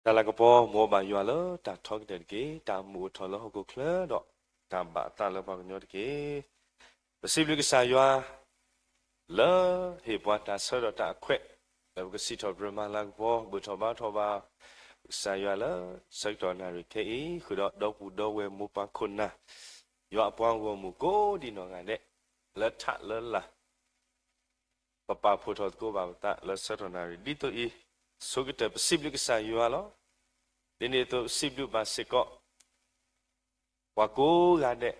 တၢ်လၤကပီၤ မ်အဘၣ်ယွၤလၢတၢ်ထီကတၢၢ်တက့ၢ်. တၢ်မူးအိၣ်ထီၣ်လၢဟီၣ်ခိၣ်ချၢဒီး တၢ်ဘၣ်အသးလၢပှၤကညီတက့ၢ်. ပစံးဘျုးကစၢ်ယွၤ လၢဟ့ၣ်ပှၤတၢ်ဆၢကတီၢ်တၢ်အခွဲး လၢပကစံးထီၣ်ပတြၢၤမၤလၤကပီၤ ဘူၣ်ထီၣ်ဘါထီၣ်ဘၣ် ကစၢ်ယွၤလၢဆၢကတီၢ်နၣ်ရံၣ်ခဲအံၤ ဃုာ်ဒီးဒီပုၢ်ဒီဝဲၢ်မိၢ်ပၢ်ခိၣ်နၢ် ယွၤအပှၤဂီၢ်မုၢ်ကိးဒံနီၢ်ဂၤဒဲး လၢထးလၢလာ် ပပာ်ဖှိၣ်ထီၣ်သကိးဘၣ်ပသးလၢဆၢကတီၢ်နၣ်ရံၣ်ဒ်သိးအံၤ ဆိကတၢၢ်ပစံးဘျုးကစၢ်ယွၤလီၤ. ဒ်န့ၣ်အသိးပစံးဘျုးဘၣ်စ့ၢ်ကီး ပှၤကိးဂၤဒဲး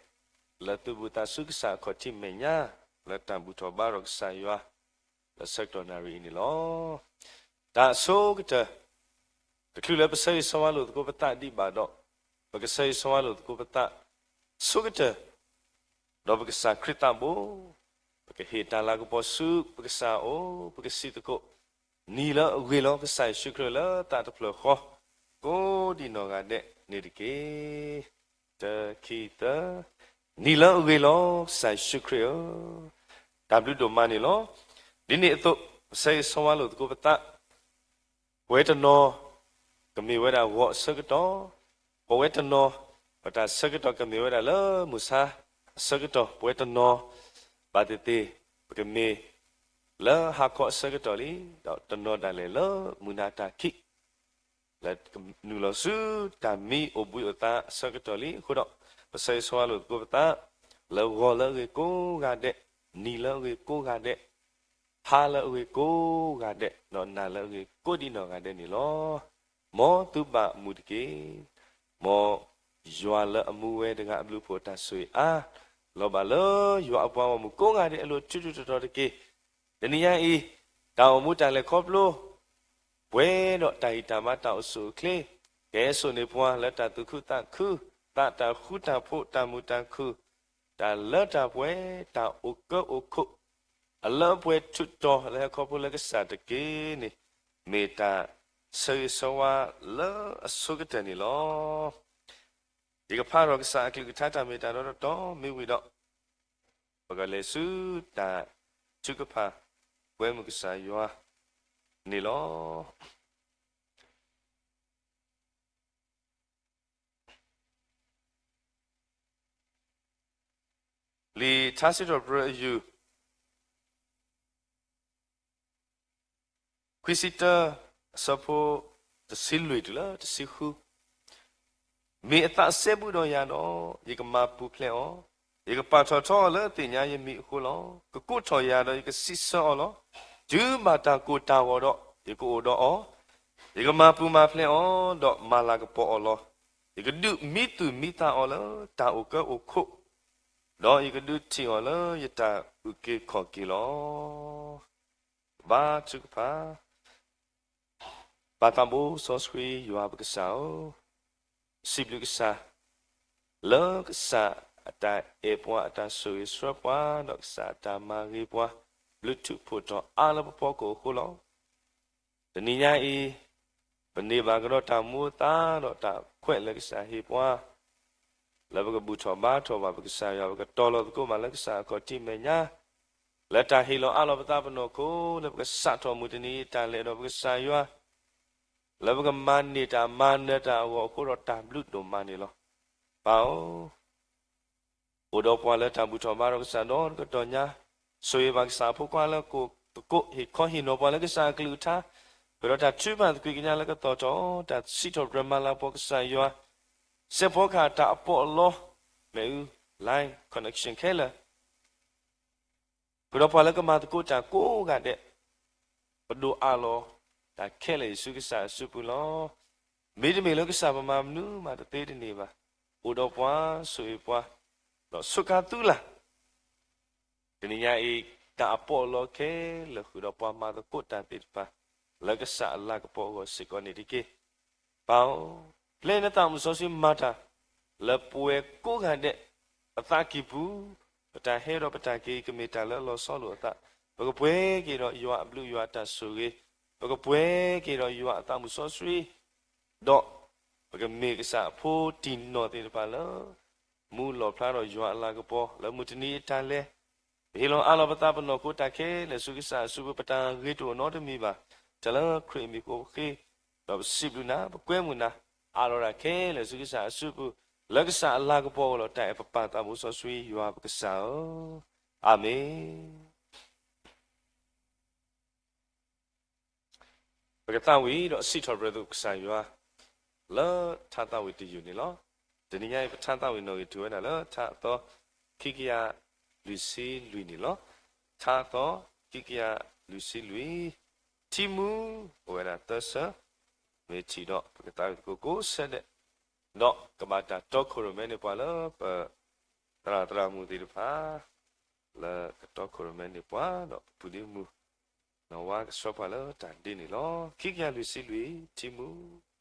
လၢသုးဘူးသးဆူကစၢ်အခီၣ်ထံးမဲာ်ညါ လၢတၢ်ဘူၣ်ထီၣ်ဘါထီၣ်ကစၢ်ယွၤ လၢဆၢကတီၢ်နၣ်ရံၣ်အံၤန့ၣ်လီၤ. တၢ်အဆိကတၢၢ် တချုးလၢပဆၢဂ့ၤဆၢဝါလိာ်သကိးပသးဒံးဘၣ်ဒီး ပကဆၢဂ့ၤဆၢဝါလိာ်သကိးပသး ဆိကတၢၢ် ဒီးပကစၢ်ခရံာ်သးဘိ ပကဟ့ၣ်တၢ်လၤကပီၤဆူပကစၢ်အအိၣ် ပကစံးသကိး နံၤလၢအဂ့ၤလီၤ ကစၢ်ယ့ၣ်ၡူးခရံာ်လၢသးတဖျၢၣ်ဃီ ကိးဒံနီၢ်ဂၤဒဲးန့ၣ်တက့ၢ်. တၢ ခံ သၢ, နံၤလၢအဂ့ၤလီၤ ကစၢ်ယ့ၣ်ၡူးခရံာ်ဧၢ, တၢ်ဘျုးဒိၣ်မးန့ၣ်လီၤ. ဒ်န့ၣ်အသိး ပဆၢဂ့ၤဆၢဝါလိာ်သကိးပသး ပဝဲတနီၤ ကမ့ၢ်ဝဲဒၣ်ဂီၤအဆၢကတီၢ်, ပဝဲတနီၤ ပတၢ်ဆၢကတီၢ်ကမ့ၢ်ဝဲဒၣ်လၢမုၢ်ဆါအဆၢကတီၢ်, ပဝဲတနီၤ ဘၣ်သ့ၣ်သ့ၣ် ပကမ့ၢ်လၢဟါခီအဆၢကတီၢ်လံ, ဒီးတနီၤဒၣ်လဲာ်လၢမုၢ်နၤတၢ်ခံး လၢနုာ်လီၤဆူတၢ်မံအိၣ်ဘှံးအိၣ်သါအဆၢကတီၢ်လံ. အဃိဒီး ပဆၢဂ့ၤဆၢဝါလိာ်သကိးပသး လၢဂီၤလၢအဂ့ၤကိးဂၤဒဲး, နံၤလၢအဂ့ၤကိးဂၤဒဲး, ဟါလၢအဂ့ၤကိးဂၤဒဲး, ဒီးနၤလၢအဂ့ၤကိးဒံနီၢ်ဂၤဒဲးန့ၣ်လီၤ. မ်သုဘၣ်မုာ်တက့ၢ်. မ်ယွၤလၢအမူဝဲတဂၤအဘျုးအဖှိၣ်အတၢ်ဆိၣ်ဂ့ၤအါ လီၤဘၣ်လၢယွၤအပှၤဂီၢ်မုၢ်ကိးဂၤဒဲးအလိၤ ထူထူတီတီတက့ၢ်. တနံၤညါအံၤ တၢ်အိၣ်မူတၢ်လဲၤခီဖျိ ပှဲၤဒီးတၢ်ဂံၢ်တၢ်ဘါတၢ်အိၣ်ဆူၣ်အိၣ်ချ့, ကဟဲစိာ်န့ၢ်ပှၤလၢတၢ်သူၣ်ခုသးခု, သးတၢ်ဃူတၢ်ဖိး တၢ်မုာ်တၢ်ခုၣ်, တၢ်လၢတၢ်ပှဲၤ တၢ်အိၣ်ကၢအိၣ်ခိး အလၢအပှဲၤထူးတီၤလၢဟဲခီဖျိလၢကစၢ်တက့ၢ်န့ၣ် မ့ၢ်တၢ်ဆၢဂ့ၤဆၢဝါလၢအဆိကတၢၢ်န့ၣ်လီၤ. ယကဖးဒီးကစၢ်အကလုၢ်ကထါတၢ်မ့ၢ်တၢ်တီတီတီ မ့ၢ်ဝံၤဒီး ပကလဲၤဆူတၢ်ထုကဖၣ် ပှဲမုၢ်ကစၢ်ယွၤန့ၣ်လီၤ. လံာ်ထါစံးထီၣ်ပတြၢၤအယုၢ် ခွံဆံတၢ အဆၢဖိ တဆံလွံၢ်တုၤလၢတဆံဃု, မ့ၢ်အသးစဲဘူးဒီးယၤဒီး ယကမၤပူၤဖျဲးအီၤ, ယကပာ်ထီၣ်ထီအီၤလၢသ့ၣ်ညါယမံၤအဃိလီၤ. ကကိးထီၣ်ယၤဒီးယကစံးဆၢအီၤလီၤ. တုၤဘၣ်တၢ်ကိၢ်တၢ်ဂီၤဒီး ယကအိၣ်ဒီးအီၤ, ယကမၤပူၤမၤဖျဲးအီၤ ဒီးမၤလၤကပီၤအီၤလီၤ. ယကဒုးမံသူၣ်မံသးအီၤလၢတၢ်အိၣ်ကၢအိၣ်ခိး, ဒီးယကဒုးထံၣ်အီၤလၢယတၢ်အုၣ်က့ၤခီၣ်က့ၤလီၤ. ဘါထုကဖၣ်, ပၢ်သးဘိစီဆှံယွၤပကစၢ်ဧၢ, စံးဘျုးကစၢ် လၢကစၢ်အတၢ်အဲၣ်ပှၤ အတၢ်ဆိၣ်ဂ့ၤဆှၢပှၤ ဒီးကစၢ်အတၢ်မၤဂ့ၤပှၤ ဘျုးထူးဖှိၣ်ထီၣ်အါလၢပဖီခိၣ်အဃိလီၤ. တနံၤညါအံၤ ပန့ၢ်ဘၣ်ကဒီးတၢ်မူအသါဒီးတၢ်ခွဲးလၢကစၢ်ဟ့ၣ်ပှၤ လၢပကဘူၣ်ထီၣ်ဘါထီၣ်ဘၣ်ပကစၢ်ယွၤ ပကတီၤလီၤသကိးဘၣ်လၢကစၢ်အခီၣ်ထံးမဲာ်ညါ လၢတၢ်ဟ့ၣ်လီၤအးလီၤပသးပနီၢ်ခိ လၢပကစးထီၣ်မုၢ်တနံၤအတၢ်လဲၤဒီးပကစၢ်ယွၤ လၢပကမၤန့ၢ်တၢ်မၤနၢၤတၢ်အဂီၢ်အဃိဒီးတၢ်ဘျုးဒိၣ်မးန့ၣ်လီၤ. ပၢ်ဧၢ, အိၣ်ဒီးပှၤလၢတၢ်ဘူၣ်ထီၣ်ဘါထီၣ်ကစၢ်ဒီတကတီၢ်ညါ, ဆိၣ်ဂ့ၤဘၣ်ကစၢ်အဖိခွါလၢကိၢ်သကိး ဟ့ၣ်ခီဟ့ၣ်နီၤပှၤလၢကစၢ်အကလုၢ်ကထါ, ဃုာ်ဒီးတၢ်ထုကဖၣ်သကွံာ်ကညးလၢကသီၣ်ထီၣ် တၢ်စံးထီၣ်ပတြၢၤမၤလၤကပီၤကစၢ်ယွၤ, စဲးဖီကဟၣ်တၢ်အပီးအလီ မ့ၣ်အူ line connection ခဲလၢာ် ဃုာ်ဒီးပှၤလၢကမၤသကိးတၢ်ကိးဂၤဒဲး, ပဒိးအးလီၤတၢ်ခဲလၢာ်အံၤဆူကစၢ်အစုပူၤလီၤ. မ့တမ့ၢ်လၢကစၢ်ပမၤမနုၤမးတသ့တန့ၢ်ဘၣ်, အိၣ်ဒီးပှၤဆိၣ်ဂ့ၤပှၤ, ဒီးဆိးကါသုလၢ် တနံၤညါအံၤ တၢ်အပီးအလီခဲလၢာ်ဃုာ်ဒီးပှၤမၤသကိးတၢ်သ့ၣ်တဖၣ် လၢကစၢ်အလၤကပီၤအဂီၢ်စ့ၢ်ကီးန့ၣ်တက့ၢ်. ပၢ်ဧၢ, ပျဲနသးမုၢ်စီဆှံမၤတၢ် လၢပဝဲကိးဂၤဒဲး ပသးကံၢ်ပူၤ, ပတၢ်ဟဲဒီးပတၢ်က့ၤအံၤကမ့ၢ်တၢ်လၢအလီၤဆီလိာ်အသး, ပကပှဲၤက့ၤဒီးယွၤအဘျုးယွၤအတၢ်ဆိၣ်ဂ့ၤ, ပကပှဲၤက့ၤဒီးယွၤအသးမုၢ်စီဆှံ ဒီးပကမ့ၢ်ကစၢ်အဖိတံၢ်နီၢ်သ့ၣ်တဖၣ်လၢ မူလီၣ်ဖျါဒီးယွၤအလၤကပီၤ လၢမုၢ်တနံၤအတၢ်လဲၤ, ပဟ့ၣ်လီၤအးလီၤပသးပနီၢ်ခိတၢ်ခဲလၢာ်ဆူကစၢ်အစုပူၤ ပတၢ်ဂ့ၤတအိၣ်နီတမံၤဘၣ်, တၢ်လၢခရံာ်အမံၤဃိပဃ့, ဒီးပစံးဘျုးနၤ, ပကွဲမုာ်နၤ, အးလီၤတၢ်ခဲလၢာ်ဆူကစၢ်အစုပူၤ, လၢကစၢ်အလၤကပီၤအိၣ်လီၤ. တၢ်အဲၣ်ပပၢ်သးဘိစီဆှံယွၤပကစၢ်ဧၢ, အၤမ့ၣ်. ပကသးဝံၣ်ဒီးစံးထီၣ်ပတြၢၤသကိးကစၢ်ယွၤ လၢထါသးဝံၣ်တယုၢ်န့ၣ်လီၤ. တနံၤညါအံၤ ပထါသးဝံၣ်နီၣ်ဂံၢ်ထူၣ်ဝဲဒၣ်လၢထါအသီ ခံကယၤလွံၢ်ဆံလွံၢ်န့ၣ်လီၤ. ထါအသီ ခံကယၤလွံၢ်ဆံလွံၢ်, ထံမူ အိၣ်ဝဲဒၣ်သၢဆၢ, မ့ၢ်ထံၣ်ဒီးပကသးဝံၣ်သကိးကိးဆၢဒဲး, ဒီးကဘၣ်တၢ်တီခိၣ်ရိၣ်မဲန့ၢ်ပှၤလၢပ သရၣ်သရၣ်မုၣ်သ့ၣ်တဖၣ် လၢကတီခိၣ်ရိၣ်မဲန့ၢ်ပှၤ ဒီးပပုၢ်ဒ့မုၣ် နီၢ်ဝါကဆှၢပှၤလၢတၢ်ဒ့န့ၣ်လီၤ. ခံကယၤလွံၢ်ဆံလွံၢ် ထံမူ.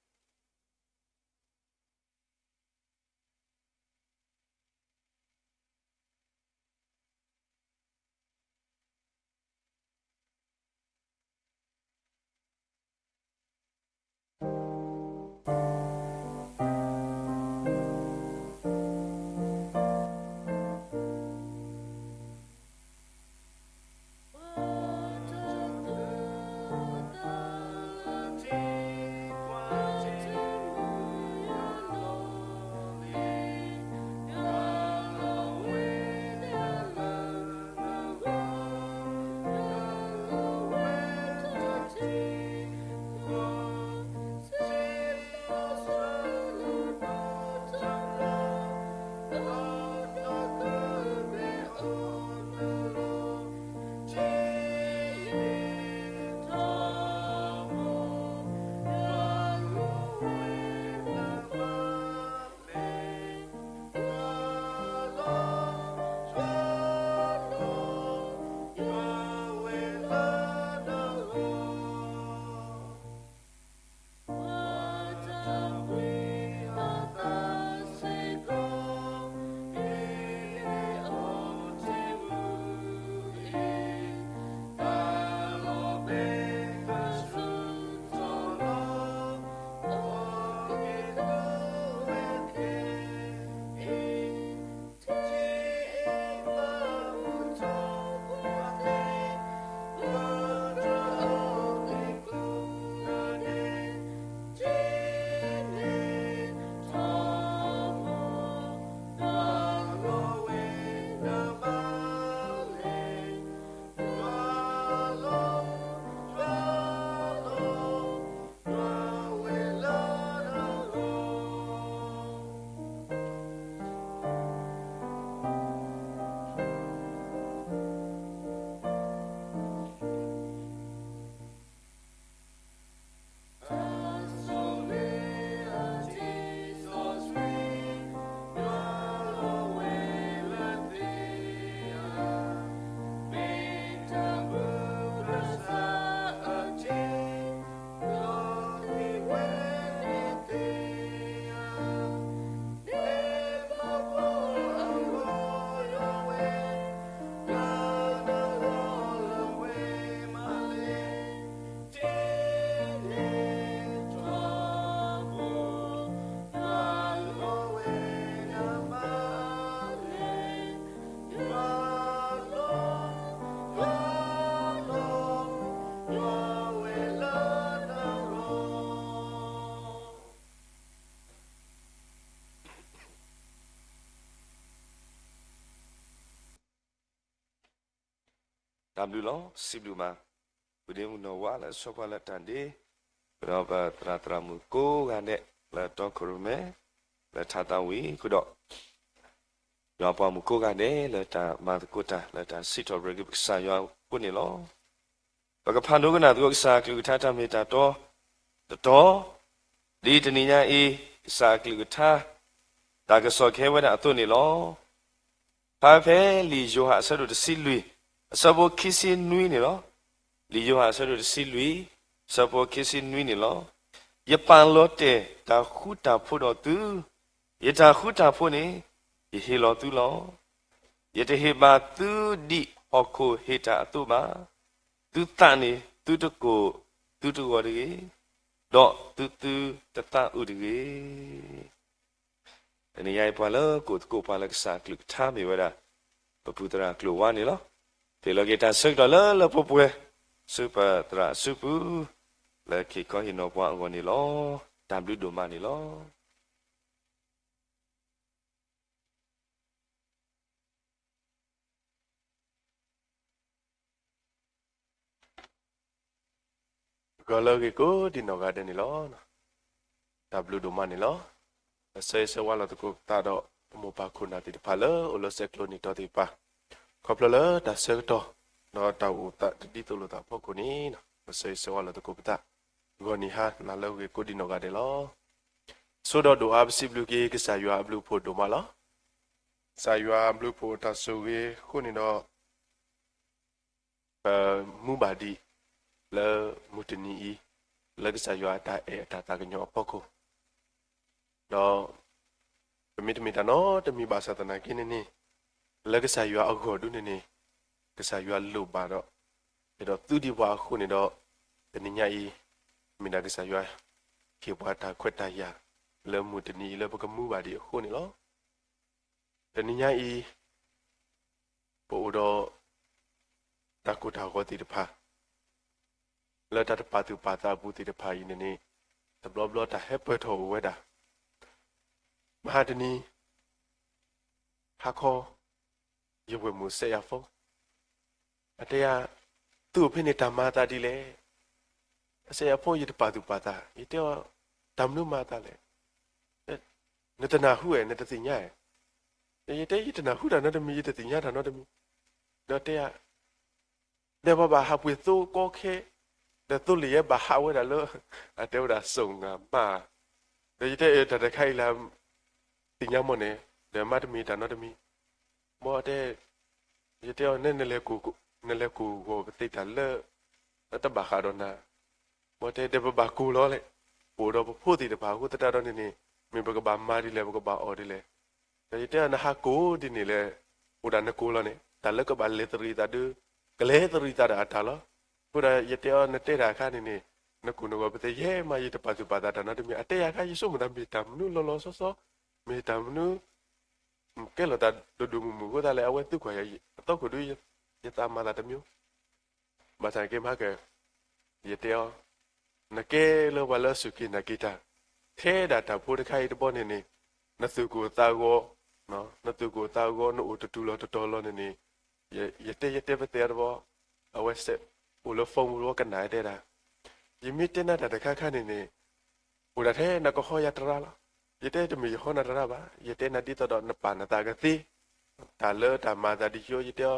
တၢ်ဘျုးလီၤ. စံးဘျုးဘၣ် ပုၢ်ဒ့မုၣ်နီၢ်ဝါလၢအဆှၢပှၤလၢတၢ်ဒ့, ဒီးပသရၣ်သရၣ်မုၣ်ကိးဂၤဒဲး လၢတီခိၣ်ရိၣ်မဲ လၢထါသးဝံၣ်အဃိဒီး ယွၤပှၤမုၣ်ကိးဂၤဒဲး လၢတၢ်မၤသကိးတၢ်လၢတၢ်စံးထီၣ်ပတြၢၤက့ၤပကစၢ်ယွၤအဃိန့ၣ်လီၤ. ပကဖးဒိကနၣ်သကိးကစၢ်အကလုၢ်ကထါတၢ်မ့ၢ်တၢ်တီတတီၤ, ဒ်တနံၤညါအံၤ ကစၢ်အကလုၢ်ကထါ တၢ်ကစီၣ်ကဟဲဝဲဒၣ်အသိးန့ၣ်လီၤ. ဖဲ ဖဲလံာ်ယိၤဟၣ်အဆၢဒိၣ်တဆံလွံၢ် အဆၢဖိခံဆံနွံန့ၣ်လီၤ. လံာ်ယိၤဟၣ်အဆၢဒိၣ်တဆံလွံၢ် အဆၢဖိခံဆံနွံန့ၣ်လီၤ. ယပာ်လီၤတဲာ်တၢ်ဃူတၢ်ဖိးဒီးသု, ယတၢ်ဃူတၢ်ဖိးန့ၣ် ယဟ့ၣ်လီၤသုလီၤ. ယတဟ့ၣ်ဘၣ်သုဒ်ဟီၣ်ခိၣ်ဟ့ၣ်တၢ်အသိးဘၣ်. သုသးန့ၣ်သုတကိၢ်သုတဂီၤတဂ့ၤ, ဒီးသုသုတသးအုးတဂ့ၤ. တနံၤညါအံၤပှၤလၢကိးသကိးပှၤလၢကစၢ်အကလုၢ်ကထါမ့ၢ်ဝဲဒၣ် ပပုၢ်သရၣ်ကျိၤဝါန့ၣ်လီၤ. ဟ့ၣ်လီၤက့ၤတၢ်ဆၢကတီၢ်လၢလၢပှဲၤပှဲၤ ဆူပသရၣ်အစုပူၤ, လၢကဟ့ၣ်ခီဟ့ၣ်နီၤပှၤအဂီၢ်န့ၣ်လီၤ. တၢ်ဘျုးဒိၣ်မးန့ၣ်လီၤ. ဂီၤလၢအဂ့ၤကိးဒံနီၢ်ဂၤဒဲးန့ၣ်လီၤ. တၢ်ဘျုးဒိၣ်မးန့ၣ်လီၤ. ပဆၢဂ့ၤဆၢဝါလီၤသကိးပသးဒီး ပမိၢ်ပၢ်ခိၣ်နၢ်သ့ၣ်တဖၣ်လၢအိၣ်လၢဆဲးကျိးနံၣ်တီၢ်သ့ၣ်တဖၣ် ခီဖျိလၢတၢ်ဆၢကတီၢ် ဒီးတၢ်အိၣ်သးတဒ်သိးလိာ်သးအဖီခိၣ်န့ၣ် ပဆၢဂ့ၤဆၢဝါလီၤသကိးပသး ဂီၤနံၤဟါနၤလၢအဂ့ၤကိးဒံနီၢ်ဂၤဒဲးလီၤ. ဆိဒီးဒိၣ်အါပစံးဘျုးက့ၤ ကစၢ်ယွၤအဘျုးအဖှိၣ်ဒိၣ်မးလီၤ. ကစၢ်ယွၤအဘျုးအဖှိၣ်အတၢ်ဆိၣ်ဂ့ၤအဃိန့ၣ်ဒီး ပမူဘၣ်ဒံး လၢမုၢ်တနံၤအံၤ လၢကစၢ်ယွၤအတၢ်အဲၣ်အတၢ်သးကညီၤအဖီခိၣ် ဒီး ပမ့ၢ်တမ့ၢ်တၢ်နီတမံၤဘၣ်ဆၣ်သနာ်က့န့ၣ်န့ၣ် လၢကစၢ်ယွၤအဂီၢ်ဒုန့ၣ်န့ၣ် ကစၢ်ယွၤလိၣ်ဘၣ်ဒီး အဲၣ်ဒိးသူဒံးပှၤအဃိန့ၣ်ဒီး တနံၤညါအံၤ မ့ၢ်ဒၣ်ကစၢ်ယွၤ ဟ့ၣ်ပှၤတၢ်ခွဲးတၢ်ယာ် လၢမုၢ်တနံၤအံၤလၢပကမူဘၣ်ဒံးအဃိန့ၣ်လီၤ. တနံၤညါအံၤ ပအိၣ်ဒီး တၢ်ကိၢ်တၢ်ဂီၤသ့ၣ်တဖၣ် လၢတၢ်တပာ်သူၣ်ပာ်သးအပူၤသ့ၣ်တဖၣ်အံၤန့ၣ်န့ၣ် တဘျီဘျီတၢ်ဟဲပၢၢ်ထီၣ်အိၣ်ဝဲဒၣ် မဟါတနံၤ ဟါခီ ယဝဲၢ်မုၣ်စဲးယၤဖိ အတဲယၤ သုအိၣ်ဖဲန့ၣ်တၢ်မၤအသးဒ်လဲၣ်. အစဲးယၤဖိ ယတပာ်သူၣ်ပာ်သး ယတဲအီၤ တၢ်မနုၤမၤအသးလဲၣ်. နတနၢ်ဟူဧါ နတသ့ၣ်ညါဧါ. ယတဲ ယတနၢ်ဟူတၢ်နီတမံၤ ယတသ့ၣ်ညါတၢ်နီတမံၤ. ဒီးတဲယၤ ဒီးပှၤဘၣ်ဟးပှ့ၤသိကီခဲ ဒီးသိလ့ၣ်ယဲဘၣ်ဟးဝဲဒၣ်လၢ အတဲဝဲဒၣ် စိန်ငါးမး. ဒီးယတဲ အၢ တၢ်တခါအံၤလၢ သ့ၣ်ညါမ့ၢ်န့ၣ် ဒီးမၤတမံၤတၢ်နီတမံၤ. ဘၣ်တဲ ယတဲအီၤ နလဲၤကိၢ်ဂီၤပသ့ၣ်တၢ်လၢ တဘၣ်ဃးဒီးနၤ. ဘၣ်တဲ ဒီးပဘၣ်ကိၢ်လီၤလဲၣ်. ပအိၣ်ဒီးပဖိသ့ၣ်တဖၣ်အဃိသတးဒီးန့ၣ်န့ၣ် မ့ၢ်ပကဘၣ်မၤဒ်လဲၣ် ပကဘၣ်အီၣ်ဒ်လဲၣ်. ဒီးယတဲအီၤ နဟးကိၢ်ဒ်န့ၣ်လဲၣ် အိၣ်ဒၣ်နကိၢ်လီၤန့ၣ် တၢ်လၢကဘၣ်လဲၤသရံးသးဒု ကလဲၤသရံးသးဒီးအတၢ်လီၤ. အဃိဒီးယတဲအီၤ နတဲတၢ်အခါန့ၣ်န့ၣ် နကိၢ်နဂီၤပသ့ၣ်ယဲမး ယတပာ်သူၣ်ပာ်သးတၢ်နီတမံၤ အတဲယၤအခါ ယဆိကမိၣ်သးမ့ၢ်တၢ်မနုၤလီၤလီၤဆီဆီ မ့ၢ်တၢ်မနုၤ ကဲလီၤသးဒိၣ်ဒိၣ်မုၢ်မုၢ်အဃိသတးလဲၣ် အဝဲသံကွၢ်ယၤ အသီခိၣ်ဒု ယသးမၤသးတမံၤ ဘၣ်ဆၣ်က့မၤက ယတဲအီၤ နကဲလၢပှၤလၢအစူၢ်က့ၤနာ်က့ၤတၢ် ထဲဒၣ်တၢ်ဖိတခါအံၤတဘီန့ၣ်န့ၣ် နသူၣ်ကိၢ်သးဂီၤ နသူၣ်ကိၢ်သးဂီၤ နအိၣ်တတူၢ်လီၤတတီၤလီၤန့ၣ်န့ၣ် ယတဲယတဲပသ့ၣ်အတဘီ အဝဲစဲး အိၣ်လၢ phone ပူၤတဘီကနၣ်တဲဒၣ် ယမ့ၢ်တဲနၤတၢ်တခါခါန့ၣ်န့ၣ် အိၣ်ဒၣ်ထဲနကဟီယၤတရါလီၤ. ယတဲတမ့ၢ်ယဟီနၤတရါဘၣ် ယတဲနၤဒ်သိးဒီးနပာ်နသးကသ့ တၢ်လၢတၢ်မၤသးဒ်ယိ ယတဲအီၤ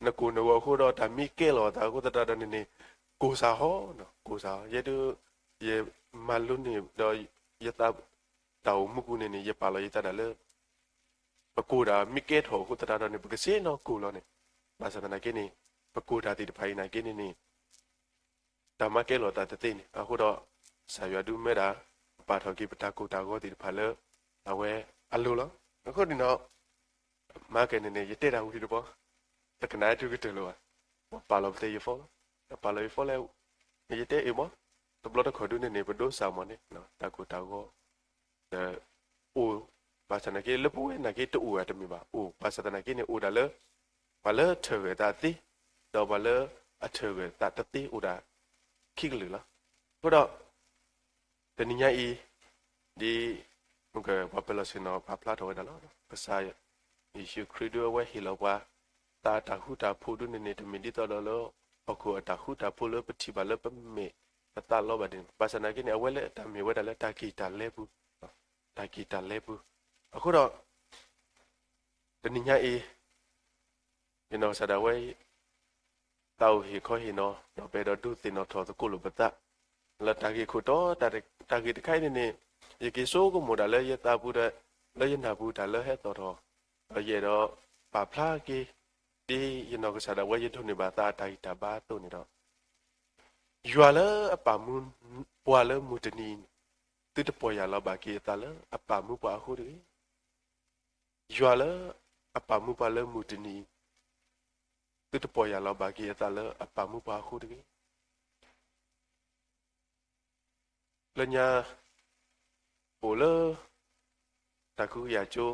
နကိၢ်နဂီၤအဃိဒီးတၢ်မ့ၢ်ကဲလီၤအသးအဃိသတးဒီးန့ၣ်န့ၣ် ကိၢ်စၢ်ဟီ ကိၢ်စၢ်ဟီ ယဲဒၣ် ယမၤလိန့ၢ်ဒီး ယသး တၢ်အိၣ်မူပူၤန့ၣ်န့ၣ် ယပာ်လီၤယသးဒၣ်လၢ ပကိၢ်ဒၣ်မ့ၢ်ကဲထီၣ်အဃိသတးဒီးန့ၣ် ပကဆ့ၣ်နီၤကိၢ်လီၤန့ၣ် ဘၣ်ဆၣ်သနာ်က့န့ၣ် ပကိၢ်တၢ်သ့ၣ်တဖၣ်အံၤနာ်က့န့ၣ်န့ၣ် တၢ်မၤကဲလီၤသးတသ့န့ၣ် အဃိဒီး ကစၢ်ယွၤဒုးမၢဒၣ် ပာ်ထီၣ်က့ၤပတၢ်ကိၢ်တၢ်ဂီၤသ့ၣ်တဖၣ်လၢ အဝဲအလိၤလီၤ. အဃိန့ၣ်ဒီး မၤကဲန့ၣ်န့ၣ် ယတဲတၢ်ဝံၤတဘီ တကနၣ်တုၤကတၢၢ်လၢၤဘၣ်. ပှၤပာ်လီၤပသ့ၣ်ယဖီလီၤ. ပာ်လီၤယဖီလဲၣ် ယတဲအ့ၣ်မး တဘျီတခီၣ်ဒုန့ၣ်န့ၣ် ပဒိးစၢ်မးန့ၣ် တၢ်ကိၢ်တၢ်ဂီၤ ဒီး အိၣ် ဘၣ်ဆၣ်သနာ်က့ လၢပဝဲနာ်က့တအိၣ်ဧါတမ့ၢ်ဘၣ် အိၣ် ဘၣ်ဆၣ်သနာ်က့န့ၣ် အိၣ်ဒၣ်လၢ ပှၤလၢထၢၣ်ဂၢၢ်သးသ့ ဒီးပှၤလၢအထၢၣ်ဂၢၢ်သးတသ့အိၣ်ဒၣ် ခံကလုာ်လီၤ. အဃိဒီး တနံၤညါအံၤ ဒ် မ့ၢ်ကပှၤပၢၤလီၢ်ဆ့ၣ်နီၤပာ်ဖျါထီၣ်ဝဲဒၣ်လီၤ. ကစၢ်ယ့ၣ်ၡူးခရံာ်ဒုးအဝဲဟ့ၣ်လီၤပှၤ သးအတၢ်ဃူတၢ်ဖိးဒုန့ၣ်န့ၣ် တမ့ၢ်ဒ်သိးဒီးလၢ ဟီၣ်ခိၣ်အတၢ်ဃူတၢ်ဖိးလၢပထံၣ်ဘၣ်လၢပမဲာ်ပသးလီၤဘၣ်န့ၣ် ဘၣ်ဆၣ်သနာ်က့န့ၣ် အဝဲလၢတၢ်မ့ၢ်ဝဲဒၣ်လၢတၢ်ကံၢ်တၢ်လဲပူၤ တၢ်ကံၢ်တၢ်လဲပူၤ အဃိဒီး တနံၤညါအံၤ ယနီၢ်ကစၢ်ဒၣ်ဝဲ သးအိၣ်ဟ့ၣ်ခီဟ့ၣ်နီၤ ဒီးပအဲၣ်ဒိးဒုးသ့ၣ်နီၣ်ထီၣ်သကိးလိာ်ပသး လၢတၢ်ဂ့ၢ်ခိၣ်တီ တၢ်ဂ့ၢ်တခါအံၤန့ၣ်န့ၣ် ယက့ၤဆိကမိၣ်ဒၣ်လၢယသးပူၤဒီး လၢယနၢ်ပူၤတၢ်လၢဟဲသီၣ်ထီၣ် ဒီးယအဲၣ်ဒိးပာ်ဖျါက့ၤ ဒ်ယနီၢ်ကစၢ်ဒၣ်ဝဲယဒိးန့ၢ်ဘၣ်သးအတၢ်ဂံၢ်တၢ်ဘါအသိးန့ၣ်ဒီး ယွၤလၢအပာ်မူပှၤလၢမုၢ်တနံၤအံၤ သုတပီၢ်ယၢ်လီၤဘၣ်က့ၤအသးလၢအပာ်မူပှၤအဃိတဂ့ၤ. ယွၤလၢအပာ်မူပှၤလၢမုၢ်တနံၤအံၤ သုတပီၢ်ယၢ်လီၤဘၣ်က့ၤအသးလၢအပာ်မူပှၤအဃိတဂ့ၤ. လၢညါ ပအိၣ်လၢ တၢ်ကဟုကယာ်ကၠိ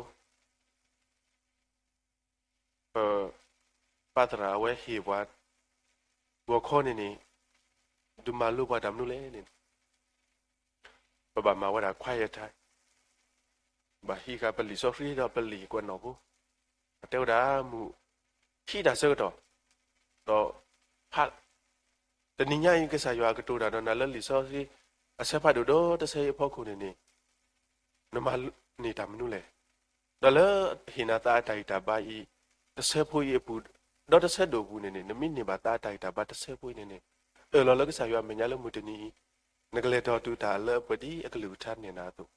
ပ ပၢ်သရၣ်အဝဲဟ့ၣ်ပှၤ ဂီၤခီန့ၣ်န့ၣ် ဒုးမၤလိပှၤတၢ်မနုၤလဲၣ်န့ၣ် ပဘၣ်မၤဝဲဒၣ် quiet time, ဘၣ်ဟံးဃာ်ပလံာ်စီဆှံဒီးပလံာ်ကွဲးနီၣ်ဖိ, ပတဲဝဲဒၣ်မုၢ်ဟံးတၢ်ဆၢကတီၢ်, ဒီးဖး တနံၤညါအံၤ ကစၢ်ယွၤကတိၤတၢ်ဒီးနၤလၢလံာ်စီဆှံ အဆၢဖးဒိၣ်ဒီတဆၢအံၤအဖီခိၣ်န့ၣ်န့ၣ်, နမၤန့ၢ်တၢ်မနုၤလဲၣ်. ဒီးလၢဟ့ၣ်နၤသးအတၢ်ဂံၢ်တၢ်ဘါအံၤ တဆၢဖိအံၤအပူၤ, ဒီတဆၢဒိၣ်ပူၤန့ၣ်န့ၣ် နမ့ၢ်န့ၢ်ဘၣ်သးအတၢ်ဂံၢ်တၢ်ဘါတဆၢဖိအံၤန့ၣ်န့ၣ်, အၢၣ်လီၤလၢကစၢ်ယွၤအမဲာ်ညါလၢမုၢ်တနံၤအံၤ နကလဲၤထီၣ်တုၤတၢ်လၢအပှဲၤဒ်အကလုၢ်ကထါနဲၣ်နၤအသိး,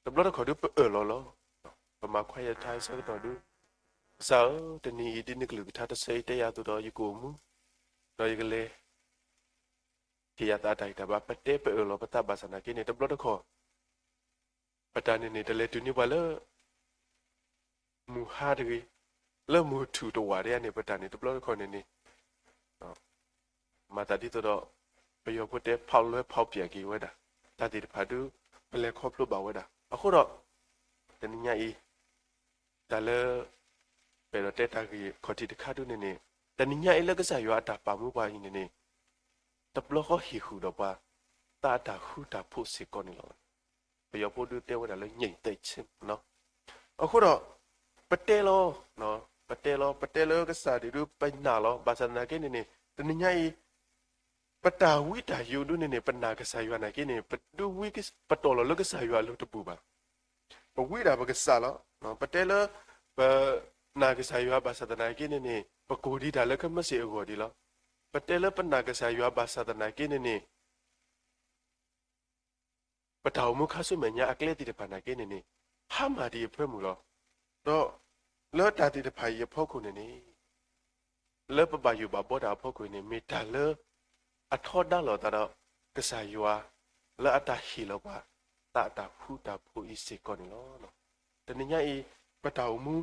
တဘျီတခီၣ်ဒုးပအၢၣ်လီၤလီၤ. ပမၤ quiet time ဆၢကတီၢ်ဒုး, ကစၢ်ဧၢ, တနံၤအံၤဒ်နကလုၢ်ကထါတဆၢအံၤတဲယၤအသိးဒီး ယကအိၣ်မူ, ဒီးယကလဲၤ ဟ့ၣ်ယၤသးအတၢ်ဂံၢ်တၢ်ဘါ, ပတဲပအၢၣ်လီၤပသးဘၣ်ဆၣ်သနာ်က့န့ၣ် တဘျီတခီၣ် ပတၢ်န့ၣ်န့ၣ် တလဲၤတုၤန့ၢ်ပှၤလၢ မုၢ်ဟါတဂ့ၤ, လၢမုၢ်ထူၣ်တဝာ်ဒံးဧါန့ၣ် ပတၢ်န့ၣ် တဘျီတခီၣ်န့ၣ်န့ၣ် မၤသးဒ်သိးဒီး ပယီၤဖိတဲ ဖောက်လွဲဖောက်ပြန် က့ၤဝဲဒၣ်, တၢ်သ့ၣ်တဖၣ်ဒုး ပလဲၤခီဖျိဘၣ်ဝဲဒၣ်. အဃိဒီး တနံၤညါအံၤ တၢ်လၢ ပအဲၣ်ဒိးတဲတၢ်ဂ့ၢ်ခီၣ်ထံးတခါဒုးန့ၣ်န့ၣ်, တနံၤညါအံၤလၢကစၢ်ယွၤအတၢ်ပာ်မူပှၤအံၤန့ၣ်န့ၣ် တဘျီဃီဟ့ၣ်ဃုာ်ဒီးပှၤ သးအတၢ်ဃူတၢ်ဖိးစ့ၢ်ကီးန့ၣ်လီၤ. ပယီၤဖိဒုးတဲဝဲဒၣ်လၢ ငြိမ်သက်ခြင်း နီၤ. အဃိဒီး ပတဲလီၤ, ပတဲလီၤ, ပတဲလၢကစၢ်ဒုးဒုး ပနာ်လီၤ. ဘၣ်ဆၣ်သနာ်က့န့ၣ်န့ၣ် တနံၤညါအံၤ ပတၢ်ဝံတၢ်ယိးဒုးန့ၣ်န့ၣ် ပနာ်ကစၢ်ယွၤနာ်က့န့ၣ် ပဒုးဝံ ပတီၢ်လီၤလၢကစၢ်ယွၤအလိၤတဘူၣ်ဘၣ်. ပဝံဒၣ်ပကစၢ်လီၤ. ပတဲလၢ ပနာ်ကစၢ်ယွၤဘၣ်ဆၣ်သနာ်က့န့ၣ်န့ၣ် ပကိၢ်ဒံးတၢ်လၢကမၢစ့ၣ်အဂီၢ်ဒံးလီၤ. ပတဲလၢပနာ်ကစၢ်ယွၤဘၣ်ဆၣ်သနာ်က့န့ၣ်န့ၣ် ပတၢ်အိၣ်မူခါဆူမဲာ်ညါအကျဲသ့ၣ်တဖၣ်နာ်က့န့ၣ်န့ၣ် ဟါမၢ်ဒံးအဖၢမုၢ်လီၤ. ဒီးလၢတၢ်သ့ၣ်တဖၣ်အံၤအဖီခိၣ်န့ၣ်န့ၣ် လၢပဘၣ်ယိၣ်ဘၣ်ဘှီတၢ်အဖီခိၣ်အံၤန့ၣ် မ့ၢ်တၢ်လၢ အထီဒါလိာ်သးဒီး ကစၢ်ယွၤ လၢအတၢ်ဟ့ၣ်လီၤပှၤ သးအတၢ်ဃူတၢ်ဖိးအံၤစ့ၢ်ကီးန့ၣ်လီၤ. တနံၤညါအံၤ ပတၢ်အိၣ်မူ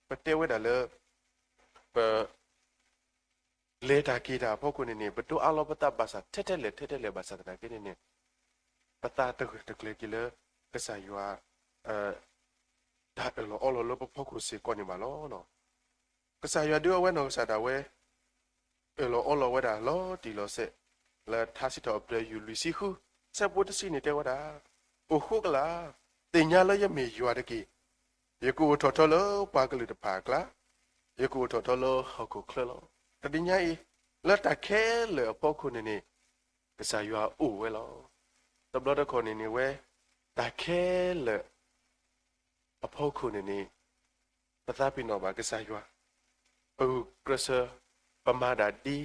ပတဲဝဲဒၣ်လၢ ပ လဲၤတၢ်က့ၤတၢ်အဖီခိၣ်န့ၣ်န့ၣ် ပဒိးအးလီၤပသးဘၣ်ဆၣ်ထဲထဲလဲၣ်ထဲထဲလဲၣ်ဘၣ်ဆၣ်သနာ်က့န့ၣ်န့ၣ် ပသးတဂၢၢ်တကျၢၤက့ၤလၢ ကစၢ်ယွၤ တၢ်အၢၣ်လီၤအီလီၤလၢပဖီခိၣ်စ့ၢ်ကီးန့ၣ်ဘၣ်လီၤ. ကစၢ်ယွၤဒုးအဝဲနီၢ်ကစၢ်ဒၣ်ဝဲ အၢၣ်လီၤအီလီၤဝဲဒၣ်လီၤတံၢ်လီၤဆဲး လၢထါစံးထီၣ်ပတြၢၤ ယူၢ်လွံၢ်ဆံဃု ဆၢဖိတဆံန့ၣ်တဲဝဲဒၣ်, အိၣ်ဃိကလာ်, သ့ၣ်ညါလၢယမ့ၢ်ယွၤတက့ၢ်. ယကအိၣ်ထီၣ်ထီလၢပှၤကလုာ်တဖၣ်အကျါ, ယကအိၣ်ထီၣ်ထီလၢဟီၣ်ခိၣ်ချၢလီၤ. တနံၤညါအံၤ လၢတၢ်ခဲလၢာ်အဖီခိၣ်န့ၣ်န့ၣ် ကစၢ်ယွၤအိၣ်ဝဲလီၤ. တဘျီတခီၣ်န့ၣ်န့ၣ်ဝဲ တၢ်ခဲလၢာ် အဖီခိၣ်န့ၣ်န့ၣ် ပသးပ့ၤနီၣ်ဘၣ်ကစၢ်ယွၤ, ပဂုာ်ကျဲးစၢး, ပမၤဒၣ်ဒ်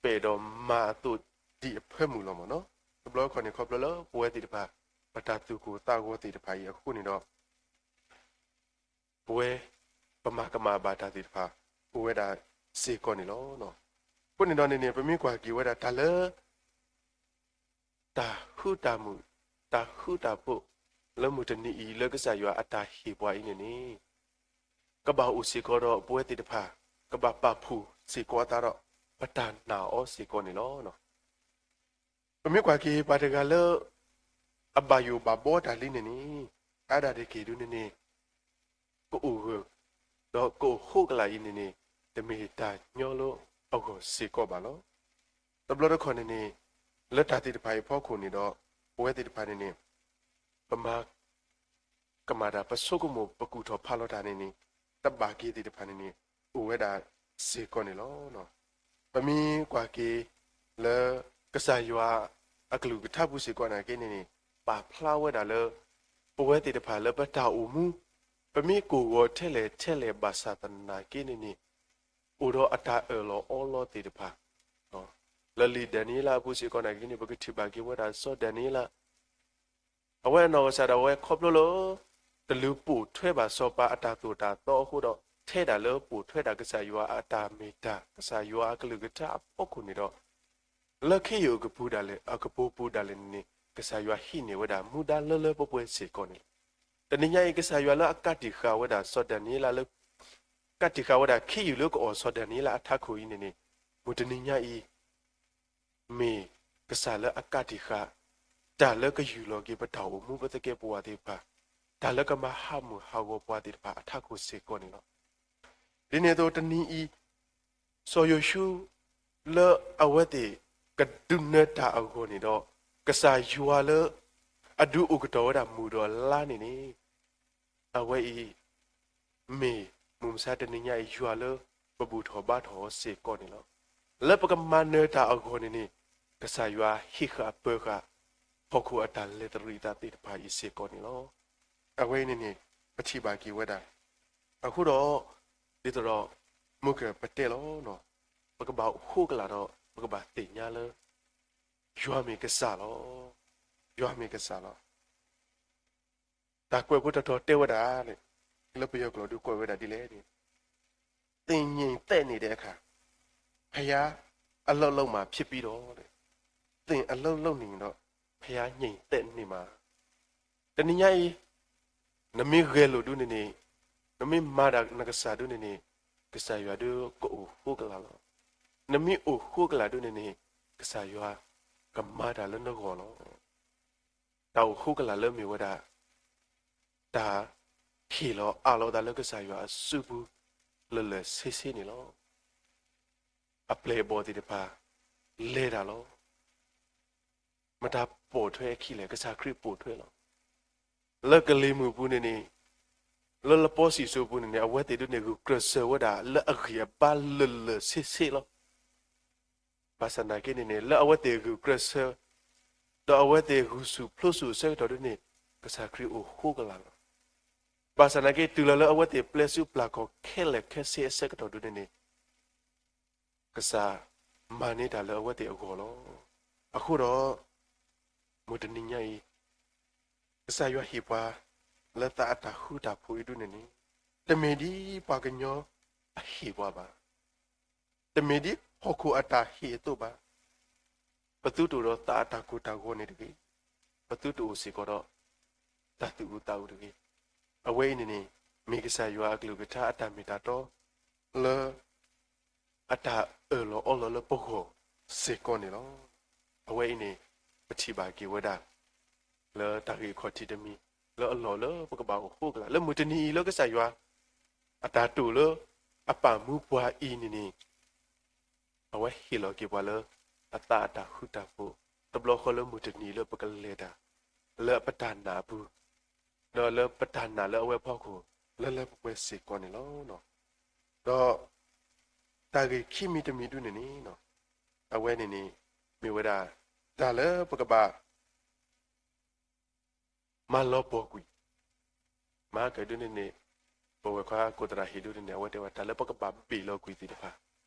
ပအဲၣ်ဒိးမၤအသိးဒံးအဖၢမုၢ်လီၤမ့ၢ်နီၤ. တဘျီတခီၣ်န့ၣ် ခီဖျိလၢပဝဲသ့ၣ်တဖၣ် ပတၢ်သူၣ်ကိၢ်သးဂီၤသ့ၣ်တဖၣ်အံၤအဃိန့ၣ်ဒီး ပဝဲ ပမၤကမၣ်ဘၣ်တၢ်သ့ၣ်တဖၣ် အိၣ်ဝဲဒၣ်စ့ၢ်ကီးန့ၣ်လီၤ. အဃိန့ၣ်ဒီးန့ၣ်န့ၣ် ပမ့ၢ်ကွၢ်က့ၤဝဲဒၣ်တၢ်လၢ တၢ်ဃူတၢ်မုာ်, တၢ်ဃူတၢ်ဖိး လၢမုၢ်တနံၤအံၤ လၢကစၢ်ယွၤအတၢ်ဟ့ၣ်ပှၤအံၤန့ၣ်န့ၣ် ကဘၣ်အိၣ်စ့ၢ်ကီးဒီးပဝဲသ့ၣ်တဖၣ်, ကဘၣ်ပာ်ဖှိၣ်စ့ၢ်ကီးအသးဒီး ပတၢ်နာ်အီၤစ့ၢ်ကီးန့ၣ်လီၤ. ပမ့ၢ်ကွၢ်က့ၤပှၤတဂၤလၢ အဘၣ်ယိၣ်ဘၣ်ဘှီတၢ်လံန့ၣ်န့ၣ် အါဒၣ်တက့ၢ်ဒုန့ၣ်န့ၣ် ကအိၣ်ဂၢၢ် ဒီးကအိၣ်ဃိကလာ်အံၤန့ၣ်န့ၣ် တမ့ၢ်တၢ်ညီလၢအဂီၢ်စ့ၢ်ကီးဘၣ်လီၤ. တဘျီတခီၣ်န့ၣ်န့ၣ် လၢတၢ်သ့ၣ်တဖၣ်အံၤအဖီခိၣ်န့ၣ်ဒီး ပဝဲသ့ၣ်တဖၣ်န့ၣ်န့ၣ် ပမၤ ကမၣ်တၢ် ပဆိကမိၣ် ပကူၣ်ထီၣ်ဖးလီၤတၢ်န့ၣ်န့ၣ် တဘၣ်က့ၤသ့ၣ်တဖၣ်န့ၣ်န့ၣ် အိၣ်ဝဲဒၣ်စ့ၢ်ကီးန့ၣ်လီၤ. ပမ့ၢ်ကွၢ်က့ၤ လၢကစၢ်ယွၤအကလုၢ်ကထါပူၤစ့ၢ်ကီးနာ်က့န့ၣ်န့ၣ် ပာ်ဖျါဝဲဒၣ်လၢ ပဝဲသ့ၣ်တဖၣ်လၢပတၢ်အိၣ်မူ ပမ့ၢ်ကိၢ်ဂီၤထဲလဲၣ်ထဲလဲၣ်ဘၣ်ဆၣ်သနာ်က့န့ၣ်န့ၣ် အိၣ်ဒီးအတၢ်အၢၣ်လီၤအီလီၤသ့ၣ်တဖၣ် လၢလံာ်ဒၤနံးယ့လးအပူၤစ့ၢ်ကီးနာ်က့န့ၣ် ပကထံၣ်ဘၣ်က့ၤဝဲဒၣ်စီၤဒၤနံးယ့လး အဝဲအနီၢ်ကစၢ်ဒၣ်ဝဲခီဖျိလၢ တလုၢ်ပိာ်ထွဲဘၣ်စီၤပၤအတၢ်သိၣ်တၢ်သီအဃိဒီး ထဲဒၣ်လၢပိာ်ထွဲဒၣ်ကစၢ်ယွၤအတၢ်မ့ၢ်တၢ် ကစၢ်ယွၤအကလုၢ်ကထါအဖီခိၣ်န့ၣ်ဒီး လၢခ့ယုၢ်အကပူၤဒၣ်လဲာ် အကပူၤပူၤဒၣ်လဲာ်န့ၣ်န့ၣ် ကစၢ်ယွၤဟံးန့ၢ်ဝဲဒၣ်မူဒါလၢလၢပှဲၤပှဲၤစ့ၢ်ကီးန့ၣ်လီၤ. တနံၤညါအံၤ ကစၢ်ယွၤလၢအကးတံာ်ဃာ်ဝဲဒၣ်စီၤဒၤနံးယ့လးလၢ ကးတံာ်ဃာ်ဝဲဒၣ်ခ့ယုၢ်လၢကအီၣ်စီၤဒၤနံးယ့လးအထးခိၣ်အံၤန့ၣ်န့ၣ် မုၢ်တနံၤညါအံၤ မ့ၢ်ကစၢ်လၢအကးတံာ်ဃာ် တၢ်လၢကယူၢ်လီၤက့ၤပတၢ်အိၣ်မူပသကဲာ်ပဝးသ့ၣ်တဖၣ်, တၢ်လၢကမၤဟးမုၢ်ဟးဂီၤပှၤသ့ၣ်တဖၣ်အထးခိၣ်စ့ၢ်ကီးန့ၣ်လီၤ. ဒ်န့ၣ်အသိးတနံၤအံၤ စီၤယိၤၡူ လၢအဝဲသ့ၣ် ကဒုးနၢၤတၢ်အဂီၢ်န့ၣ်ဒီး ကစၢ်ယွၤလၢ အဒုးအိၣ်ကတီၢ်ဝဲဒၣ်မုၢ်ဒီးလါန့ၣ်န့ၣ် အဝဲအံၤ မ့ၢ်မုၢ်မဆါတနံၤညါအံၤ ယွၤလၢပဘူၣ်ထီၣ်ဘါထီၣ်အီၤစ့ၢ်ကီးန့ၣ်လီၤ. လၢပကမၤနၢၤတၢ်အဂီၢ်န့ၣ်န့ၣ် ကစၢ်ယွၤဟ့ၣ်ဃာ်ပၢၤဃာ် ဟီၣ်ခိၣ်အတၢ်လဲၤတရံးအသးသ့ၣ်တဖၣ်အံၤစ့ၢ်ကီးန့ၣ်လီၤ. အဝဲအံၤန့ၣ်န့ၣ် ပထံၣ်ဘၣ်က့ၤဝဲဒၣ် အဃိဒီး ဒ်သိးဒီး မုၢ်ကပတဲလီၤ ပကဘၣ်အိၣ်ဃိကလာ်ဒီး ပကဘၣ်သ့ၣ်ညါလၢ ယွၤမ့ၢ်ကစၢ်လီၤ. ယွၤမ့ၢ်ကစၢ်လီၤ. တၢ်ကွဲးဖိတၢ်ထီၣ်တဲဝဲဒၣ်န့ၣ် လၢပယီၤကျိာ်ဒုးကွဲးဝဲဒၣ်ဒ်လဲၣ်န့ၣ် သင်ငြိမ်သက်နေတဲ့အခါ ဘုရားအလုပ်လုပ်မှာဖြစ်ပြီးတော့ သင်အလုပ်လုပ်နေရင်တော့ ဘုရားငြိမ်သက်နေမှာ. တနံၤညါအံၤ နမ့ၢ်ဂဲၤလိာ်ဒုန့ၣ်န့ၣ် နမ့ၢ်မၤဒၣ်နကစၢ်ဒုန့ၣ်န့ၣ် ကစၢ်ယွၤဒုကအိၣ်ဃိကလာ်လီၤ. နမ့ၢ်အိၣ်ဃိကလာ်ဒုန့ၣ်န့ၣ် ကစၢ်ယွၤကမၤတၢ်လၢနဂီၢ်လီၤ. တၢ်အိၣ်ဃိကလာ်လၢမ့ၢ်ဝဲဒၣ် တၢ်ဟ့ၣ်လီၤအးလီၤသးလၢကစၢ်ယွၤအစုပူၤ လၢလၢဆ့ဆ့န့ၣ်လီၤ. အပျဲၢ်အဘီၣ်သ့ၣ်တဖၣ် လဲၤတၢ်လီၤ. မတၤပိာ်ထွဲအခံလဲၣ်, ကစၢ်ခရံာ်ပိာ်ထွဲလီၤ. လၢကလံၤမုၢ်ပူၤန့ၣ်န့ၣ်, လၢလပီစံၣ်စိၤပူၤန့ၣ်န့ၣ် အဝဲသ့ၣ်ဒုန့ၣ် ဂုာ်ကျဲးစၢးဝဲဒၣ်လၢအဂံၢ်အဘါလၢလၢဆ့ဆ့လီၤ. ဘၣ်ဆၣ်သနာ်က့န့ၣ်န့ၣ် လၢအဝဲသ့ၣ်ဂုာ်ကျဲးစၢး ဒီးအဝဲသ့ၣ်ဂုာ်ဆူၣ်ဖျိဆူၣ်အဆၢကတီၢ်ဒုန့ၣ် ကစၢ်ခရံာ်အိၣ်ဃိကလာ်လီၤ. ဘၣ်ဆၣ်သနာ်က့ တုၤလီၤလၢအဝဲသ့ၣ်ပျဲဆူပျၢ်ကီၢ်ခဲလၢာ်ခဲဆ့အဆၢကတီၢ်ဒုန့ၣ်န့ၣ် ကစၢ်မၤန့ၢ်တၢ်လၢအဝဲသ့ၣ်အဂီၢ်လီၤ. အဃိဒီး မုၢ်တနံၤညါအံၤ ကစၢ်ယွၤဟ့ၣ်ပှၤ လၢသးအတၢ်ဃူတၢ်ဖိးအံၤဒုန့ၣ်န့ၣ် တမ့ၢ်ဒ်ပှၤကညီအဟ့ၣ်ပှၤဘၣ်. တမ့ၢ်ဒ်ဟီၣ်ခိၣ်အတၢ်ဟ့ၣ်အသိးဘၣ်. ပသုတအိၣ်ဒီးသးအတၢ်ကိၢ်တၢ်ဂီၤန့ၣ်တဂ့ၤ. ပသုတအိၣ်စ့ၢ်ကီးဒီး တၢ်သူၣ်အုးသးအုးတဂ့ၤ. အဝဲအံၤန့ၣ်န့ၣ် မ့ၢ်ကစၢ်ယွၤအကလုၢ်ကထါအတၢ်မ့ၢ်တၢ်တီ လၢ အတၢ်အၢၣ်လီၤအီလီၤလၢပဂီၢ်စ့ၢ်ကီးန့ၣ်လီၤ. အဝဲအံၤန့ၣ် ပထံၣ်ဘၣ်က့ၤဝဲဒၣ် လၢတၢ်ဂ့ၢ်အခီၣ်ထံးတမံၤ လၢအလီၢ်လၢပကဘၣ်အိၣ်ဃိကလာ် လၢမုၢ်တနံၤအံၤလၢကစၢ်ယွၤ အတၢ်တိာ်လၢအပာ်မူပှၤအံၤန့ၣ်န့ၣ် အဝဲဟ့ၣ်လီၤက့ၤပှၤလၢ အသးအတၢ်ဃူတၢ်ဖိး တဘျီဃီလၢမုၢ်တနံၤလၢပကလဲၤတၢ် လၢပတၢ်နာ်အပူၤ ဒီးလၢပတၢ်နာ်လၢအဝဲအဖီခိၣ် လၢလၢပှဲၤပှဲၤစ့ၢ်ကီးန့ၣ်လီၤ. ဒီး တၢ်ဂ့ၢ်ခံမံၤတမံၤဒုန့ၣ်န့ၣ် အဝဲန့ၣ်န့ၣ် မ့ၢ်ဝဲဒၣ် တၢ်လၢပကဘၣ် မၤလီၤပှီၢ်ကွံာ်, မၤကဒုန့ၣ်န့ၣ် ပဝဲၢ်ခွါကိးသရၣ်ဟ့ၣ်ဒုန့ၣ်န့ၣ် အဝဲတဲဝဲတၢ်လၢပကဘၣ်ဘ့ၣ်လီၤကွံာ်သ့ၣ်တဖၣ်,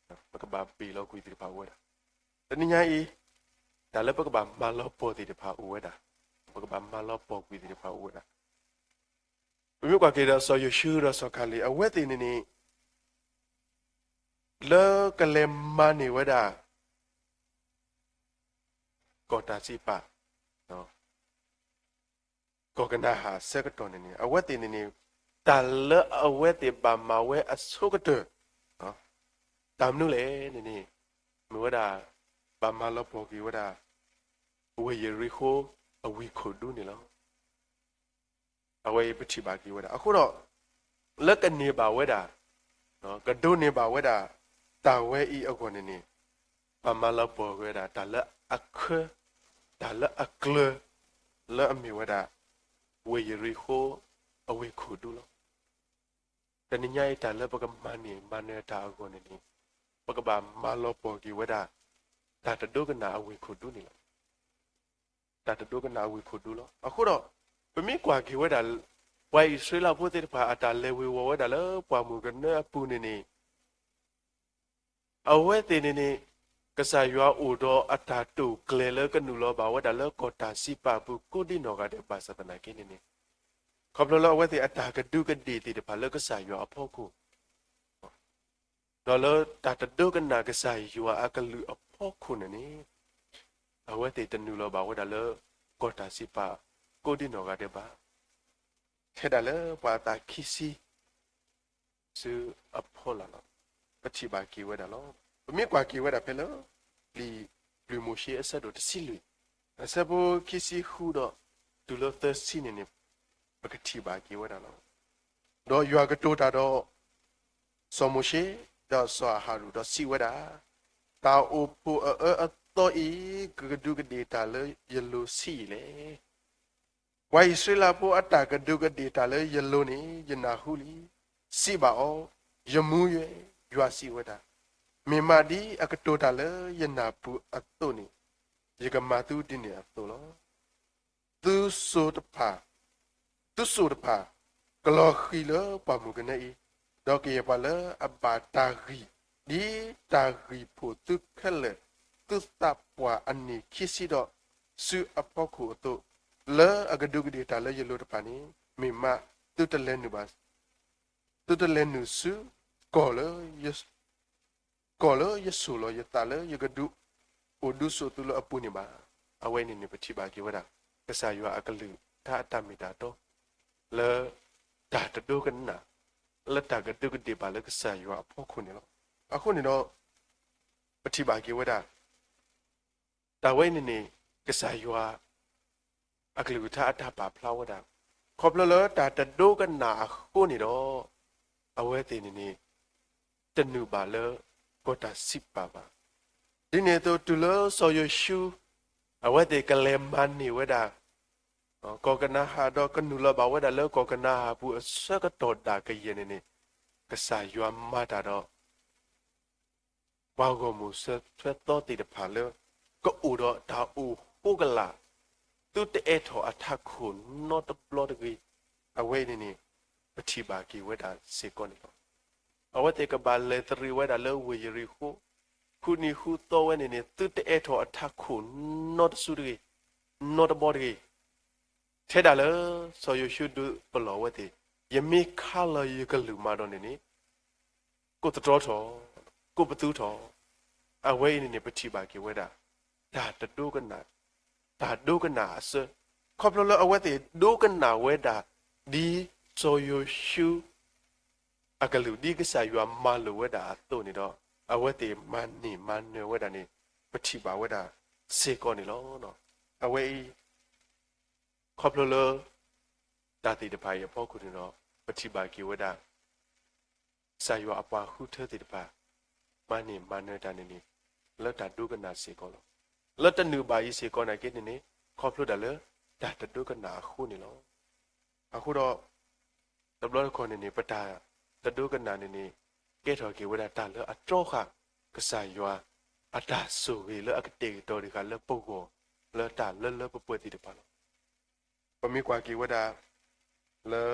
ပကဘၣ်ဘ့ၣ်လီၤကွံာ်သ့ၣ်တဖၣ်အိၣ်ဝဲဒၣ်. တနံၤညါအံၤ တၢ်လၢပကဘၣ်မၤလီၤပှီၢ်သ့ၣ်တဖၣ်အိၣ်ဝဲဒၣ်, ပကဘၣ်မၤလီၤပှီၢ်ကွံာ်သ့ၣ်တဖၣ်အိၣ်ဝဲဒၣ်. ပမ့ၢ်ကွၢ်က့ၤဒီးစီၤယိၤၡူဒီးစီၤကၤလ့း အဝဲသ့ၣ်န့ၣ်န့ၣ် လၢကလဲၤမၤန့ၢ်ဝဲဒၣ် ကီၢ်တၢ်စံးပာ် ကီၢ်ကနၤအၣ်အဆၢကတီၢ်န့ၣ်န့ၣ် အဝဲသ့ၣ်န့ၣ်န့ၣ် တၢ်လၢအဝဲသ့ၣ်ဘၣ်မၤဝဲအဆိကတၢၢ် တၢ်မနုၤလဲၣ်န့ၣ်န့ၣ် မ့ၢ်ဝဲဒၣ် ဘၣ်မၤလီၤပှီၢ်က့ၤဝဲဒၣ် ဝ့ၢ်ယရံၣ်ဃိၣ်အဝ့ၢ်ခိၣ်ဒူန့ၣ်လီၤ. အဝဲအံၤပထံၣ်ဘၣ်က့ၤဝဲဒၣ်. အဃိဒီး လၢကန့ၢ်ဘၣ်ဝဲဒၣ် ကဒိးန့ၢ်ဘၣ်ဝဲဒၣ် တၢ်ဝဲအံၤအဂီၢ်န့ၣ်န့ၣ် ဘၣ်မၤလီၤပှီၢ်က့ၤဝဲဒၣ် တၢ်လၢအခၢ တၢ်လၢအကျၢၤ လၢအမ့ၢ်ဝဲဒၣ် ဝ့ၢ်ယရံၣ်ဃိၣ်အဝ့ၢ်ခိၣ်ဒူလီၤ. တနံၤညါအံၤ တၢ်လၢပကမၤန့ၢ်မၤနၢၤတၢ်အဂီၢ်န့ၣ်န့ၣ် ပကဘၣ်မၤလီၤပှီၢ်က့ၤဝဲဒၣ် တၢ်တဒိကနၣ်အဝ့ၢ်ခိၣ်ဒူန့ၣ်လီၤ. တၢ်တဒိကနၣ်အဝ့ၢ်ခိၣ်ဒူလီၤ. အဃိဒီး ပမ့ၢ်ကွၢ်က့ၤဝဲဒၣ် ပှၤအံၣ်စရ့လးဖိသ့ၣ်တဖၣ် အတၢ်လဲၤဝ့ၤဝီၤဝဲဒၣ်လၢပှၢ်မုၢ်ကနၢအပူၤန့ၣ်န့ၣ် အဝဲသ့ၣ်န့ၣ်န့ၣ် ကစၢ်ယွၤအိၣ်ဒီးအတၢ်တိာ်ကျဲၤလၢကနုာ်လီၤဘၣ်ဝဲဒၣ်လၢကီၢ်တၢ်စံးပာ်အပူၤကိးဒံနီၢ်ဂၤဒဲးဘၣ်ဆၣ်သနာ်က့န့ၣ်န့ၣ် ခီဖျိလၢအဝဲသ့ၣ်အတၢ်ကဒူးကဒ့ၣ်သ့ၣ်တဖၣ်လၢကစၢ်ယွၤအဖီခိၣ် ဒီးလၢတၢ်တဒိကနၣ်ကစၢ်ယွၤအကလုၢ်အဖီခိၣ်န့ၣ်န့ၣ် အဝဲသ့ၣ်တနုာ်လီၤဘၣ်ဝဲဒၣ်လၢ ကီၢ်တၢ်စံးပာ် ကိးဒံနီၢ်ဂၤဒဲးဘၣ် ထဲဒၣ်လၢပှၤအသးခံဆံ ဆူအဖီလာ်လီၤ. ပထံၣ်ဘၣ်က့ၤဝဲဒၣ်လီၤ. ပမ့ၢ်ကွၢ်က့ၤဝဲဒၣ်ဖဲလၢ လံာ်လွံၢ်မိၤၡ့အဆၢဒိၣ်တဆံလွံၢ် အဆၢဖိခံဆံဃုဒီး တုၤလၢသၢဆံန့ၣ်န့ၣ် ပကထံၣ်ဘၣ်က့ၤဝဲဒၣ်လီၤ. ဒီးယွၤကတိၤတၢ်ဒီး စီၤမိၤၡ့ ဒီးစီၤအၤဟရိၣ်ဒီးစံးဝဲဒၣ်, တၢ်အိၣ်ဖှိၣ်အအၢအ မ့ၢ်အတီအံၤ ကကဒူးကဒ့ၣ်တၢ်လၢယလိၤဆံးယံာ်လဲၣ်. ပှၤအံၣ်စရ့လးဖိအတၢ်ကဒူးကဒ့ၣ်တၢ်လၢယလိၤန့ၣ် ယနၢ်ဟူလံ. စံးဘၣ်အီၤ, ယမူယွဲ, ယွၤစံးဝဲဒၣ်, မ့ၢ်မးဒ်အကတိၤတၢ်လၢယနၢ်ပူၤအသိးန့ၣ်, ယကမၤသုဒ်န့ၣ်အသိးလီၤ. သုစိၤတဖၣ်, သုစိၤတဖၣ်, ကလီၤဃံၤလၢပှၢ်မုၢ်ကနၢအံၤ, ဒီးကယဲၢ်ပှၤလၢအဘၣ်တၢ်ဂံၢ်, ဒ်တၢ်ဂံၢ်ဖိးသုခဲလၢာ်, သုသးပှၢ်အနံၣ်ခံဆံဒီး စုအဖီခိၣ်အသိး, လၢအကဒူးကဒ့ၣ်တၢ်လၢယလိၤတဖၣ်န့ၣ်, မ့ၢ်မးသုတလဲၤနုာ်ဘၣ်, သုတလဲၤနုာ်ဆူ ကီၢ်လၢ ကီၢ်လၢယဆိၣ်လီၤယသးလၢယကဒုးအိၣ်ဒုးဆိးသုလၢအပူၤန့ၣ်ဘၣ်. အဝဲန့ၣ်န့ၣ် ပထံၣ်ဘၣ်က့ၤဝဲဒၣ် ကစၢ်ယွၤအကလုၢ်ကထါအတၢ်မ့ၢ်တၢ်တီ လၢတၢ်တဒိကနၣ် လၢတၢ်ကဒူးကဒ့ၣ်ဘၣ်လၢကစၢ်ယွၤအဖီခိၣ်န့ၣ်လီၤ. အဃိန့ၣ်ဒီး ပထံၣ်ဘၣ်က့ၤဝဲဒၣ် တၢ်ဝဲအံၤန့ၣ်န့ၣ် ကစၢ်ယွၤ အကလုၢ်ကထါအတၢ်ပာ်ဖျါဝဲဒၣ် ခီဖျိလၢတၢ်တဒိကနၣ်အဃိန့ၣ်ဒီး အဝဲသ့ၣ်န့ၣ်န့ၣ် တနုာ်ဘၣ်လၢကီၢ်တၢ်စံးပာ်ဘၣ်. ဒ်န့ၣ်အသိးတုၤလၢစီၤယိၤၡူ အဝဲသ့ၣ်ကလဲၤမၤန့ၢ်ဝဲဒၣ် ကီၢ်ကနၤအၣ်ဒီးကနုာ်လီၤဘၣ်ဝဲဒၣ်လၢကီၢ်ကနၤအၣ်အပူၤအဆၢကတီၢ်ဒၣ်ကယဲၢ်န့ၣ်န့ၣ် ကစၢ်ယွၤမၤတၢ်ဒီး ပှၤဂီၢ်မုၢ်ဆၢထွဲသီသ့ၣ်တဖၣ်လၢ ကအိၣ်ဒီးတၢ်အိၣ်ဃိကလာ် သုတအဲးထီၣ်အထးခိၣ်နီတဘျီတဂ့ၤ. အဝဲအံၤန့ၣ်န့ၣ် ပထံၣ်ဘၣ်က့ၤဝဲဒၣ်စ့ၢ်ကီးန့ၣ်လီၤ. အဝဲသ့ၣ်ကဘၣ်လဲၤသရံးဝဲဒၣ်လၢဝ့ၢ်ယရံၤဃိ ဃုနံၤဃုသီဝဲန့ၣ်န့ၣ် သုတအဲးထီၣ်အထးခိၣ်နီတစုတဂ့ၤ, နီတဘျီတဂ့ၤ. ထဲဒၣ်လၢ စီၤယိၤၡူဒုးပလီၢ်အဝဲသ့ၣ်, ယမ့ၢ်ခါလီၤယကလုၢ်မးဒီးန့ၣ်န့ၣ် ကိးသတြီထီၣ်, ကိးပသူထီၣ်. အဝဲအံၤန့ၣ်န့ၣ် ပထံၣ်ဘၣ်က့ၤဝဲဒၣ် တၢ်တဒိကနၣ်, တၢ်ဒိကနၣ်အဆၢ, ခီဖျိလၢအဝဲသ့ၣ်ဒိကနၣ်ဝဲဒၣ် ဒ်စီၤယိၤၡူ အကလုၢ် ဒ်ကစၢ်ယွၤမၤလိာ်ဝဲဒၣ်အသိးန့ၣ်ဒီး အဝဲသ့ၣ်မၤန့ၢ်မၤနၢၤဝဲဒၣ်န့ၣ် ပထံၣ်ဘၣ်ဝဲဒၣ်စ့ၢ်ကီးန့ၣ်လီၤ. အဝဲအံၤ ခီဖျိလၢ တၢ်သ့ၣ်တဖၣ်အံၤအဖီခိၣ်န့ၣ်ဒီး ပထံၣ်ဘၣ်က့ၤဝဲဒၣ် ကစၢ်ယွၤအပှၤဃုထၢသ့ၣ်တဖၣ် မၤန့ၢ်မၤနၢၤတၢ်န့ၣ်န့ၣ် လၢတၢ်ဒိကနၣ်စ့ၢ်ကီးလီၤ. လၢတနုာ်ဘၣ်အံၤစ့ၢ်ကီးနာ်က့န့ၣ်န့ၣ် ခီဖျိဒၣ်လၢတၢ်တဒိကနၣ်အဃိန့ၣ်လီၤ. အဃိဒီး တဘျီတခီၣ်န့ၣ်န့ၣ် ပတၢ်တဒိကနၣ်န့ၣ်န့ၣ် ကဲထီၣ်က့ၤဝဲဒၣ်တၢ်လၢအတြီဃာ် ကစၢ်ယွၤအတၢ်ဆိၣ်ဂ့ၤလၢအကတဲာ်ကတီၤတဂၤလၢပဂီၢ် လၢတၢ်လၢလၢပှဲၤပှဲၤသ့ၣ်တဖၣ်လီၤ. ပမ့ၢ်ကွၢ်က့ၤဝဲဒၣ် လၢ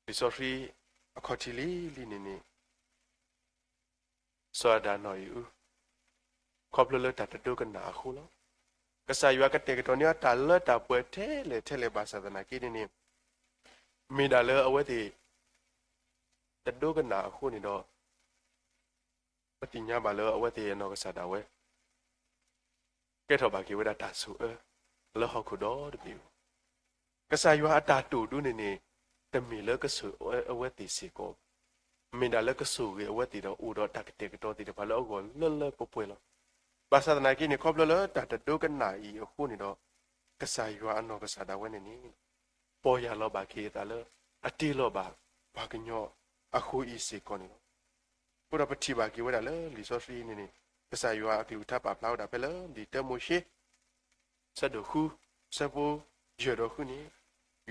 လံာ်စီဆှံ အခီၣ်ထံးလံၤလံၤန့ၣ်န့ၣ် စီၤအၤဒၣ်နီၢ်အံၤအု ခီဖျိလၢတၢ်တဒိကနၣ်အဃိလီၤ. ကစၢ်ယွၤကတဲာ်ကတီၤန့ၢ်အတၢ်လၢတၢ်ပှဲၤထဲလဲၣ်ထဲလဲၣ်ဘၣ်ဆၣ်သနာ်က့န့ၣ်န့ၣ် မ့ၢ်ဒၣ်လၢအဝဲသ့ၣ် တဒိကနၣ်အဃိန့ၣ်ဒီး ပသ့ၣ်ညါဘၣ်လၢအဝဲသ့ၣ်အနီၢ်ကစၢ်ဒၣ်ဝဲ ကဲထီၣ်ဘၣ်က့ၤဝဲဒၣ်တၢ်ဆိၣ်အၢ လၢဟီၣ်ခိၣ်ဒီတဘ့ၣ်အံၤ. ကစၢ်ယွၤအတၢ်တိာ်ဒုန့ၣ်န့ၣ် တမ့ၢ်လၢကဆိၣ်အၢအဝဲသ့ၣ်စ့ၢ်ကီး, မ့ၢ်ဒၣ်လၢကဆိၣ်ဂ့ၤအဝဲသ့ၣ်ဒီး အိၣ်ဒီးတၢ်ကတဲာ်ကတီၤသ့ၣ်တဖၣ်လၢအဂီၢ်လၢလၢပှဲၤပှဲၤလီၤ. ဘၣ်ဆၣ်သနာ်က့န့ၣ် ခီဖျိလၢတၢ်တဒိကနၣ်အံၤအဃိန့ၣ်ဒီး ကစၢ်ယွၤအနီၢ်ကစၢ်ဒၣ်ဝဲန့ၣ်န့ၣ် ပီၢ်ယၢ်လီၤဘၣ်က့ၤအသးလၢ အတ့လီၤဘၣ်ပှၤကညီအဃိအံၤစ့ၢ်ကီးန့ၣ်လီၤ. အဃိဒီးပထံၣ်ဘၣ်က့ၤဝဲဒၣ်လၢလံာ်စီဆှံန့ၣ်န့ၣ် ကစၢ်ယွၤအကလုၢ်ကထါပာ်ဖျါဝဲဒၣ်ဖဲလၢလံာ်တၢမိၤၡ့ ဆၢဒိၣ်ဃု ဆၢဖိယဲၢ်ဒီးဃုန့ၣ်,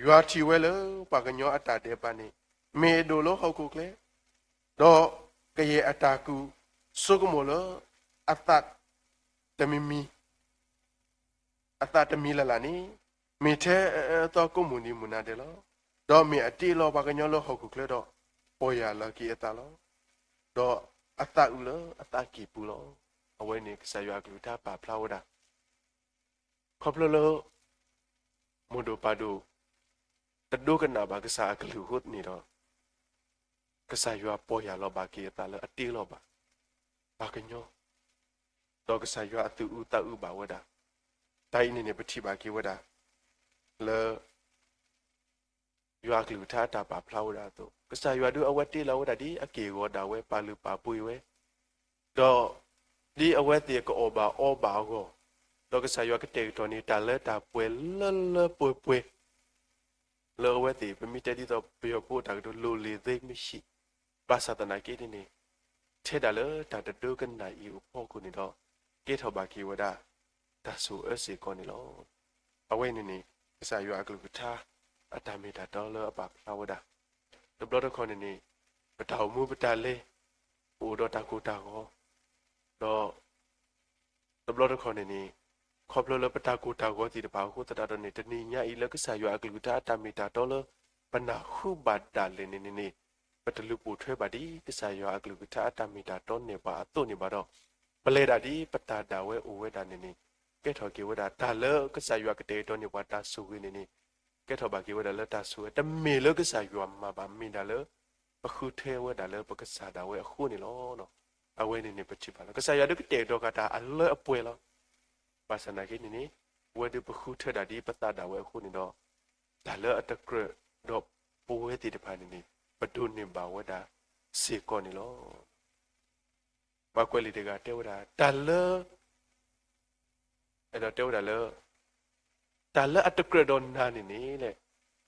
ယွၤထံၣ်ဝဲလၢပှၤကညီအတၢ်ဒဲးဘးန့ၣ် မ့ၢ်အဒိၣ်လၢဟီၣ်ခိၣ်ချၢ, ဒီးကယဲၢ်အတၢ်ကူၣ်ဆိကမိၣ်လၢ အသးတမံၤမံၤ အသးတမံၤလၢ်လၢ်န့ၣ် မ့ၢ်ထဲအအၢအသီကိးမုၢ်နံၤမုၢ်နၤဒဲးလီၤ. ဒီးမ့ၢ်အတ့လီၤပှၤကညီလၢဟီၣ်ခိၣ်ချၢဒီး ပီၢ်ယၢ်လီၤက့ၤအသးလီၤ. ဒီးအသးအုးလၢအသးကံၢ်ပူၤလီၤ. အဝဲန့ၣ်ကစၢ်ယွၤအကလုၢ်ကထါပာ်ဖျါဝဲဒၣ် ခီဖျိလၢ မိၢ်ဒိၣ်ပၢ်ဒိၣ် တဒိကနၣ်ဘၣ်ကစၢ်အကလုၢ်အဃိန့ၣ်ဒီး ကစၢ်ယွၤပီၢ်ယၢ်လီၤဘၣ်က့ၤအသးလၢအတ့လီၤဘၣ် ပှၤကညီ, ဒီးကစၢ်ယွၤအသူၣ်အုးသးအုးဘၣ်ဝဲဒၣ်. တၢ်အံၤန့ၣ်န့ၣ် ပထံၣ်ဘၣ်က့ၤဝဲဒၣ် လၢ ယွၤအကလုၢ်ကထါအတၢ်ပာ်ဖျါဝဲဒၣ်အသိး ကစၢ်ယွၤဒုးအဝဲတ့လီၤဝဲဒၣ်ဒ်အက့ၢ်အဂီၤဒၣ်ဝဲ ပာ်လုၢ်ပာ်ပှ့ၤဝဲ, ဒီး ဒ်အဝဲသ့ၣ်ကအီၣ်ဘၣ်အီဘၣ်အဂီၢ်, ဒီးကစၢ်ယွၤကတဲာ်ကတီၤန့ၢ်တၢ်လၢတၢ်ပှဲၤလၢလၢပှဲၤပှဲၤ လၢအဝဲသ့ၣ် ပမ့ၢ်တဲဒ်သိးပယီၤဖိအတၢ်ကတိၤ လိုလေသေးမရှိ, ဘၣ်ဆၣ်သနာ်က့န့ၣ်န့ၣ် ထဲဒၣ်လၢတၢ်တဒိကနၣ်အံၤအဖီခိၣ်န့ၣ်ဒီး ကဲထီၣ်ဘၣ်က့ၤဝဲဒၣ် တၢ်ဆိၣ်အၢစ့ၢ်ကီးန့ၣ်လီၤ. အဝဲအံၤန့ၣ်န့ၣ် ကစၢ်ယွၤအကလုၢ်ကထါ အတၢ်မ့ၢ်တၢ်တီလၢအပာ်ဖျါဝဲဒၣ်, တဘျီတခီၣ်န့ၣ်န့ၣ် ပတၢ်အိၣ်မူပတၢ်လဲၤ ပအိၣ်ဒီးတၢ်ကိၢ်တၢ်ဂီၤ, ဒီး တဘျီတခီၣ်န့ၣ်န့ၣ် ခီဖျိလၢပတၢ်ကိၢ်တၢ်ဂီၤသ့ၣ်တဖၣ်အဃိသတးဒီးန့ၣ် တနံၤညါအံၤလၢကစၢ်ယွၤအကလုၢ်ကထါအတၢ်မ့ၢ်တၢ်တီလၢ ပနၢ်ဟူဘၣ်ဒၣ်လဲာ်န့ၣ်န့ၣ်န့ၣ် ပတလူၤပိာ်ထွဲဘၣ်ဒ်ကစၢ်ယွၤအကလုၢ်ကထါအတၢ်မ့ၢ်တၢ်တီန့ၢ်ပှၤအသိးန့ၣ်ဘၣ်ဒီး ပလဲၤဒၣ်ဒ်ပတၢ်ဒၣ်ဝဲအိၣ်ဝဲဒၣ်န့ၣ်န့ၣ် ကဲထီၣ်က့ၤဝဲဒၣ် တၢ်လၢကစၢ်ယွၤကတဲာ်ကတီၤန့ၢ်ပှၤတၢ်ဆိၣ်ဂ့ၤန့ၣ်န့ၣ် ကဲထီၣ်ဘၣ်က့ၤဝဲဒၣ်လၢတၢ်ဆိၣ်ဂ့ၤ တမ့ၢ်လၢကစၢ်ယွၤမၤဘၣ် မ့ၢ်ဒၣ်လၢ ပဃုထၢဝဲဒၣ်လၢပကစၢ်ဒၣ်ဝဲအဃိန့ၣ်လီၤ. အဝဲန့ၣ်န့ၣ် ပထံၣ်ဘၣ်လီၤ. ကစၢ်ယွၤဒုးကတဲာ်ကတီၤဃာ်တၢ်အလၢအပှဲၤလီၤ. ဘၣ်ဆၣ်နာ်က့န့ၣ်န့ၣ် အဝဲဒုးပဃုထၢဒၣ်ဒ်ပသးဒၣ်ဝဲအဃိန့ၣ်ဒီး တၢ်လၢအတကြၢးဒီးပဝဲသ့ၣ်တဖၣ်န့ၣ်န့ၣ် ပဒိးန့ၢ်ဘၣ်ဝဲဒၣ်စ့ၢ်ကီးန့ၣ်လီၤ. ပှၤကွဲးလံာ်တဂၤတဲဝဲဒၣ် တၢ်လၢ အဲၣ်ဒိးတဲဝဲဒၣ်လၢ တၢ်လၢအတကြၢးဒီးနၤန့ၣ်န့ၣ်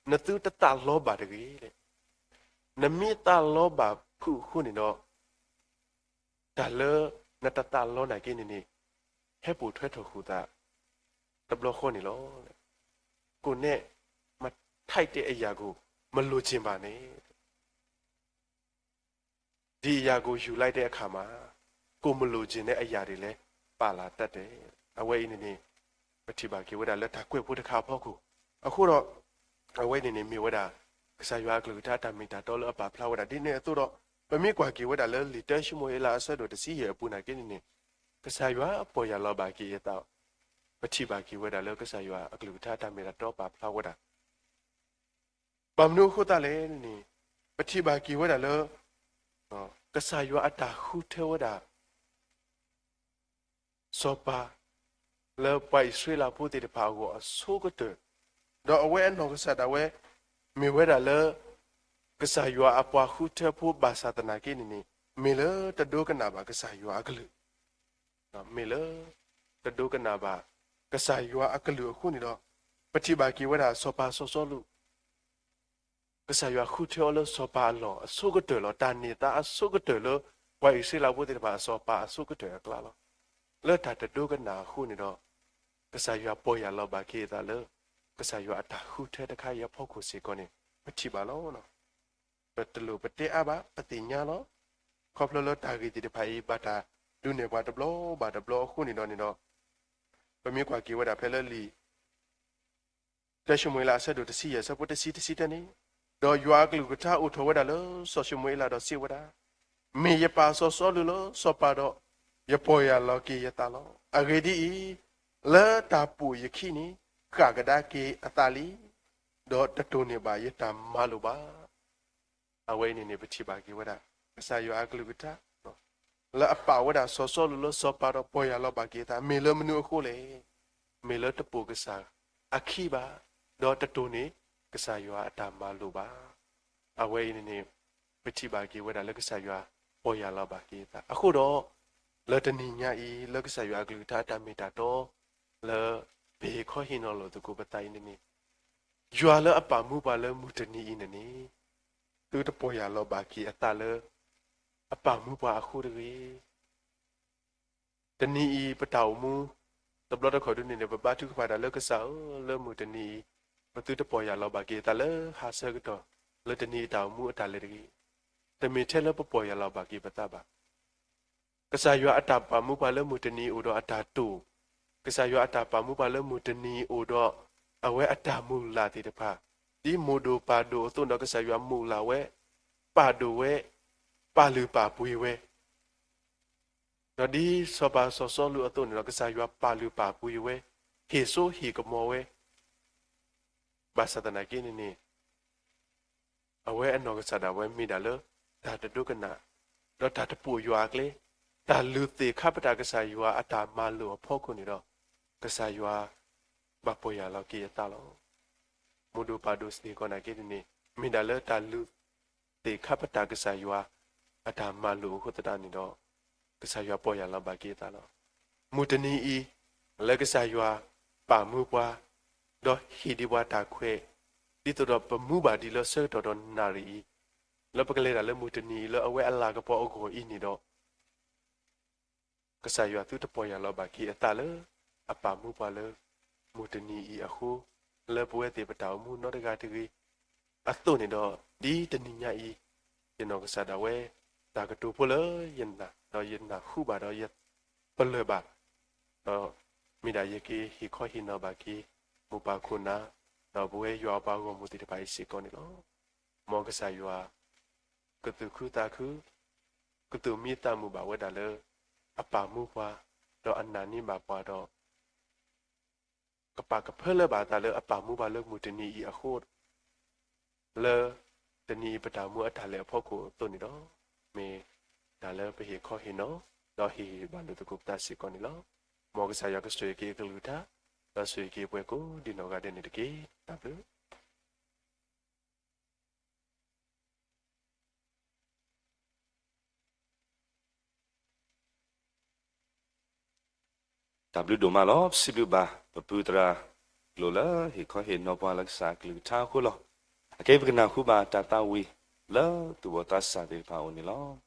နသုတသးလီဘၣ်တဂ့ၤ. နမ့ၢ်သးလီဘၣ်ဖုးအဃိန့ၣ်ဒီး တၢ်လၢနတသးလီနာ်က့န့ၣ်န့ၣ် ဟဲပိာ်ထွဲထီၣ်ဃုာ်သး တဘျီဃီန့ၣ်လီၤ. ကိုယ်နဲ့ မထိုက်တဲ့အရာကို မလိုချင်ပါနဲ့. ဒီအရာကိုယူလိုက်တဲ့အခါမှာ ကိုယ်မလိုချင်တဲ့အရာတွေလည်းပါလာတတ်တယ်. အဝဲအံၤန့ၣ်န့ၣ် ပထံၣ်ဘၣ်က့ၤဝဲဒၣ်လၢတၢ်ကွဲးဖိတခါအဖီခိၣ်. အဃိဒီး အဝဲန့ၣ်န့ၣ် မ့ၢ်ဝဲဒၣ် ကစၢ်ယွၤအကလုၢ်ကထါအတၢ်မ့ၢ်တၢ်တီလၢအပာ်ဖျါဝဲဒၣ်ဒ်န့ၣ်အသိးဒီး ပမ့ၢ်ကွၢ်က့ၤဝဲဒၣ်လၢလံာ်တၢၡမူၤအ့လးအဆၢဒိၣ်တဆံယဲၢ်အပူၤနာ်က့န့ၣ်န့ၣ် ကစၢ်ယွၤပီၢ်ယၢ်လီၤဘၣ်က့ၤအသး ပထံၣ်ဘၣ်က့ၤဝဲဒၣ်လၢကစၢ်ယွၤအကလုၢ်ကထါအတၢ်မ့ၢ်တၢ်တီပာ်ဖျါဝဲဒၣ် ဘၣ်မနုၤအဃိသတးလဲၣ်န့ၣ် ပထံၣ်ဘၣ်က့ၤဝဲဒၣ်လၢ ကစၢ်ယွၤအတၢ်ဃုထၢဝဲဒၣ် စီၤပၤ လၢပှၤအံၣ်စရ့လးဖိသ့ၣ်တဖၣ်အဂီၢ်အဆိကတၢၢ်, ဒီးအဝဲအနီၢ်ကစၢ်ဒၣ်ဝဲ မ့ၢ်ဝဲဒၣ်လၢ ကစၢ်ယွၤအပှၤဃုထၢဖိဘၣ်ဆၣ်သနာ်က့န့ၣ်န့ၣ် မ့ၢ်လၢတဒိကနၣ်ဘၣ်ကစၢ်ယွၤအကလုၢ် မ့ၢ်လၢ တဒိကနၣ်ဘၣ် ကစၢ်ယွၤအကလုၢ်အဃိန့ၣ်ဒီး ပထံၣ်ဘၣ်က့ၤဝဲဒၣ်စီၤပၤစီၤစီလူး ကစၢ်ယွၤဃုထၢအီၤလၢစီၤပၤအလီၢ်အဆိကတၢၢ်လီၤ. တၢ်န့ၢ်သါအဆိကတၢၢ်လၢ ပှၤအံၣ်စရ့လးဖိသ့ၣ်တဖၣ်အစီၤပၤအဆိကတၢၢ်အကျါလီၤ. လၢတၢ်တဒိကနၣ်အဃိန့ၣ်ဒီး ကစၢ်ယွၤပီၢ်ယၢ်လီၤဘၣ်က့ၤအသးလၢ ကစၢ်ယွၤအတၢ်ဃုထၢတခါအံၤအဖီခိၣ်စ့ၢ်ကီးန့ၣ် ပထံၣ်ဘၣ်လီၤ. ပတလိၣ်ပတဲအါဘၣ် ပသ့ၣ်ညါလီၤ. ခီဖျိလၢတၢ်ဂ့ၢ်သ့ၣ်တဖၣ်အံၤ ဘၣ်တၢ်ဒုးနဲၣ်ပှၤတဘျီဘၣ်တဘျီအဃိန့ၣ်ဒီးန့ၣ်ဒီး ပမ့ၢ်ကွၢ်က့ၤဝဲဒၣ်ဖဲလၢလံာ် တၢၡမူၤအ့လးအဆၢဒိၣ်တဆံယဲၢ်အဆၢဖိတဆံတဆံတၢန့ၣ်, ဒီးယွၤအကလုၢ်ကထါအိၣ်ထီၣ်ဝဲဒၣ်လၢစီၤၡမူၤအ့လးဒီးစံးဝဲဒၣ်, မ့ၢ်ယပၢ်စီၤစီလူးလၢစီၤပၤဒီး ယပီၢ်ယၢ်လီၤက့ၤယသးလီၤ. အဂ့ၢ်ဒ်အံၤ, လၢတၢ်ပိာ်ယခံန့ၣ် ဃၣ်ကဒါက့ၤအသးလံ, ဒီးတတိၢ်န့ၢ်ဘၣ်ယတၢ်မၤလိာ်ဘၣ်. အဝဲအံၤန့ၣ်န့ၣ် ပထံၣ်ဘၣ်က့ၤဝဲဒၣ် ကစၢ်ယွၤအကလုၢ်ကထါ လၢအပာ်ဝဲဒၣ်စီၤစီလူးလၢစီၤပၤဒီးပီၢ်ယၢ်လီၤဘၣ်က့ၤအသး မ့ၢ်လၢမနုၤအဃိလဲၣ်. မ့ၢ်လၢတပိာ်ကစၢ်အခံဘၣ်, ဒီးတတိၢ်န့ၢ်ကစၢ်ယွၤအတၢ်မၤလိာ်ဘၣ်. အဝဲအံၤန့ၣ်န့ၣ် ပထံၣ်ဘၣ်က့ၤဝဲဒၣ်လၢကစၢ်ယွၤပီၢ်ယၢ်လီၤဘၣ်က့ၤအသး. အဃိဒီး လၢတနံၤညါအံၤ လၢကစၢ်ယွၤအကလုၢ်ကထါအတၢ်မ့ၢ်တၢ်တီ လၢပဟ့ၣ်ခီဟ့ၣ်နီၤလိာ်သကိးပသးအံၤန့ၣ်န့ၣ် ယွၤလၢအပာ်မူပှၤလၢမုၢ်တနံၤအံၤန့ၣ်န့ၣ် သုတပီၢ်ယၢ်လီၤဘၣ်က့ၤအသးလၢ အပာ်မူပှၤအဃိတဂ့ၤ. တနံၤအံၤပတၢ်အိၣ်မူ တဘျီတခီၣ်ဒ်န့ၣ်န့ၣ် ပဘါထုကဖၣ်တၢ်လၢကစၢ်ဧၢ လၢမုၢ်တနံၤအံၤ ပသုတပီၢ်ယၢ်လီၤဘၣ်က့ၤအသးလၢဟါဆၢကတီၢ် လၢတနံၤအံၤတၢ်အိၣ်မူအတၢ်လဲၤတဂ့ၤ. တမ့ၢ်ထဲလၢပပီၢ်ယၢ်လီၤဘၣ်က့ၤပသးဘၣ်. ကစၢ်ယွၤအတၢ်ပာ်မူပှၤလၢမုၢ်တနံၤအံၤအိၣ်ဒီးအတၢ်တိာ်, ကစၢ်ယွၤအတၢ်ပာ်မူပှၤလၢမုၢ်တနံၤအံၤအိၣ်ဒီး အဝဲအတၢ်မုၢ်လၢ်သ့ၣ်တဖၣ်, ဒ်မိၢ်ဒိၣ်ပၢ်ဒိၣ်အသိးဒီး ကစၢ်ယွၤမုၢ်လၢ်ဝဲ, ပာ်ဒိၣ်ဝဲ, ပာ်လုၢ်ပာ်ပှ့ၤဝဲ ဒီးဒ်စီၤပၤစီၤစီလူးအသိးန့ၣ်ဒီး ကစၢ်ယွၤပာ်လုၢ်ပာ်ပှ့ၤဝဲ, ဟ့ၣ်စိဟ့ၣ်ကမီၤဝဲ, ဘၣ်ဆၣ်သနာ်က့န့ၣ်န့ၣ် အဝဲအနီၢ်ကစၢ်ဒၣ်ဝဲမ့ၢ်ဒၣ်လၢ တၢ်တဒိကနၣ်, ဒီးတၢ်တပိာ်ယွၤအကျဲ, တၢ်လုၢ်သ့ၣ်ခါပတာ်ကစၢ်ယွၤအတၢ်မၤလိာ်အဖီခိၣ်န့ၣ်ဒီး ကစၢ်ယွၤ ဘၣ်ပီၢ်ယၢ်လီၤက့ၤအသးလီၤ. မိၢ်ဒိၣ်ပၢ်ဒိၣ်စ့ၢ်ကီးနာ်က့န့ၣ်န့ၣ် မ့ၢ်ဒၣ်လၢတၢ်လုၢ်သ့ၣ်ခါပတာ်ကစၢ်ယွၤ အတၢ်မၤလိာ်အဃိသတးန့ၣ်ဒီး ကစၢ်ယွၤပီၢ်ယၢ်လီၤဘၣ်က့ၤအသးလီၤ. မုၢ်တနံၤအံၤ လၢကစၢ်ယွၤပာ်မူပှၤ ဒီးဟ့ၣ်ဒံးပှၤတၢ်ခွဲး ဒ်သိးဒီးပမူဘၣ်ဒံးလၢဆၢကတီၢ်ဒီးနၣ်ရံၣ်အံၤ လၢပကလဲၤတၢ်လၢမုၢ်တနံၤအံၤ လၢအဝဲအလၤကပီၤအဂီၢ်အံၤန့ၣ်ဒီး ကစၢ်ယွၤသုတပီၢ်ယၢ်လီၤဘၣ်က့ၤအသးလၢ အပာ်မူပှၤလၢ မုၢ်တနံၤအံၤအဃိ, လၢပဝဲသ့ၣ်ပတၢ်အိၣ်မူနီတဂၤတဂ့ၤ အသိးန့ၣ်ဒီး ဒ်တနံၤညါအံၤ ယနီၢ်ကစၢ်ဒၣ်ဝဲ တၢ်ကတိၤဖိလၢယနာ် ဒီးယနၢ်ဟူဘၣ်ဒီးယပလၢၢ်ဘၣ် ဒီးမ့ၢ်ဒၣ်ယက့ၤဟ့ၣ်ခီဟ့ၣ်နီၤဘၣ်က့ၤ မိၢ်ပၢ်ခိၣ်နၢ် ဒီးပဝဲယွၤအပှၤဂီၢ်မုၢ်သ့ၣ်တဖၣ်အံၤစ့ၢ်ကီးန့ၣ်လီၤ. မ်ကစၢ်ယွၤ ကသူၣ်ခုသးခု ကသူၣ်မံသးမုာ်ဘၣ်ဝဲဒၣ်လၢ အပာ်မူပှၤ ဒီးအနာ်န့ၢ်ဘၣ်ပှၤဒီး ကပာ်ကဖၢလၢဘၣ်အသးလၢအပာ်မူပှၤလၢမုၢ်တနံၤအံၤအဃိ လၢတနံၤအံၤပတၢ်အိၣ်မူအတၢ်လဲၤအဖီခိၣ်အသိးန့ၣ်ဒီး မ့ၢ်တၢ်လၢပဟ့ၣ်ခီဟ့ၣ်နီၤ ဒီးဟ့ၣ်ဂံၢ်ဟ့ၣ်ဘါလိာ်သကိးပသးစ့ၢ်ကီးန့ၣ်လီၤ. မ်ကစၢ်ယွၤကဆိၣ်ဂ့ၤက့ၤအကလုၢ်ကထါ ဒီးဆိၣ်ဂ့ၤက့ၤပှၤကိးဒံနီၢ်ဂၤဒဲးန့ၣ်တက့ၢ်. တၢ်ဘျုး တၢ်ဘျုးဒိၣ်မးလီၤ. ပစံးဘျုးဘၣ် ပပုၢ်သရၣ်ကျိၤလၢဟ့ၣ်ခီဟ့ၣ်နီၤပှၤလၢကစၢ်အကလုၢ်ကထါအဃိလီၤ. အခဲအံၤပကနၢ်ဟူဘၣ်တၢ်သးဝံၣ် လၢသူၣ်ဘီၣ်သးစၢ်သ့ၣ်တဖၣ်အအိၣ်န့ၣ်လီၤ.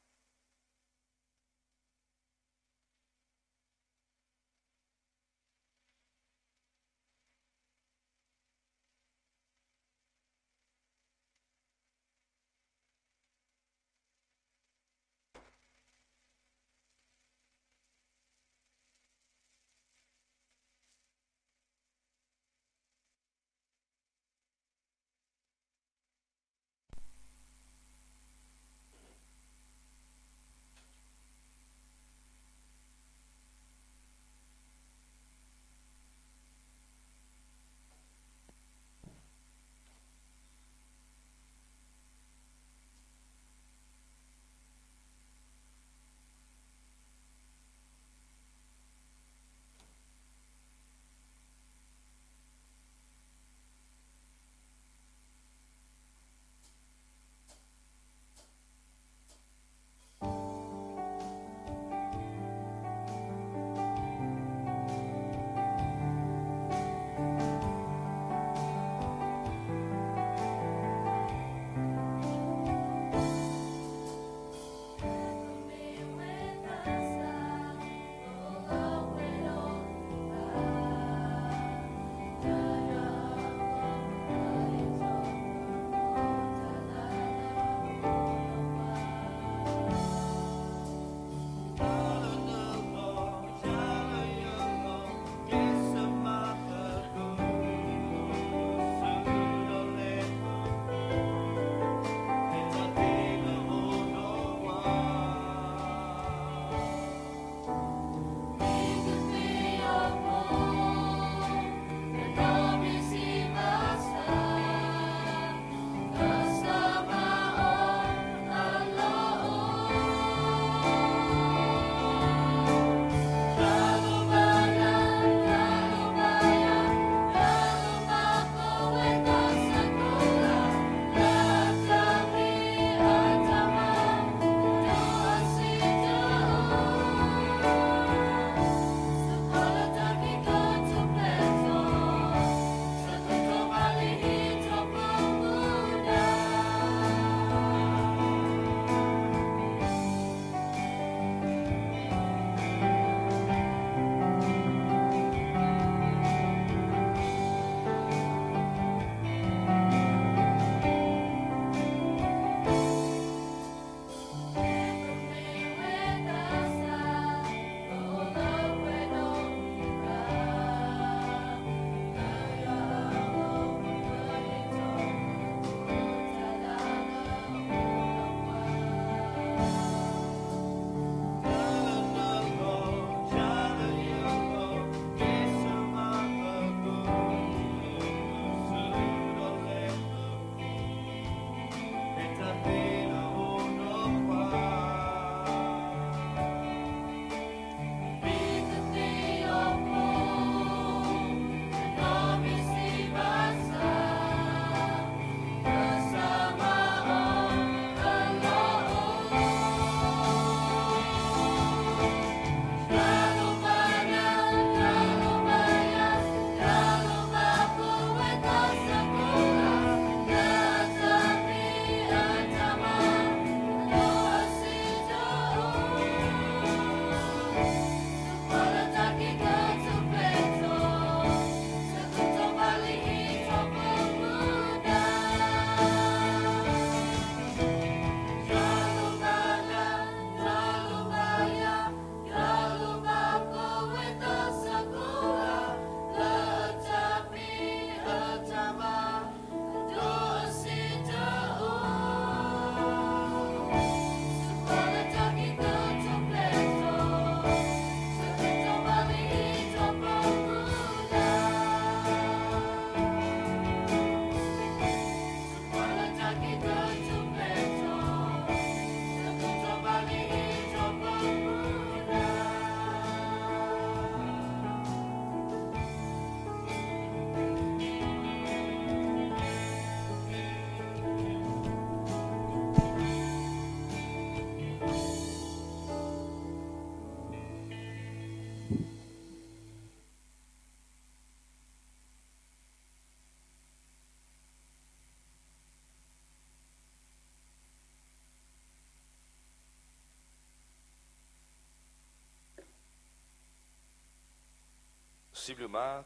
စံးဘျုးဘၣ်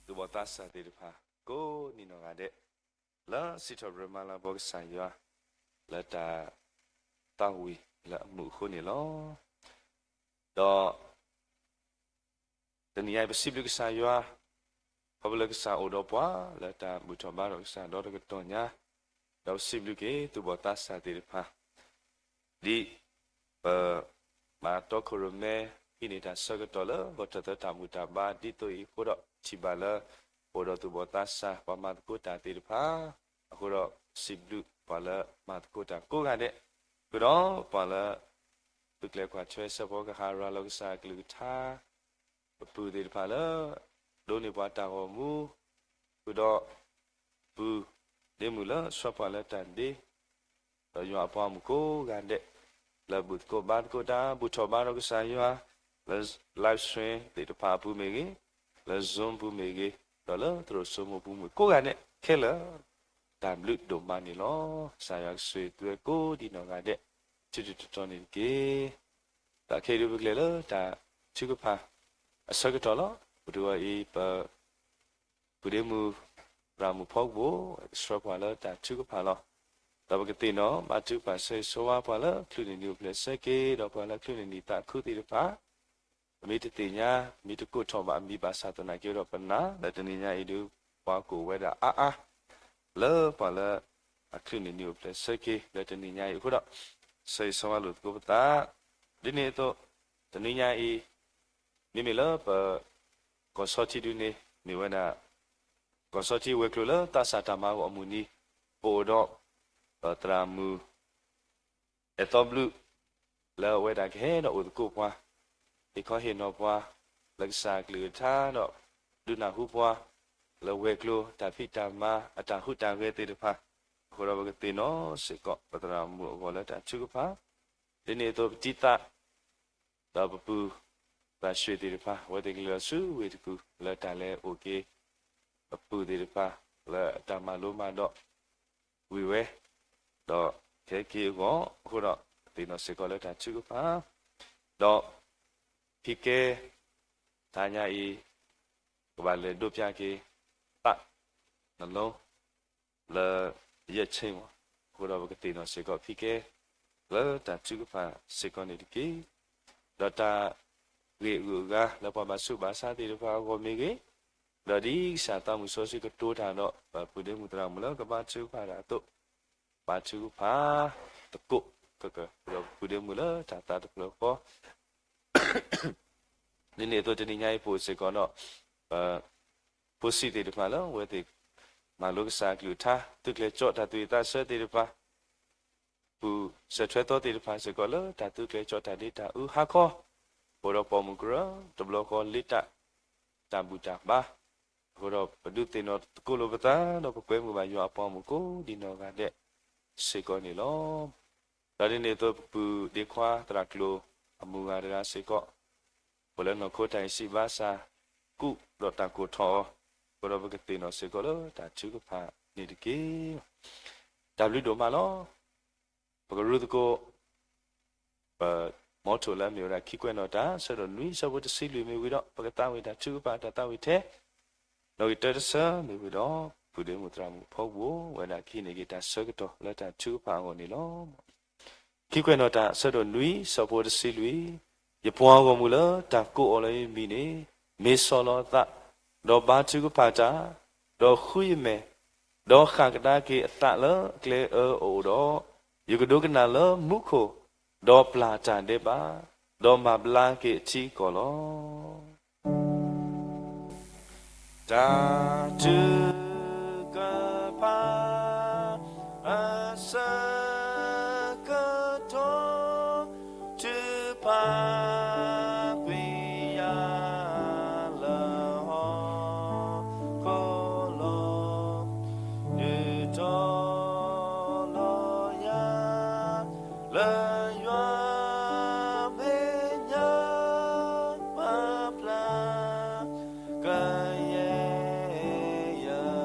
သူၣ်ဘီၣ်သးစၢ်သ့ၣ်တဖၣ် ကိးဒံနီၢ်ဂၤဒဲး လၢစံးထီၣ်ပတြၢၤမၤလၤကပီၤကစၢ်ယွၤ လၢတၢ်သးဝံၣ်လၢအမုာ်အဃိန့ၣ်လီၤ. ဒီး တနံၤညါအံၤ ပစံးဘျုးကစၢ်ယွၤ ခီဖျိလၢကစၢ်အိၣ်ဒီးပှၤ လၢတၢ်ဘူၣ်ထီၣ်ဘါထီၣ်ကစၢ်ဒီတကတီၢ်ညါ, ဒီးပစံးဘျုးက့ၤ သူၣ်ဘီၣ်သးစၢ်သ့ၣ်တဖၣ် ဒ်ပမၤတီခိၣ်ရိၣ်မဲ ဟံးန့ၢ်တၢ်ဆၢကတီၢ်လၢ ဂီၢ်ထၢၣ်သၢတၢ်ဘူၣ်တၢ်ဘါဒ်သိးအံၤအဃိဒီး ထံၣ်ဘၣ်လၢ ပအိၣ်ဒီးသူၣ်ဘီၣ်သးစၢ် ပှၤမၤသကိးတၢ်သ့ၣ်တဖၣ် အဃိဒီး စံးဘျုးပှၤလၢမၤသကိးတၢ်ကိးဂၤဒဲး, ဃုာ်ဒီးပှၤလၢ သုးကျဲၤကွၢ်ထွဲစဲးဖီကဟၣ်ရၤလီၤကစၢ်အကလုၢ်ကထါ ပပုၢ်သ့ၣ်တဖၣ်လၢ ဒိးန့ၢ်ပှၤတၢ်ဂီၤမူ, ဃုာ်ဒီး ပုၢ်ဒ့မုၣ်လၢဆှၢပှၤလၢတၢ်ဒ့, ဒီးယွၤအပှၤမုၣ်ကိးဂၤဒဲး, လၢဘူၣ်သကိးဘါသကိးတၢ် ဘူၣ်ထီၣ်ဘါထီၣ်ကစၢ်ယွၤ, လၢ live stream သ့ၣ်တဖၣ်အပူၤမ့ၢ်ဂ့ၤ, လၢ Zoom ပူၤမ့ၢ်ဂ့ၤ, ဒီးလၢသရိာ်စိမိၢ်ပူၤမ့ၢ်ကိးဂၤဒဲးခဲလၢာ်, တၢ်ဘျုးဒိၣ်မးန့ၣ်လီၤ. ကစၢ်ယွၤကဆိၣ်ဂ့ၤသုဝဲကိးဒံနီၢ်ဂၤဒဲး, ထံၣ်ထံၣ်တီတီန့ၣ်တက့ၢ်. ဒီးခဲအံၤဒုးပကလဲၤလၢတၢ်ထုကဖၣ်အဆၢကတီၢ်လီၤ. ပတုၤအီၤအံၤ ပ ပုၢ်ဒ့မုၣ် သရၣ်မုၣ်ဖီကဘိၣ် ကဆှၢပှၤလၢတၢ်ထုကဖၣ်လီၤ. ဒီးပကသ့ၣ်နီၣ်ဘါထုကဖၣ်ဆၢဂ့ၤဆၢဝါပှၤလၢ ချုးန့ၢ်နံၤအိၣ်ဖျဲၣ်ဆၢက့ၤ ဒီးပှၤလၢချုးန့ၢ်နံၤသးခုသ့ၣ်တဖၣ်, ပမ့ၢ်တသ့ၣ်ညါ ပမ့ၢ်တကိးထီၣ်ဘၣ်အမံၤဘၣ်ဆၣ်သနာ်က့ဒီး ပနာ်လၢတနံၤညါအံၤဒုး ပှၤကအိၣ်ဝဲဒၣ်အါအါ လၢပှၤလၢအချုးန့ၢ်နံၤအိၣ်ဖျဲၣ်ဆၢက့ၤ လၢတနံၤညါအံၤအဃိဒီး ဆၢဂ့ၤဆၢဝါလိာ်သကိးပသး, ဒ်န့ၣ်အသိး တနံၤညါအံၤ မ့မ့ၢ်လၢပ ကီၢ်ဆီထံဒုန့ၣ် မ့ၢ်ဝဲဒၣ် ကီၢ်ဆီထံဝဲၤကျိၤလၢသးစၢ်တၢ်မၤဂီၢ်အမုၢ်နံၤ, ပအိၣ်ဒီး ပသရၣ်မုၣ် အဲၣ်သီဘျုး လၢအဝဲဒၣ်ကဟဲဒီးအိၣ်သကိးပှၤ, ဟ့ၣ်ခီဟ့ၣ်နီၤပှၤ လၢကစၢ်အကလုၢ်ကထါဒီး ဒုးနၢ်ဟူပှၤ လၢဝဲၤကျိၤတၢ်ဖံးတၢ်မၤအတၢ်ဟူးတၢ်ဂဲၤသ့ၣ်တဖၣ်, အဃိဒီးပကသ့ၣ်နီၣ်စ့ၢ်ကီး ပသရၣ်မုၣ်အဂီၢ်လၢတၢ်ထုကဖၣ်, ဒ်န့ၣ်အသိးပတံၤသၣ် ဒီးပပုၢ် သရၣ်ရွှ့ၣ်သ့ၣ်တဖၣ် အဝဲသ့ၣ်ကလဲၤလီၤဆူဝ့ၢ်တကူၣ် လၢတၢ်လဲၤအိၣ်က့ၤ ပပုၢ်သ့ၣ်တဖၣ် လၢအတၢ်မၤလိမၤဒိး ဝံၤဝဲ, ဒီးကဟဲက့ၤအဂီၢ်အဃိဒီး သ့ၣ်နီၣ်စ့ၢ်ကီးလၢတၢ်ထုကဖၣ်, ဒီး ဖံကဲ တဟါညါအံၤ ကဘၣ်လဲၤဒိးဖျါက့ၤ သး နလိ လၢ ယဲၢ်ဆ့မး, အဃိဒီးပကသ့ၣ်နီၣ်စ့ၢ်ကီးဖံကဲ လၢတၢ်ထုကဖၣ်စ့ၢ်ကီးန့ၣ်တက့ၢ်. ဒီးတၢ်ဂ့ၢ်အဂုၤအဂၤလၢပှၤဘၣ်ဆူးဘၣ်ဆါသ့ၣ်တဖၣ်အဂီၢ်မ့ၢ်ဂ့ၤ, ဒီးဒ်ကစၢ်သးမုၢ်စီဆှံကတိၤတၢ်ဒီး ပပုၢ်ဒ့မုၣ်သရၣ်မုၣ်လၢကဘါထုကဖၣ်တၢ်အသိး, ဘါထုကဖၣ်သကိးကက ဒီးပပုၢ်ဒ့မုၣ်လၢတၢ်သးတဖျၢၣ်ဃီ ဒ်န့ၣ်အသိးတနံၤညါအံၤပအိၣ်စ့ၢ်ကီးဒီး ပ ဖိဆံးသ့ၣ်တဖၣ်လၢအဝဲသ့ၣ် မၤလိကစၢ်အကလုၢ်ကထါ သုးကျဲၤကၠီတၢ်သူၣ်ဝံၣ်သးဆၢသ့ၣ်တဖၣ်, ပုၢ်စၢၤထွဲသီသ့ၣ်တဖၣ်စ့ၢ်ကီးလၢ တၢ်သုးကျဲၤကၠီတၢ်ဒ့တၢ်အုးဟါခီ, အိၣ်ဒီးပိာ်မုၣ်ကရၢ တဘျီဃီလ့တၢ် တၢ်ဘူၣ်တၢ်ဘါ, အဃိဒီးပဒုးသ့ၣ်နီၣ်သကိးလိာ်ပသး ဒီးပကွဲမုာ်ဘၣ်ယွၤအပှၤမုၣ်ကိးဒံနီၢ်ဂၤဒဲးစ့ၢ်ကီးန့ၣ်လီၤ. ဒီးဒ်န့ၣ်အသိးပပုၢ်ဒ့ခွါသရၣ်ကျိၤအမုၢ်ဂၤတဂၤစ့ၢ်ကီး, အိၣ်လၢနီၢ်ခိတၢ်အံၤစံးဘါစၢ် ကူၣ်ဒီးတၢ်ကိၢ်ထီၣ်အီၤ, အဃိဒီးပကသ့ၣ်နီၣ်စ့ၢ်ကီးလၢတၢ်ထုကဖၣ်န့ၣ်တက့ၢ်. တၢ်ဘျုးဒိၣ်မးလီၤ. ပကရူၢ်သကိး ပ မီထိၣ်လၢအမ့ၢ်ဝဲဒၣ်ခံကွဲးနီၣ်တၢ် ဆၢဒိၣ်နွံဆၢဖိတဆံလွံၢ်မ့ၢ်ဝံၤဒီး ပကသးဝံၣ်တၢ်ထုကဖၣ်တၢ်သးဝံၣ်ထဲ နီၣ်ဂံၢ်တၢတဆၢမ့ၢ်ဝံၤဒီး ပုၢ်ဒ့မုၣ်သရၣ်မုၣ်ဖီကဘိၣ် ဝဲဒၣ်ကဟံးန့ၢ်က့ၤတၢ်ဆၢကတီၢ်လၢတၢ်ထုကဖၣ်အဂီၢ်န့ၣ်လီၤ. ခံကွဲးနီၣ်တၢ် ဆၢဒိၣ်နွံဆၢဖိတဆံလွံၢ်, ယပှၤဂီၢ်မုၢ်လၢတၢ်ကိးအီၤလၢယမံၤန့ၣ် မ့ၢ်ဆီၣ်လီၤအသး, ဒီးဘါထုကဖၣ်တၢ်, ဒီးဃုယမဲာ်, ဒီးဃၣ်ကဒါက့ၤအသးလၢအကျဲအၢအအိၣ်ဒီး, ယကဒိကနၣ်လၢမူခိၣ်, ဒီးပျၢ်တၢ်ဒဲးဘး, ဒီးမၤဘျါက့ၤအထံအကီၢ်လီၤ. တၢ်ထုကဖၣ် အဆၢကတီၢ် ထုကဖၣ်ကွံာ်ယၤ လၢဟီၣ်ခိၣ်လီၤ. ဒုးထီၣ်လီၤယၤ လၢယွၤမဲာ်ညါ ပာ်ဖျါ ကယဲၢ်ယၤ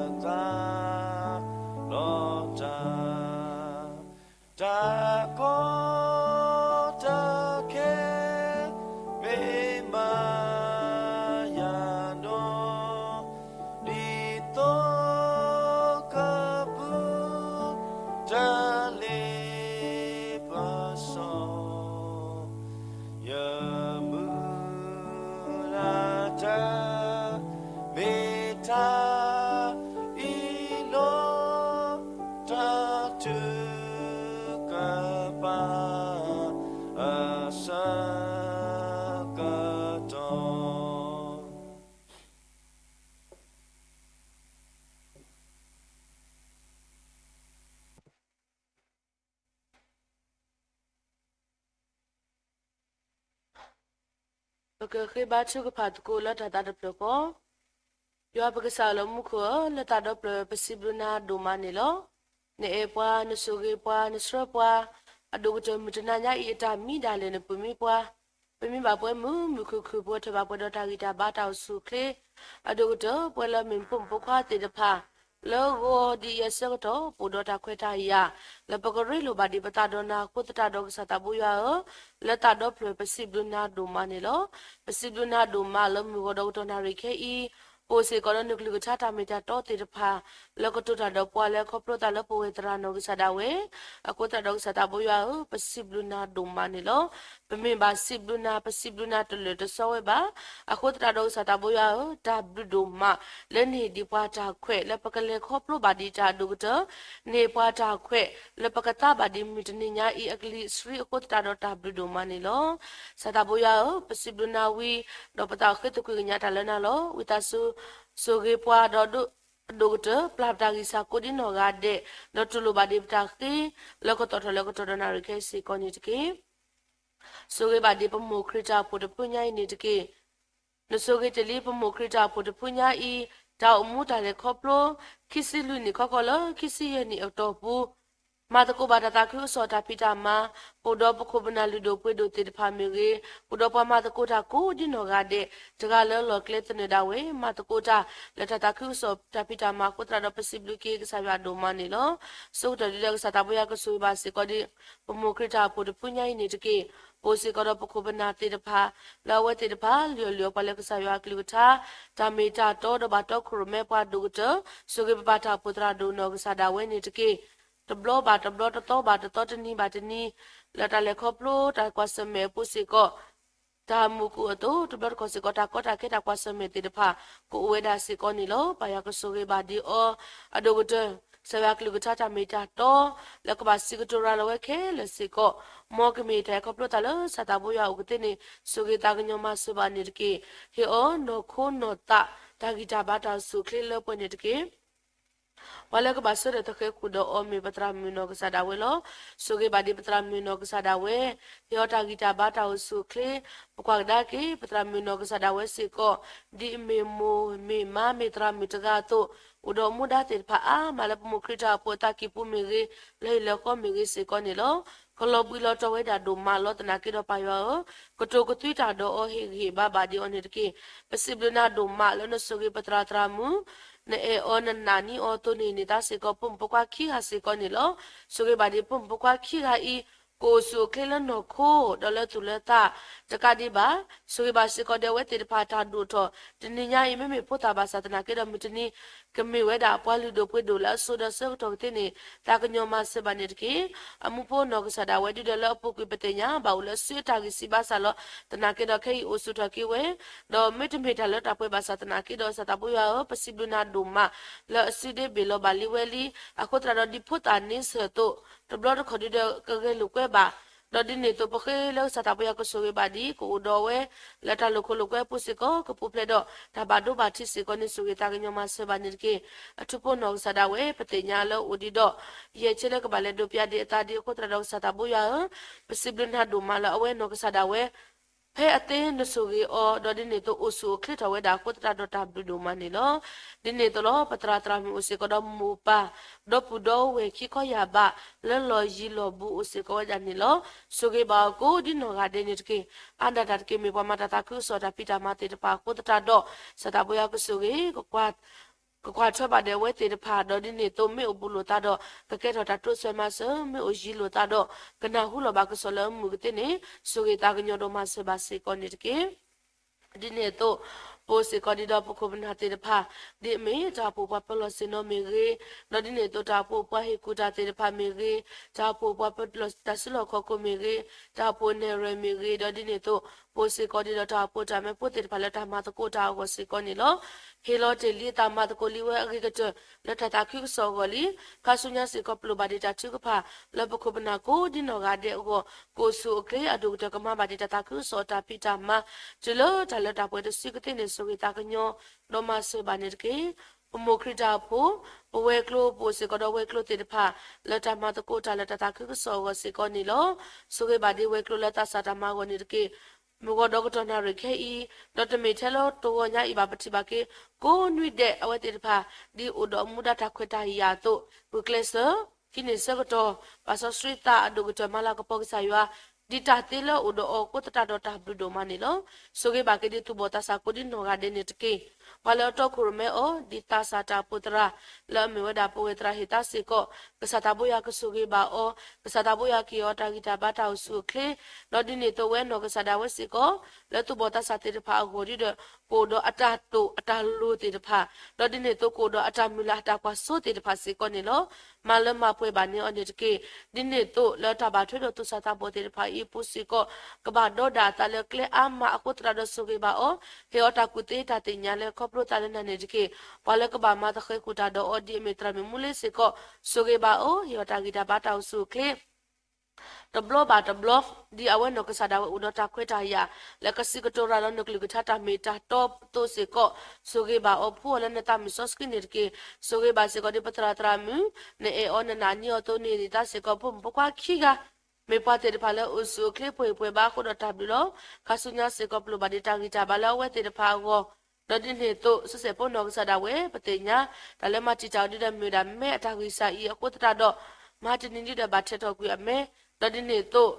ပကဃ့ဘါထုကဖၣ်သကိးလၢတၢ်သးတဖျၢၣ်ဃီ, ယွၤပကစၢ်လၢမူခိၣ်ဧၢ, လၢသးဒီဖျၢၣ်ပစံးဘျုးနၤဒိၣ်မးန့ၣ်လီၤ. နအဲၣ်ပှၤ, နဆိၣ်ဂ့ၤပှၤ, နဆှၢပှၤ, အဒိၣ်ကတၢၢ်မုၢ်တနၤညါအံၤအတၢ်မံဒၣ်လဲာ်နပၢၢ်မံပှၤ, ပမံဘၣ်ပှဲၤမုာ်မုာ်ခုၣ်ခုၣ် ပဝဲထီၣ်ဘၣ်ပှဲၤဒီးတၢ်ဂံၢ်တၢ်ဘါတၢ်အိၣ်ဆူၣ်အိၣ်ချ့, အဒိၣ်ကတၢၢ် ပဝဲလၢမ့ၢ်ဖိမုၣ်ဖိခွါသ့ၣ်တဖၣ် လၢဂီၤဒ်အံၤအဆၢကတီၢ် ပအိၣ်ဒီးတၢ်ခွဲးတၢ်ယာ် လၢပကရ့လိာ်ဘၣ်ဒံးပသးဒီးနၤအဃိသတးဒီး ကစၢ်သးဘိယွၤဧၢ, လၢသးဒီဖျၢၣ်ပစံးဘျုးနၤဒိၣ်မးန့ၣ်လီၤ. ပစံးဘျုးနၤဒိၣ်မးလၢမုၢ်ဂီၤဒီးကတီၢ်နၣ်ရံၣ်ခဲအံၤ, ပအိၣ်စ့ၢ်ကီးဒီးနကလုၢ်ကထါတၢ်မ့ၢ်တၢ်တီသ့ၣ်တဖၣ် လၢကတိၤတၢ်ဒီးပှၤလၢခီဖျိသးလၢပဝဲသရၣ်နီၢ်ကစၢ်ဒၣ်ဝဲ, အဃိသတးဒီးကစၢ်သးဘိယွၤဧၢ, ပစံးဘျုးနၤဒိၣ်မးန့ၣ်လီၤ. ပမ့ၢ်ဘၣ်စံးဘျုးနၤ ပစံးဘျုးနၤတလၢာ်တစီဝဲဘၣ်. အဃိသတးဒီးကစၢ်သးဘိယွၤဧၢ, တၢ်ဘျုးဒိၣ်မး လၢနဟ့ၣ်ဒံးပှၤတၢ်ခွဲး လၢပကလဲၤခီဖျိဘၣ်ဒံးတၢ်အဒိၣ်ကတၢၢ်, နဟ့ၣ်ပှၤတၢ်ခွဲး လၢပကသါဘၣ်ဒံးမုၢ်တနံၤညါအံၤအကလံၤအဆှံအဃိသတးဒီးတၢ်ဘျုးဒိၣ်မးန့ၣ်လီၤ. ကစၢ်သးဘိယွၤဧၢ, ပစံးဘျုးနၤဝံၤ ဒီးပသးအိၣ်ဃ့သကွံာ်ကညးတၢ်လၢနၤလီၤ. ဝံသးစူၤ ဆိၣ်ဂ့ၤပှၤဒီး အဒိၣ်ကတၢၢ် ပျၢ်ပတၢ်ဂံၢ်စၢ်ကိးဒ်နီၢ်ဂၤဒဲး, ဒီးတူၢ်လိာ်ဘၣ်ဒံးပတၢ်ဃ့ လၢကတီၢ်ထီၣ်လၢကတီၢ်ဒီးနၣ်ရံၣ်ခဲအံၤစ့ၢ်ကီးန့ၣ်တက့ၢ်. ဆိၣ်ဂ့ၤဘၣ်ဒံးပမိၢ်ခရံာ်တၢ်အိၣ်ဖှိၣ်တဖုညါအံၤန့ၣ်တက့ၢ်. နဆိၣ်ဂ့ၤတ့ၢ်လံပမိၢ်ခရံာ်တၢ်အိၣ်ဖှိၣ်တဖုညါအံၤ, တၢ်အိၣ်မူတၢ်လဲၤခီဖျိ ခံဆံလွံၢ်နံၣ်ခီဃီလၢ ခံဆံယဲၢ်နံၣ်အတီၢ်ပူၤ မၤသကိးဘၣ်တၢ်သးခုကစီၣ်တၢ်ဖံးတၢ်မၤ, ပအိၣ်ဒီးပခိၣ်ပနၢ်လုၢ်ဒိၣ်ပှ့ၤဒိၣ်သ့ၣ်တဖၣ်မ့ၢ်ဂ့ၤ, ပအိၣ်ဒီးပှၤမၤသကိးတၢ်ကိးဒ်နီၢ်ဂၤဒဲး, တဂၤလၢလီၢ်ကျဲသနၢၣ်ဒၣ်ဝဲ မၤသကိးတၢ် လၢတၢ်သးခုကစီၣ်တၢ်ဖံးတၢ်မၤအဃိသတးဒီး ပစံးဘျုးက့ၤကစၢ်ယွၤဒိၣ်မးန့ၣ်လီၤ. ဆၢကတီၢ်ဒုဒီးကစၢ်သးဘိယွၤကဆိၣ်ဂ့ၤဘၣ်စ့ၢ်ကီးဒံး ပမိၢ်ခရံာ်တၢ်အိၣ်ဖှိၣ်တဖုညါအံၤန့ၣ်တက့ၢ်. ပအိၣ်စ့ၢ်ကီးဒီးပခိၣ်ပနၢ်သ့ၣ်တဖၣ် လၢအဝဲသ့ၣ်တဖၣ် လုၢ်အီၣ်လုၢ်အီပှၤလၢကစၢ်ယွၤအကလုၢ်ကထါ, တၢ်မ့ၢ်တၢ်တီ ဒီးဘၣ်တီခိၣ်ရိၣ်မဲပှၤဒိၣ်ကတၢၢ်, ဆိၣ်ဂ့ၤပပၢ်တၢ်အိၣ်ဖှိၣ်သရၣ်ဒိၣ်နီၢ်ကစၢ်ဒၣ်ဝဲန့ၣ်တက့ၢ်. တဘျီဘၣ်တဘျီ တသီဘၣ်တသီ တနံၤဘၣ်တနံၤ လၢတၢ်လဲၤခီဖျိတၢ်ကွၢ်ဆၢၣ်မဲာ်အပူၤစ့ၢ်ကီး တၢ်မုာ်ကအိၣ်အသိး တဘျီတခီၣ်စ့ၢ်ကီး တၢ်ကီတၢ်ခဲတၢ်ကွၢ်ဆၢၣ်မဲာ်သ့ၣ်တဖၣ် ကအိၣ်ဝဲဒၣ်စ့ၢ်ကီးန့ၣ်လီၤ. ပၢ်ယွၤကဆိၣ်ဂ့ၤဘၣ်ဒံးအီၤ, အဒိၣ်ကတၢၢ် ကစၢ်ယွၤကလုၢ်ကထါတၢ်မ့ၢ်တၢ်တီ လၢကဘၣ်စံးကတိၤရၤလီၤဝဲခဲလၢာ်စ့ၢ်ကီး, မ်ကမ့ၢ်တၢ်ခီဖျိသးလၢကစၢ်သးဘိယွၤအအိၣ်ကသ့န့ၣ် ဆိၣ်ဂ့ၤသးကညီၤမၤစၢၤဘၣ်န့ၣ်တက့ၢ်. ဟ့ၣ်အီၤနီၢ်ခိနီၢ်သး တၢ်ဂံၢ်တၢ်ဘါတၢ်အိၣ်ဆူၣ်အိၣ်ချ့လၢပှဲၤန့ၣ်တက့ၢ်. ပှၤလၢကဘၣ်ဆၢထၢၣ်သဃဲၤဃုာ်ဒီးအီၤမ့ၢ်ပသရၣ်မုၣ်နီၢ်ကစၢ်ဒၣ်ဝဲလီၤ. ဆိၣ်ဂ့ၤဘၣ်ဒံးပသရၣ်မုၣ်နီၢ်ကစၢ်ဒၣ်ဝဲ, ဟ့ၣ်အီၤတၢ်ဂံၢ်တၢ်ဘါတၢ်အိၣ်ဆူၣ်အိၣ်ချ့, ပကွၢ်ကဒါက့ၤ ပသရၣ်မုၣ်နီၢ်ကစၢ်ဒၣ်ဝဲစ့ၢ်ကီး, ဒ်အမ့ၢ်မိၢ်မ့ၢ်မါမ့ၢ်သရၣ်မုၣ်တဂၤအသိး, အိၣ်ဒီးအမူဒါသ့ၣ်တဖၣ်အါမးလၢပမိၢ်ခရံာ်တၢ်အိၣ်ဖှိၣ်အသးကံၢ်ပူၤမ့ၢ်ဂ့ၤ, လၢဟ့ၣ်လီၤဃီမ့ၢ်ဂ့ၤစ့ၢ်ကီးန့ၣ်လီၤ. ကလီၤဘှံးလီၤတီၤဝဲဒၣ်ဒိၣ်မးလီၤ. သနာ်က့ဒီးပၢ်ယွၤဧၢ, ကတိၤကသွံတၢ်ဒီးအီၤ ဟ့ၣ်ဂံၢ်ဟ့ၣ်ဘါဘၣ်ဒံးအီၤန့ၣ်တက့ၢ်. ပစံးဘျုးနၤဒိၣ်မးလၢနဆိၣ်ဂ့ၤပသရၣ်သရၣ်မုၣ်, နအဲၣ်အီၤနနာ်န့ၢ်အီၤအသိးန့ၣ် န့ၢ်သါစ့ၢ်ကီး ဖိမုၣ်ဖိခွါခံဂၤစ့ၢ်ကီးန့ၣ်လီၤ. ဆိၣ်ဂ့ၤဘၣ်ဒံးဖိမုၣ်ဖိခွါခံဂၤအံၤ, ကအိၣ်ဆူၣ်အိၣ်ချ့လၢနီၢ်ခိဒီးလၢသူၣ်လၢသး, တကးဒံးဘၣ်, ဆိၣ်ဂ့ၤဘၣ်စ့ၢ်ကီးဒံးအဝဲသ့ၣ်တဖၣ်တၢ်ဒိၣ်ထီၣ်, တနံၤညါအံၤ မ့မ့ၢ်ဖိသၣ်ဘၣ်ဆၣ်သနာ်က့ဒီး မုၢ်တနံၤ ကမ့ၢ်ဝဲဒၣ်ပှၤလုၢ်ဒိၣ်ပှ့ၤဒိၣ်လၢအစိၤဒီးဆၢကတီၢ်ကသ့န့ၣ် သးကညီၤမၤစၢၤဘၣ်န့ၣ်တက့ၢ်. အမူဖိနီၢ်ကစၢ်ဒၣ်ဝဲ ဒုဒီးလၢအပူၤကွံာ်ပသ့ၣ်ညါ ဘၣ်အိၣ်လၢအစုအတၢ်ဂံၢ်စၢ်ဘါစၢ်လီၤ. သနာ်က့ဒီးခဲအံၤအိၣ်ဆူၣ်ထီၣ်က့ၤဝဲ, ဒီးမ့တမ့ၢ်တၢ်လၢတၢ်ပှဲၤဘၣ်ဆၣ်သနာ်က့ဒီး ကစၢ်သးဘိယွၤဧၢ, ပစံးဘျုးနၤဒိၣ်မး လၢအစုဒ့ဘ့ၣ်လီၤဘၣ်လံဝဲလံ. အဃိသတးဒီးဒ်ဖိသၣ်န့ဆၢၣ်အသိး, တဘျီတခီၣ်ဒုဒီးကဂဲၤလိာ်ကွဲဘၣ် ဒီးဒ်န့ၣ်အသိး ပဃ့လၢကစၢ်သးဘိယွၤကဆိၣ်ဂ့ၤဘၣ်ဒံး ကအိၣ်ဒီးဝဲ လၢတၢ်လိာ်ခိၣ်လိာ်ကွဲအပူၤစ့ၢ်ကီး ကပူၤဖျဲးဒီးတၢ်ဘၣ်ဒိဘၣ်ထံးစ့ၢ်ကီးန့ၣ် ဆိၣ်ဂ့ၤသးကညီၤမၤစၢၤဘၣ်န့ၣ်တက့ၢ်. အထူဖိနီၢ်ကစၢ်ဒၣ်ဝဲ ပသ့ၣ်ညါလၢအအိၣ်ဒံးဒီး ယဲၢ်ဆဲလၢကဘၣ်လဲၤဒိးပျၢ်ဒံးအသးဒံးအဃိသတးဒီး ကစၢ်သးဘိယွၤဧၢ, ပစံးဘျုးနၤဒိၣ်မးလၢအဝဲနီၢ်ကစၢ်ဒၣ်ဝဲ ဖဲအသ့နဆိၣ်ဂ့ၤအီၤ ဒီးဒ်န့ၣ်အသိးအိၣ်ဆူၣ်အိၣ်ချ့ထီၣ်ဝဲဒၣ်အဃိသတးဒီးတၢ်ဘျုးဒိၣ်မးန့ၣ်လီၤ. ဒ်န့ၣ်အသိးလီၤ ပသရၣ်သရၣ်မုၣ်အိၣ်စ့ၢ်ကီးဒီးမိၢ်ပၢ် ဒီပုၢ်ဒီဝဲၢ်ခံခီယၢ်ဘး လၢလီၢ်ယံၤလီၢ်ဘူးအိၣ်စ့ၢ်ကီးဝဲဒၣ်န့ၣ်လီၤ. ဆိၣ်ဂ့ၤဘၣ်အီၤကိးဒ်နီၢ်ဂၤဒဲးန့ၣ်တက့ၢ်. အါဒၣ်တၢ်တက့ၢ် မ့ၢ်ပှၤမၤတၢ်သးခုကစီၣ်တၢ်ဖံးတၢ်မၤသ့ၣ်တဖၣ်အဃိသတးဒီး ကစၢ်သးဘိယွၤကဆိၣ်ဂ့ၤ ကကွၢ်ထွဲဘၣ်ဒံးအဝဲသ့ၣ်တဖၣ် ဒီးဒ်န့ၣ်အသိးမ့ၢ်အိၣ်ဘူးလိာ်သးဒီး ကကဲထီၣ်တၢ်တိစၢၤမၤစၢၤ, မ့ၢ်အိၣ်ယံၤလိာ်သးဒီး ကနၢ်ဟူလီၤဘၣ်ကစီၣ်လၢမုၢ်ကသ့န့ၣ် ဆိၣ်ဂ့ၤသးကညီၤဒီးမၤစၢၤဘၣ်စ့ၢ်ကီးန့ၣ်တက့ၢ်. ဒ်န့ၣ်အသိး ပအိၣ်စ့ၢ်ကီးဒံးဒီးပခိၣ်ပနၢ်သ့ၣ်တဖၣ် ဒ်အမ့ၢ်တၢ်အိၣ်ဖှိၣ်ပှၤပၢၤလီၢ်ဆ့ၣ်နီၤမ့ၢ်ဂ့ၤ, ဒီးဒ်န့ၣ်အသိးတၢ်အိၣ်ဖှိၣ်ပှၤဟ့ၣ်ကူၣ်တၢ်သ့ၣ်တဖၣ်မ့ၢ်ဂ့ၤ, တၢ်အိၣ်ဖှိၣ်ပှၤပၢၤလီၢ်တၢ်စုလီၢ်ခီၣ်ခိၣ်မ့ၢ်ဂ့ၤ, တၢ်အိၣ်ဖှိၣ်နဲၣ်ရွဲၣ်မ့ၢ်ဂ့ၤ, ဒီးဒ်န့ၣ်အသိး ပအိၣ်စ့ၢ်ကီးဒံးဒီးတၢ်အိၣ်ဖှိၣ်တၢ်မၢဖိသ့ၣ်တဖၣ်လၢတၢ်မၤသကိးတၢ်အဂီၢ်စ့ၢ်ကီးန့ၣ်လီၤ. ဟ့ၣ်လီၤတ့ၢ်လံအသးမၤသကိးလံဝဲအဂ့ၤကတၢၢ် လၢတၢ်သးခုကစီၣ်အဂီၢ်လံ. ခါဆူညါစ့ၢ်ကီးပလိၣ်ဘၣ်ဒံးတၢ်ထုကဖၣ် လၢပခိၣ်ပနၢ်ကိးဒ်နီၢ်ဂၤဒဲးအဂီၢ် ကအိၣ်ဆူၣ်အိၣ်ချ့အဒိၣ်ကတၢၢ်ကမၤဘၣ်ဒံးတၢ်သးခုကစီၣ်အတၢ်ဖံးတၢ်မၤ တုၤလၢတၢ်လၢတၢ်ပှဲၤတစုကသ့န့ၣ် ဆိၣ်ဂ့ၤသးကညီၤ ဒီးမၤစၢၤဘၣ်န့ၣ်တက့ၢ်. ပမိၢ်ခရံာ်တၢ်အိၣ်ဖှိၣ်, ပဝဲၤကျိၤ ပအိၣ်စ့ၢ်ကီးဒီးဝဲၤကျိၤသ့ၣ်တဖၣ် လၢတၢ်မၤသကိးတၢ်လၢတၢ်သးခုကစီၣ်အဂီၢ်စ့ၢ်ကီးန့ၣ်လီၤ. ဆိၣ်ဂ့ၤဘၣ်ဒံးဝဲၤကျိၤလၢသးစၢ်တၢ်မၤအဂီၢ်န့ၣ်တက့ၢ်. မုၢ်ဂီၤဒီးကတီၢ်နၣ်ရံၣ်ခဲအံၤ, ဒီးတမ့ၢ်ထဲလၢတဂီၤညါအံၤဘၣ် ပထံၣ်ဘၣ်က့ၤ ကိးနွံဒဲးအဝဲသ့ၣ်တဖၣ် ဒ်အိၣ်ဒီးမူဒါတၢ်ခွဲးတၢ်ယာ်အသိး, ဂုာ်ကျဲးစၢး, ဟံးန့ၢ်ဆၢကတီၢ်, ပာ်စီဆှံသးအဒိၣ်ကတၢၢ်မၤလၤကပီၤကစၢ်ယွၤ, ဒ်တၢ်သ့လၢအအိၣ်ဒီးအီၤအဃိသတးဒီးတၢ်ဘျုးဒိၣ်မးန့ၣ်လီၤ. ဆိၣ်ဂ့ၤဘၣ်က့ၤဒ်သူၣ်ဘီၣ်သးစၢ်ကိးဒ်နီၢ်ဂၤဒဲးန့ၣ်တက့ၢ်. ပှၤလၢအတီခိၣ်ရိၣ်မဲအီၤ ဒ်သးစၢ်တၢ်အိၣ်ဖှိၣ်သရၣ် လၢအမ့ၢ်ဝဲဒၣ်ပဝဲၢ်သရၣ်ဟ့ၣ်သါစ့ၢ်ကီး, ကစၢ်သးဘိယွၤကဆိၣ်ဂ့ၤဘၣ်အီၤ, ကစၢ်သးဘိယွၤကဟ့ၣ်အီၤတၢ်ဂံၢ်တၢ်ဘါတၢ်အိၣ်ဆူၣ်အိၣ်ချ့, ဒီးဒ်န့ၣ်အသိးဝဲနီၢ်ကစၢ်ဒၣ်ဝဲစ့ၢ်ကီး, လၢသူၣ်ဘီၣ်သးစၢ်သ့ၣ်တဖၣ်အဂီၢ်ဒ်ဒီး ကအိၣ်ဒီးအတၢ်တိာ်အတၢ်လိၤသ့ၣ်တဖၣ်, ဒီးဒ်န့ၣ်အသိးကအိၣ်ဒီးအတၢ်မုၢ်လၢ်အတၢ်ကွၢ်စိသ့ၣ်တဖၣ်စ့ၢ်ကီးန့ၣ်လီၤ. မၤလၢမၤပှဲၤဘၣ်န့ၢ်အီၤန့ၣ်တက့ၢ်. ဒ်န့ၣ်အသိးလၢတၢ်ဘၣ်ထွဲဒီးသူၣ်စၢ်သးဘီၣ်သ့ၣ်တဖၣ်အံၤအပူၤစ့ၢ်ကီး, ကဘၣ်ဒီးဒၣ်အသးလၢကျဲအါမးအဃိသတးဒီးဆိၣ်ဂ့ၤဘၣ်အီၤ, ဟ့ၣ်အီၤတၢ်ကူၣ်သ့တၢ်သ့ၣ်ညါလၢခီဖျိသးလၢနၤန့ၣ်တက့ၢ်. ပှၤလၢကဘၣ်မၤသဃဲၤဃုာ်တၢ်ဒီးအီၤဒ်အမ့ၢ်သရၣ်မုၣ်မူလ့စ့ၢ်ကီး, ဆိၣ်ဂ့ၤဘၣ်အီၤ, ဟ့ၣ်အီၤတၢ်ဂံၢ်တၢ်ဘါတၢ်အိၣ်ဆူၣ်အိၣ်ချ့ တဘျီဘၣ်တဘျီ, ဒ်အဝဲနီၢ်ကစၢ်ဒၣ်ဝဲအိၣ်ဒီးတၢ်ခွဲးတၢ်ယာ် လၢကစံးကတိၤရၤလီၤနကလုၢ်ကထါတၢ်မ့ၢ်တၢ်တီအသိးစ့ၢ်ကီး, ဆိၣ်ဂ့ၤဘၣ်အီၤဖှူအီၤလၢနသးမုၢ်စီဆှံန့ၣ်တက့ၢ်. ဆိၣ်ဂ့ၤဘၣ်စ့ၢ်ကီးဒ်ပသရၣ်သရၣ်မုၣ်, နအဲၣ်အီၤနနာ်န့ၢ်အီၤအသိးန့ၣ် ဒ်သးစ့ၢ်ကီးဖိမုၣ်ဖိခွါခံဂၤ မ့ၢ်ပှၤသ့ၣ်တဖၣ်လၢအိၣ်ဆူၣ်အိၣ်ချ့ပှဲၤပှဲၤဘၣ်အဃိဒီးတၢ်ဘျုးလီၤ. ခါဆူညါစ့ၢ်ကီးပလိၣ်ဘၣ်ဒ်တၢ်ဂံၢ်တၢ်ဘါလၢအဝဲသ့ၣ်တဖၣ်အဂီၢ်, ဒီးဒ်န့ၣ်အသိး ဆူစဲးဖိနီၢ်ကစၢ်ဒၣ်ဝဲ ပသ့ၣ်ညါ, တၢ်လၢမၤတံာ်တာ်အီၤဒ်ဒီးမ့ၢ်ဝဲဒၣ်မဲအတၢ်ဂံၢ်စၢ်အံၤအဃိသတးဒီး, မၤတနံၤဒ်ဒီးဘၣ်ထဲးထီၣ်ကွံာ်အမဲ, ဒီးဒ်န့ၣ်အသိး,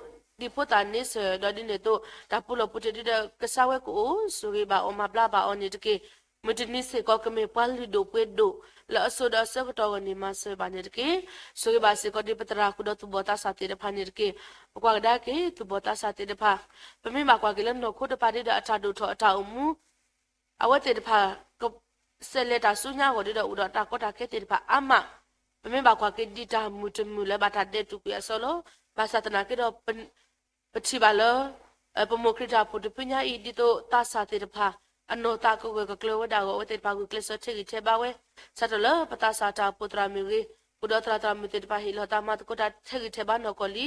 ဒ်ဖိသၣ်န့ဆၢၣ်, ဒီးဒ်န့ၣ်အသိးတၢ်ပူၤလီၢ်ပူၤတ့ၢ်ဒ်ဒီးကစၢ်ဝဲကအိၣ်, ဆိၣ်ဂ့ၤဘၣ်အီၤမၤဘျါဘၣ်အီၤန့ၣ်တက့ၢ်. မုၢ်တနံၤစ့ၢ်ကီးကမ့ၢ်ပှၤလုၢ်ဒိၣ်ပှ့ၤဒိၣ်လၢအစိၤဒီးအဆၢကတီၢ်အဂီၢ်န့ၣ်မၤစၢၤဘၣ်န့ၣ်တက့ၢ်. ဆိၣ်ဂ့ၤဘၣ်စ့ၢ်ကီးဒ်ပသရၣ်ဃုာ်ဒီးသူၣ်ဘီၣ်သးစၢ်သ့ၣ်တဖၣ်န့ၣ်တက့ၢ်. ပကွၢ်ကဒါက့ၤ သူၣ်ဘီၣ်သးစၢ်သ့ၣ်တဖၣ်, ပမ့ၢ်ဘၣ်ကွၢ်က့ၤလၢနီၢ်ခိတဖၣ်ဒ်ဒီးအတၢ်ဒိၣ်ထီၣ်အတၢ်အိၣ်မူ အဝဲသ့ၣ်တဖၣ် ကဆဲးလဲၤတၢ်ဆူညါအဂီၢ်ဒ်ဒီးအိၣ်ဒီးတၢ်ကီတၢ်ခဲသ့ၣ်တဖၣ်အါမး, ပမ့ၢ်ဘၣ်ကွၢ်က့ၤဒ်တၢ်မုာ်တမုာ်လၢဘၣ်တၢ်ဒဲးတူာ်ကွံာ်အစီလီၤ. ဘၣ်ဆၣ်သနာ်က့ဒီး ပထံၣ်ဘၣ်လၢ ပမိၢ်ခရံာ်တၢ်အိၣ်ဖှိၣ်တဖုညါအံၤ ဒ်သိးသးစၢ်သ့ၣ်တဖၣ် အနီၢ်သးကဂၢၢ်ကကျၢၤဝဲဒၣ်အဂီၢ် အဝဲသ့ၣ်တဖၣ်ဂုာ်ကျဲးစၢးထဲးဂံၢ်ထဲးဘါဝဲ, စးထီၣ်လၢပသးစၢ်တၢ်အိၣ်ဖှိၣ်သရၣ်မ့ၢ်ဂ့ၤ, ဃုာ်ဒီးသရၣ်သရၣ်မုၣ်သ့ၣ်တဖၣ် ဟ့ၣ်လီၤသးမၤသကိးတၢ်ထဲးဂံၢ်ထဲးဘါနီၢ်ကီၢ်လံ,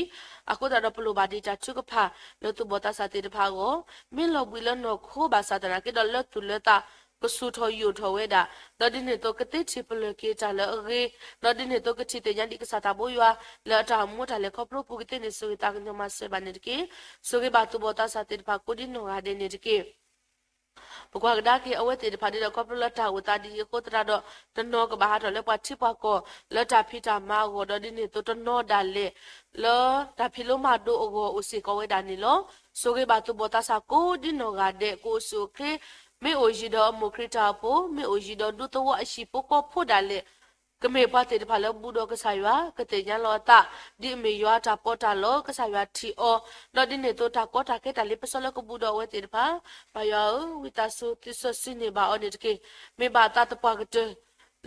အဃိသတးဒီးပလိၣ်ဘၣ်ဒ်တၢ်ထုကဖၣ် လၢသူၣ်ဘီၣ်သးစၢ်သ့ၣ်တဖၣ်အဂီၢ်, မ့ၢ်လီၤဘှံးလၢနီၢ်ခိဘၣ်ဆၣ်သနာ်က့ဒီး လၢသူၣ်လၢသး ကဆူၣ်ထီၣ်ယိာ်ထီၣ်ဝဲဒၣ်, ဒီးဒ်န့ၣ်အသိးကသ့ထံၣ်ပလၢၢ်က့ၤတၢ်လၢအဂ့ၤ, ဒီးဒ်န့ၣ်အသိးကထံၣ်သ့ၣ်ညါဒ်ကစၢ်သးဘိယွၤ လၢအတၢ်အိၣ်မူတၢ်လဲၤခီဖျိပူၤကသ့န့ၣ် ဆိၣ်ဂ့ၤသးကညီၤမၤစၢၤဘၣ်န့ၣ်တက့ၢ်. ဆိၣ်ဂ့ၤဘၣ်သူၣ်ဘီၣ်သးစၢ်သ့ၣ်တဖၣ်ကိးဒ်နီၢ်ဂၤဒဲးန့ၣ်တက့ၢ်. ပကွၢ်ကဒါက့ၤအဝဲသ့ၣ်တဖၣ်ဒ်ဒီးခီဖျိလၢတၢ်အိၣ်သးဒ်အံၤအဃိသတးဒီး တနီၤကဘၣ်ဟးထီၣ်လၢပှၤထံပှၤကီၢ် လၢတၢ်ဖံးတၢ်မၤအဂီၢ် ဒီးဒ်န့ၣ်အသိးတနီၤဒၣ်လဲာ် လၢတၢ်ဖံးလိမၤဒိးအဂီၢ်အိၣ်စ့ၢ်ကီးဝဲဒၣ်န့ၣ်လီၤ. ဆိၣ်ဂ့ၤဘၣ်သူၣ်ဘီၣ်သးစၢ်ကိးဒ်နီၢ်ဂၤဒဲး ကအိၣ်ဆူၣ်အိၣ်ချ့, မ့ၢ်အိၣ်ယံၤဒီးအမိၢ်ခရံာ်တၢ်အိၣ်ဖှိၣ်, မ့ၢ်အိၣ်ယံၤဒီးဒူသဝီအဟံၣ်ဖိဃီဖိဒၣ်လဲာ် ကမ့ၢ်ပှၤသ့ၣ်တဖၣ်လၢဘူးဒီးကစၢ်ယွၤ, ကသ့ၣ်ညါလီၤအသး ဒ်အမ့ၢ်ယွၤအတၢ်ပီးတၢ်လီ ကစၢ်ယွၤထံၣ်အီၤ, ဒီးဒ်န့ၣ်အသိးတၢ်ကီတၢ်ခဲတၢ်လ့ပစီလၢကဘူးဒီးအဝဲသ့ၣ်တဖၣ်, ပၢ်ယွၤဧၢ, ဝံသးစူၤသုဆှၢစုန့ၢ်ဘၣ်အီၤန့ၣ်တက့ၢ်. မ့ၢ်ဘၣ်သးသပှၢ်ကတၢၢ်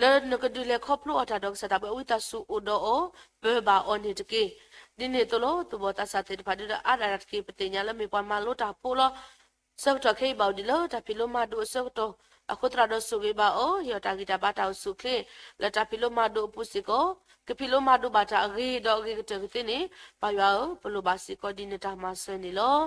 လၢနကဒုးလဲၤခီဖျိအီၤတၢ်ဒီးကစၢ်သးဘိယွၤအဝံသးစူၤအိၣ်ဒီးအီၤ ပၢၤဘၣ်အီၤန့ၣ်တက့ၢ်. ဒ်န့ၣ်အသိးလီၤ သူၣ်ဘီၣ်သးစၢ်သ့ၣ်တဖၣ်ဒ်ဒီးအါဒၣ်တၢ်တက့ၢ် ပသ့ၣ်ညါလၢမ့ၢ်ပှၤမၤလိတၢ်ဖိလီၤ. ဆၢကတီၢ်ခဲအံၤဘၣ်အိၣ်ဒံးလၢတၢ်ဖံးလိမၤဒိးအဆၢကတီၢ်, အဃိသတးဒီးဆိၣ်ဂ့ၤဘၣ်အီၤ, ဟ့ၣ်အီၤတၢ်ဂံၢ်တၢ်ဘါတၢ်အိၣ်ဆူၣ်အိၣ်ချ့ လၢတၢ်ဖံးလိမၤဒိးအပူၤစ့ၢ်ကီး, ကဖံးလိမၤဒိးဘၣ်တၢ်အဂ့ၤဒီးအဂ့ၤကတၢၢ်ကသ့န့ၣ်, ပၢ်ယွၤဧၢ, ပလိၣ်ဘၣ်စ့ၢ်ကီးဒ်နတၢ်မၤစၢၤန့ၣ်လီၤ.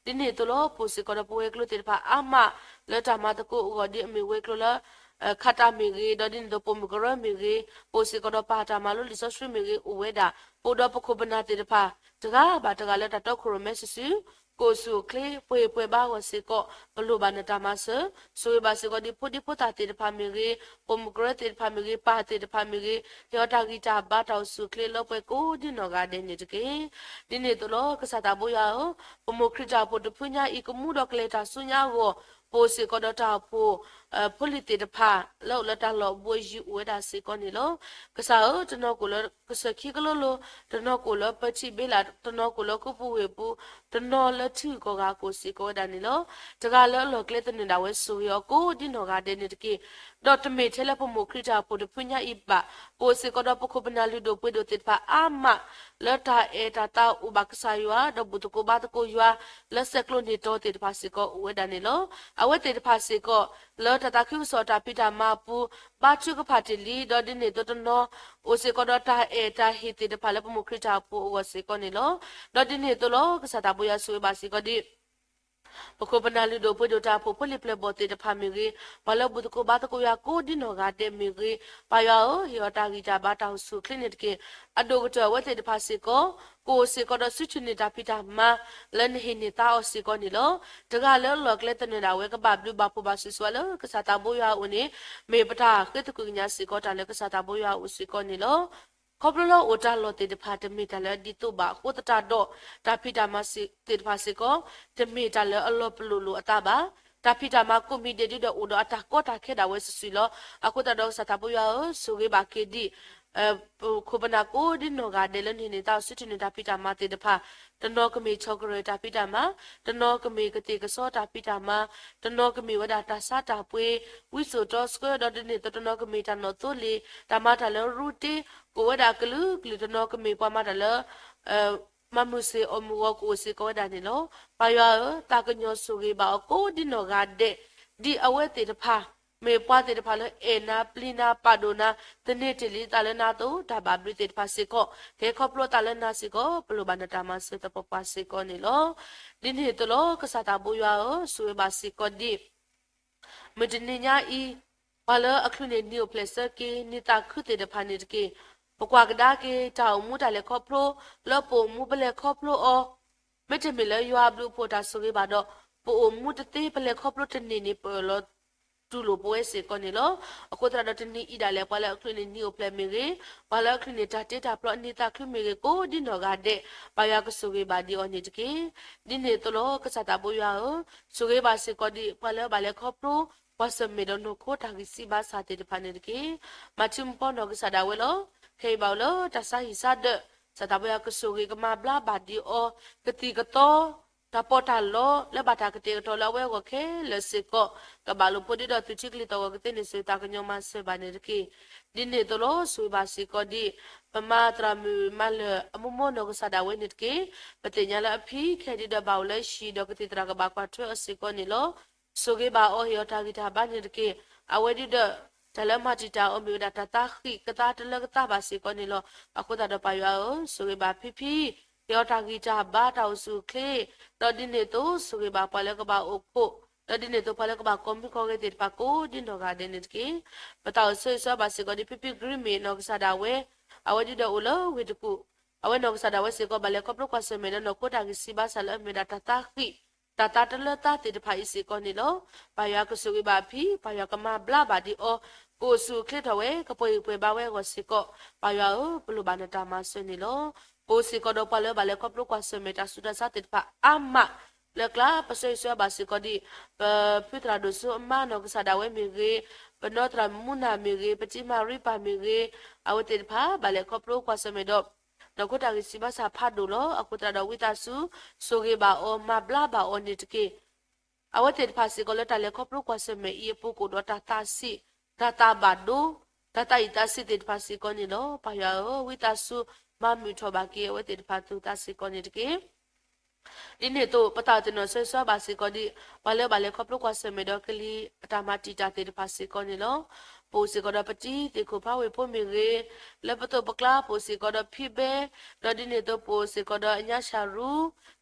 ဒ်န့ၣ်အသိးလီၤ ပအိၣ်စ့ၢ်ကီးဒီးပဝဲၤကျိၤသ့ၣ်တဖၣ်အါမး လၢတၢ်မၤသကိးအဂီၢ်ဒ်အမ့ၢ်ဝဲၤကျိၤလၢ ခးတၢ်မ့ၢ်ဂ့ၤ, ဒီးဒ်န့ၣ်အသိးပိာ်မုၣ်ကရၢမ့ၢ်ဂ့ၤ, ပအိၣ်စ့ၢ်ကီးဒီးပာ်တၢ်မၤလိလံာ်စီဆှံမ့ၢ်ဂ့ၤ အိၣ်ဝဲဒၣ်, ပအိၣ်ဒီးပခိၣ်ပနၢ်သ့ၣ်တဖၣ် တဂၤဘၣ်တဂၤလၢတၢ်တီခိၣ်ရိၣ်မဲစုာ်စုာ်, ကအိၣ်ဆူၣ်အိၣ်ချ့ ပှဲၤပှဲၤဘါအဂီၢ်စ့ၢ်ကီး ပလိၣ်ဘၣ်နတၢ်မၤစၢၤ, ဆိၣ်ဂ့ၤဘၣ်စ့ၢ်ကီးဒ်ဖိဒံဖိသၣ်သ့ၣ်တဖၣ်မ့ၢ်ဂ့ၤ, ပိာ်မုၣ်ကရၢသ့ၣ်တဖၣ်မ့ၢ်ဂ့ၤ, ပၢ်သ့ၣ်တဖၣ်မ့ၢ်ဂ့ၤ, ဟ့ၣ်အီၤတၢ်ဂံၢ်တၢ်ဘါတၢ်အိၣ်ဆူၣ်အိၣ်ချ့လၢပှဲၤကိးဒ်နီၢ်ဂၤဒဲးန့ၣ်တက့ၢ်. ဒ်န့ၣ်အသိးလီၤ ကစၢ်သးဘိယွၤဧၢ, ပမိၢ်ခရံာ်တၢ်အိၣ်ဖှိၣ်တဖုညါအံၤ ကမူဒီးကလဲၤတၢ်ဆူညါအဂီၢ်, ပအိၣ်စ့ၢ်ကီးဒီးတၢ်အိၣ်ဖှိၣ် ဖိလံၤသ့ၣ်တဖၣ် လၢအိၣ်လၢတၢ်လီၢ်ဘူးအယံၤအိၣ်ဝဲဒၣ်စ့ၢ်ကီးန့ၣ်လီၤ. ကစၢ်ဧၢ, တနီၤကအိၣ်လၢကစၢၢ်ခံကလိလိၤ, တနီၤကအိၣ်လၢပထံၣ်ဘ့လး, တနီၤကအိၣ်လၢခူပူၤဝ့ၢ်ပူၤ, တနီၤလၢထံဂုၤကီၢ်ဂၤကအိၣ်စ့ၢ်ကီးဝဲဒၣ်န့ၣ်လီၤ. တဂၤလၢအလီၢ်ကျဲသနၢၣ်ဒၣ်ဝဲ ဆိၣ်ဂ့ၤအီၤကိးဒ်နီၢ်ဂၤဒဲးန့ၣ်တက့ၢ်. ဒီးတမ့ၢ်ထဲလၢပမိၢ်ခရံာ်တၢ်အိၣ်ဖှိၣ်တဖုညါအံၤဘၣ်, ပအိၣ်စ့ၢ်ကီးဒီးပခိၣ်ပနၢ်လုၢ်ဒိၣ်ပှ့ၤဒိၣ်သ့ၣ်တဖၣ်အါမး လၢတၢ်အဲၣ်တၢ်သးအိၣ်ဘၣ်ကစၢ်ယွၤ ဒီးဘူၣ်သကိးဘါသကိးယွၤ လၢဆဲးကျိးန့ၢ်တီသ့ၣ်တဖၣ်စ့ၢ်ကီးအိၣ်ဝဲဒၣ်န့ၣ်လီၤ. အဝဲသ့ၣ်တဖၣ်စ့ၢ်ကီး လၢတၢ်သးခုကစီၣ်တၢ်ဖံးတၢ်မၤအပူၤ ဘါထုကဖၣ်တ့ၢ်လံ, ဒီးဒ်န့ၣ်အသိးတနီၤ အိၣ်စ့ၢ်ကီးဒီးတၢ်အဲၣ်တၢ်ဟ့ၣ်သ့ၣ်တဖၣ်လၢပမိၢ်ခရံာ်တၢ်အိၣ်ဖှိၣ်အဂီၢ်စ့ၢ်ကီးန့ၣ်လီၤ. ဒီးဒ်န့ၣ်အသိးလီၤ ကစၢ်သးဘိယွၤဆိၣ်ဂ့ၤဘၣ်စ့ၢ်ကီးဒ် ပခိၣ်ပနၢ်လုၢ်ဒိၣ်ပှ့ၤဒိၣ်တၢ်အိၣ်ဖှိၣ်ဖိလံၤပျဲၢ်ဘီၣ်သ့ၣ်တဖၣ်မ့ၢ်ဂ့ၤ, ပှၤလၢဘူၣ်သကိးဘါသကိးယွၤကိးဒ်နီၢ်ဂၤဒဲးမ့ၢ်ဂ့ၤ, ပၢ်ယွၤဧၢ, ဟ့ၣ်အီၤတၢ်ဂံၢ်တၢ်ဘါတၢ်အိၣ်ဆူၣ်အိၣ်ချ့န့ၣ်တက့ၢ်. အဒိၣ်ကတၢၢ်အဝဲသ့ၣ်တဖၣ်စ့ၢ်ကီး, ကအိၣ်စ့ၢ်ကီးဒီးစုထုးန့ၢ်တၢ်ဖံးတၢ်မၤ လၢနဟ့ၣ်န့ၢ်သါအီၤစ့ၢ်ကီးန့ၣ်လီၤ. တဂၤလၢအလီၢ်အကျဲသနၢၣ်ဒၣ်ဝဲ ကဘၣ်ဘျုးဘၣ်ဖှိၣ်ဘၣ်ဆိၣ်ဂ့ၤလၢကစၢ်သးဘိယွၤအအိၣ်န့ၣ်, မ့ၢ်ပတၢ်ဃ့သကွံၢ်ကညးစ့ၢ်ကီးတၢ်လၢကစၢ်သးဘိယွၤအအိၣ်စ့ၢ်ကီးန့ၣ်လီၤ. ခီဖျိလၢအိၣ်တၢ်လီၢ်သ့ၣ်တဖၣ် တမ့ၢ်တၢ်လၢအဒ်သိးဘၣ်အဃိသတးဒီး, တၢ်ဖံးတၢ်မၤသ့ၣ်တဖၣ်စ့ၢ်ကီး, တမ့ၢ်တၢ်လၢအလီၤပလိာ်လိာ်အသးဘၣ်. တၢ်ဖံးတၢ်မၤကိးမံၤဒဲးဒုဒီးအိၣ်ဒီးအတၢ်ကီတၢ်ခဲဒၣ်ဝဲစုာ်စုာ်လီၤ. အဃိသတးဒီးကစၢ်သးဘိယွၤဧၢ, ဆိၣ်ဂ့ၤဘၣ်က့ၤဒံး ပခိၣ်ပနၢ်ကိးဒ်နီၢ်ဂၤဒဲးလၢနဟ့ၣ်န့ၢ်သါအီၤစုထုးန့ၢ်တၢ်ဖံးတၢ်မၤသ့ၣ်တဖၣ်, တနီၤကမ့ၢ်ဆီၣ်ကရၢၢ်တၢ်ဖံးတၢ်မၤ, တနီၤကမ့ၢ်ကသ့ၣ်ကစီတၢ်ဖံးတၢ်မၤ, တနီၤကမ့ၢ်ဝဲဒၣ်တၢ်ဆါတၢ်ပှ့ၤ, ဝံစိာ်တီဆှၢ ဒီးဒ်န့ၣ်အသိးတနီၤကမ့ၢ်တၢ်နီၣ်သိလ့ၣ်, တၢ်မၤတၢ်လၢရူတ့, ကအိၣ်ဝဲဒၣ်ကလုာ်ကလုာ်, တနီၤကမ့ၢ်ပှၤမၤတၢ်လၢ မၤမုာ်စ့ၢ်အီၣ်မုာ်ဂီၤကအိၣ်စ့ၢ်ကီးဝဲဒၣ်န့ၣ်လီၤ. ပၢ်ယွၤဧၢ, သးကညီၤဆိၣ်ဂ့ၤဘၣ်အီၤကိးဒ်နီၢ်ဂၤဒဲး, ဒ်အဝဲသ့ၣ်တဖၣ်, မ့ၢ်ပှၤသ့ၣ်တဖၣ်လၢအဲၣ်နၤပျံၤနၤပာ်ဒိၣ်နၤ, သန့ၤတ့ၢ်လံသးလၢနၤအသိး, တၢ်ဘၣ်ဘျုးသ့ၣ်တဖၣ်စ့ၢ်ကီး, ကဟဲခီဖျိသးလၢနၤစ့ၢ်ကီး, ပလိၣ်ဘၣ်နတၢ်မၤစၢၤသပှၢ်ပှၢ်စ့ၢ်ကီးန့ၣ်လီၤ. ဒ်န့ၣ်အသိးလီၤ, ကစၢ်သးဘိယွၤဧၢ, ဆိၣ်ဂ့ၤဘၣ်စ့ၢ်ကီးဒံး မုၢ်တနံၤညါအံၤ, ပှၤလၢအချုးန့ၢ်နံၤအိၣ်ဖျဲၣ်ဆၢက့ၤ နံၤသးခုသ့ၣ်တဖၣ်န့ၣ်တက့ၢ်. ပကွၢ်ကဒါက့ၤ တၢ်အိၣ်မူတၢ်လဲၤခီဖျိ, လၢပအိၣ်မူပလဲၤခီဖျိအီၤ, မ့တမ့ၢ်လၢယွၤအဘျုးအဖှိၣ်တၢ်ဆိၣ်ဂ့ၤဘၣ်ဒီး, ပအိၣ်မူတသ့ပလဲၤခီဖျိတန့ၢ်န့ၣ် ပအၢၣ်လီၤတူၢ်လိာ်ပဝဲစ့ၢ်ကီးန့ၣ်လီၤ. အဃိသတးဒီးတနံၤအံၤဒၣ်လဲာ် ပှၤလၢအချုးန့ၢ်နံၤအိၣ်ဖျဲၣ်မ့ၢ်ဂ့ၤ, ပှၤလၢအချုးန့ၢ်တၢ်တ့တၢ်ဖျီအနံၤသးခုမ့ၢ်ဂ့ၤ ကိးဒ်နီၢ်ဂၤဒဲး, ပၢ်ယွၤကဆိၣ်ဂ့ၤဘၣ်ဒံးအီၤန့ၣ်တက့ၢ်. ဒ်န့ၣ်အသိးလီၤ, ကစၢ်သးဘိယွၤဧၢ, ဆိၣ်ဂ့ၤဘၣ်စ့ၢ်ကီးဒံး ပှၤလၢဘၣ်လဲၤခီဖျိ ကွၢ်ဆၢၣ်မဲာ်ဒီးနီၢ်ခိတၢ်ဂံၢ်စၢ်ဘါစၢ်သ့ၣ်တဖၣ်န့ၣ်တက့ၢ်. မၤထံမၤကီၢ်နီၢ်ကစၢ်ဒၣ်ဝဲလီၤ. ခဲအံၤဘၣ်အိၣ်လၢတၢ်ဆါဟံၣ်ဆါဒၢး, ကစၢ်သးဘိယွၤကဆိၣ်ဂ့ၤကမၤဘျါဘၣ်ဒံးအီၤ, ကသံၣ်ကသီ တၢ်ပီးတၢ်လီ လၢဘၣ်တၢ်ကတဲာ်ကတီၤလၢအဝဲအဂီၢ်ခဲလၢာ်စ့ၢ်ကီး, ကဘၣ်လိာ်ဖိးဒံးဒီးသုးထံကလံၤသီၣ်ဂီၤကသ့န့ၣ်စ့ၢ် သးကညီၤမၤစၢၤဘၣ်န့ၣ်တက့ၢ်. ဒ်န့ၣ်အသိးလီၤ, ဆိၣ်ဂ့ၤဘၣ်စ့ၢ်ကီးဒံး ပမၤသရၣ်မုၣ်မၤလၢာ်အမိၢ်မိၢ်နီၢ်ကစၢ်ဒၣ်ဝဲန့ၣ်တက့ၢ်. ပသ့ၣ်ညါလၢအဖံခဲဒုဒီးဘၣ်အိၣ်လၢဟံၣ်ဒီးကသံၣ်သရၣ်ကဘၣ်ကွၢ်ထွဲအီၤစ့ၢ်ကီးန့ၣ်လီၤ. ဆိၣ်ဂ့ၤဘၣ်အီၤ ဟ့ၣ်အီၤတၢ်ဂံၢ်တၢ်ဘါန့ၣ်တက့ၢ်. အဝဲဒုဒီး တၢ်လၢမၤတံာ်တာ်အီၤမ့ၢ်ဝဲဒၣ်တၢ်သးဃံၣ်ကသါတလၢကသါဘၣ်စ့ၢ်ကီးန့ၣ်လီၤ. အဃိသတးဒီးပၢ်ယွၤဧၢ, ဆိၣ်ဂ့ၤဘၣ်ဖံဖံ, ဟ့ၣ်အီၤတၢ်ဂံၢ်တၢ်ဘါတၢ်အိၣ်ဆူၣ်အိၣ်ချ့, ဒီးဒ်န့ၣ်အသိး ဆိၣ်ဂ့ၤဘၣ်ပှၤလၢကဘၣ်အိၣ်ခိး, ဒီးဒ်န့ၣ်အသိးပှၤလၢကဘၣ်ကီၢ်မုၢ်ကီၢ်ဂဲၤသ့ၣ်တဖၣ်ကိးဒ်နီၢ်ဂၤဒဲးန့ၣ်တက့ၢ်. ပသးအိၣ်ဆၢဂ့ၤဆၢဝါဘၣ်စ့ၢ်ကီးဒံး ဖံဖံကရံမ့ၢ်နီၢ်ကစၢ်ဒၣ်ဝဲ, အဝဲဒုဒီးအိၣ်လၢဝ့ၢ်တကူၣ်, အဝဲနီၢ်ကစၢ်ဒၣ်ဝဲစ့ၢ်ကီး ဘၣ်လဲၤခီဖျိကွၢ်ဆၢၣ်မဲာ်ဒီးနီၢ်ခိတၢ်ဂံၢ်စၢ်ဘါစၢ်လၢအမ့ၢ်ဝဲဒၣ်တၢ်သးဃံၣ် တၢ်သးတလၢသါသ့ၣ်တဖၣ်အံၤစ့ၢ်ကီးန့ၣ်လီၤ. ပၢ်ယွၤကဆိၣ်ဂ့ၤဘၣ်အဖံ, ပၢ်ယွၤကမၤဘျါဘၣ်ဒံးအီၤ, ကအိၣ်ဆူၣ်အိၣ်ချ့ထီၣ်ဝဲ ကပှဲၤဂံၢ်ပှဲၤဘါဝဲအဂီၢ်စ့ၢ်ကီး, ပၢ်ယွၤဧၢ, ပလိၣ်ဘၣ်နတၢ်မၤစၢၤန့ၣ်လီၤ. ပအိၣ်စ့ၢ်ကီးဒီးပှၤလၢဘၣ်လဲၤခီဖျိကွၢ်ဆၢၣ်မဲာ်တၢ်ဆူးတၢ်ဆါသ့ၣ်တဖၣ်အါမး လၢကျါ ပဆၢဂ့ၤဆၢဝါဘၣ်စ့ၢ်ကီးဒံး ပဖုသရၣ်ဒိၣ်စိအမါနီၢ်ကစၢ်ဒၣ်ဝဲမ့ၢ်ဂ့ၤ, ပနီၢ်သရၣ်မုၣ်မူနၤမ့ၢ်ဂ့ၤ, ပတံၤမၤရံပၢ်မ့ၢ်ဂ့ၤ, အဝဲသ့ၣ်တဖၣ် ဘၣ်လဲၤခီဖျိကွၢ်ဆၢၣ်မဲာ်ဒီး နီၢ်ခိတၢ်ဂံၢ်စၢ်ဘါစၢ်ဖးဒိၣ်လီၤ. အဃိသတးဒီးဝံသးစူၤ ဆိၣ်ဂ့ၤဘၣ်အီၤ မၤဘျါဘၣ်အီၤန့ၣ်တက့ၢ်. အဝဲသ့ၣ်တဖၣ်စ့ၢ်ကီးလၢတၢ်လဲၤခီဖျိကွၢ်ဆၢၣ်မဲာ်အံၤအပူၤကအိၣ်ဒီးတၢ်သးဆံး, တၢ်သးဘၣ်ဒိ, တၢ်သးအံၣ်သးဆံးသ့ၣ်တဖၣ်စ့ၢ်ကီးန့ၣ်လီၤ. ပၢ်ယွၤဧၢ, ဝံသးစူၤ မၤမုာ်ထီၣ်ဘၣ်က့ၤအဝဲသ့ၣ်တဖၣ်သူၣ်သးစ့ၢ်ကီးန့ၣ်တက့ၢ်. ဒ်န့ၣ်အသိး ပသးအိၣ်သ့ၣ်နီၣ်ဆၢဂ့ၤဆၢဝါဘၣ်စ့ၢ်ကီးဒံး ပှၤလၢဘၣ်လဲၤခီဖျိကွၢ်ဆၢၣ်မဲာ်ဒီးကလံၤအတၢ်မၤတံာ်တာ်သ့ၣ်တဖၣ်စ့ၢ်ကီးန့ၣ်လီၤ. ပအိၣ်စ့ၢ်ကီးဒီးပတံၤသ့ၣ်ခိၣ်ဖးဝ့ၢ်ဖိမ့ၢ်ဂ့ၤ, လၢပသိးပကျါ ပအိၣ်စ့ၢ်ကီးဒီးဖံဘဲ, ဒီးဒ်န့ၣ်အသိးပအိၣ်စ့ၢ်ကီးဒီးအညါၡၤရူ,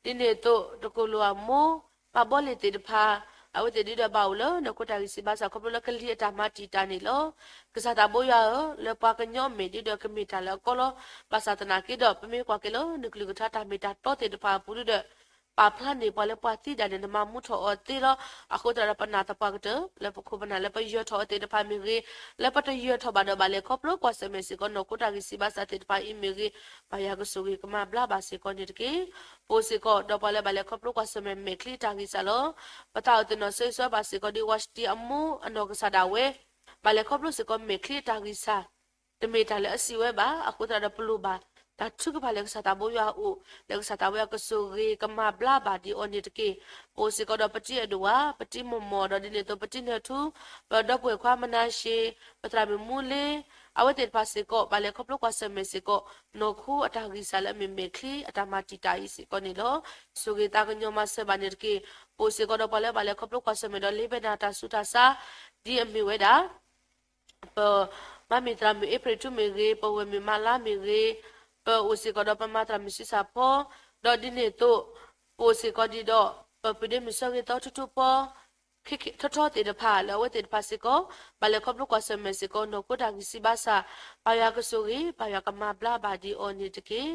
ဒ်န့ၣ်အသိးတကိၢ်လိာ်အမိၢ်, ပၢ်ဘီလ့ၣ်သ့ၣ်တဖၣ်, အဝဲသ့ၣ်ဒုဒီးဘၣ်အိၣ်လၢနီၢ်ခိတၢ်ဂံၢ်စၢ်ဘါစၢ်ခီဖျိလၢကလံၤအတၢ်မၤတံာ်တာ်န့ၣ်လီၤ. ကစၢ်သးဘိယွၤဧၢ, လၢပှၤကညီအမဲာ်ဒုဒီးကမ့ၢ်တၢ်လၢအကီလီၤ. ဘၣ်ဆၣ်သနာ်က့ဒီး ပမ့ၢ်ကွၢ်က့ၤလၢနကလုၢ်ကထါတၢ်မ့ၢ်တၢ်တီသ့ၣ်တဖၣ်အပူၤဒုဒီး ပာ်ဖျါန့ၢ်ပှၤလၢပှၤသံဒၣ်န့ၣ် နမၤမူထီၣ်အီၤသ့လီၤ. အဃိသတးဒီးပနာ်သပှၢ်ကတၢၢ် လၢပခိၣ်ပနၢ်လၢပယၢၤထီၣ်အီၤသ့ၣ်တဖၣ်မ့ၢ်ဂ့ၤ, လၢပတယၢၤထီၣ်ဘၣ်ဒီးဘၣ်လဲၤခီဖျိကွၢ်ဆၢၣ်မဲာ်စ့ၢ်ကီး နီၢ်ခိတၢ်ဂံၢ်စၢ်ဘါစၢ်သ့ၣ်တဖၣ်အံၤမ့ၢ်ဂ့ၤ, ပၢ်ယွၤကဆိၣ်ဂ့ၤကမၤဘျါဘၣ်စ့ၢ်ကီးန့ၣ်တက့ၢ်. ပအိၣ်စ့ၢ်ကီးဒီးပှၤလၢဘၣ်လဲၤခီဖျိကွၢ်ဆၢၣ်မဲာ်မဲာ်ချံအတၢ်ဂံၢ်စၢ်လီၤ. ပသးအိၣ်သ့ၣ်နီၣ်ဆၢဂ့ၤဆၢဝါဘၣ်စ့ၢ်ကီးဒံး ဝါၡတံအမိၢ်အနီၢ်ကစၢ်ဒၣ်ဝဲ ဘၣ်လဲၤခီဖျိစ့ၢ်ကီးမဲာ်ချံအတၢ်ဂံၢ်စၢ် တမ့ၢ်တၢ်လၢအစံးဝဲဘၣ်. အဃိသတးဒီးပလိၣ်ဘၣ် တၢ်ထုကဖၣ်လၢကစၢ်သးဘိယွၤအအိၣ်, လၢကစၢ်သးဘိယွၤကဆိၣ်ဂ့ၤကမၤဘျါဘၣ်ဒံးအီၤန့ၣ်တက့ၢ်. ပအိၣ်စ့ၢ်ကီးဒီးပတံၤအဲၣ်ဒိၣ်ဝါ, ပတံၤမိၢ်မိၢ်, ဒီးဒ်န့ၣ်အသိးပတံၤနၢၤထူ, ပဒီပုၢ်ဝဲၢ်ခွါမနၤၡ့, ပသရၣ်မုၣ်မူလ့, အဝဲသ့ၣ်တဖၣ်စ့ၢ်ကီး ဘၣ်လဲၤခီဖျိကွၢ်ဆၢၣ်မဲာ်စ့ၢ်ကီး နီၢ်ခိအတၢ်ဂံၢ်စၢ်လၢအမ့ၢ်မဲာ်ချံအတၢ်မၤတံာ်တာ်အံၤစ့ၢ်ကီးန့ၣ်လီၤ. ဆိၣ်ဂ့ၤသးကညီၤမၤစၢၤဘၣ်န့ၣ်တက့ၢ်. ပအိၣ်စ့ၢ်ကီးဒီးပှၤလၢဘၣ်လဲၤခီဖျိကွၢ်ဆၢၣ်မဲာ်ဒီး လ့ဘဲနၢ်တၢ်ဆူးတၢ်ဆါ ဒ်အမ့ၢ်ဝဲဒၣ် ပမၤမ့ၢ်သရၣ်မုၣ်အ့ဖြ့ၣ်ထူမ့ၢ်ဂ့ၤ, ပဝဲၢ်မုၣ်မၤလါမ့ၢ်ဂ့ၤ, ပအိၣ်စ့ၢ်ကီးဒီးပမၤသရၣ်မုၣ်ဆံဆၣ်ဖီ, ဒီးဒ်န့ၣ်အသိး ပအိၣ်စ့ၢ်ကီးဒံးဒီး ပှၤပှ့ၤဒ့မုၣ်စီၤဂ့ၤသီထူထူပီ ထီထီသ့ၣ်တဖၣ် လၢအဝဲသ့ၣ်တဖၣ်စ့ၢ်ကီး ဘၣ်လဲၤခီဖျိကွၢ်ဆၢၣ်မဲာ်စ့ၢ်ကီး နီၢ်ခိတၢ်ဂံၢ်စၢ်ဘါစၢ်, ပၢ်ယွၤကဆိၣ်ဂ့ၤ ပၢ်ယွၤကမၤဘျါဘၣ်ဒံးအီၤန့ၣ်တက့ၢ်.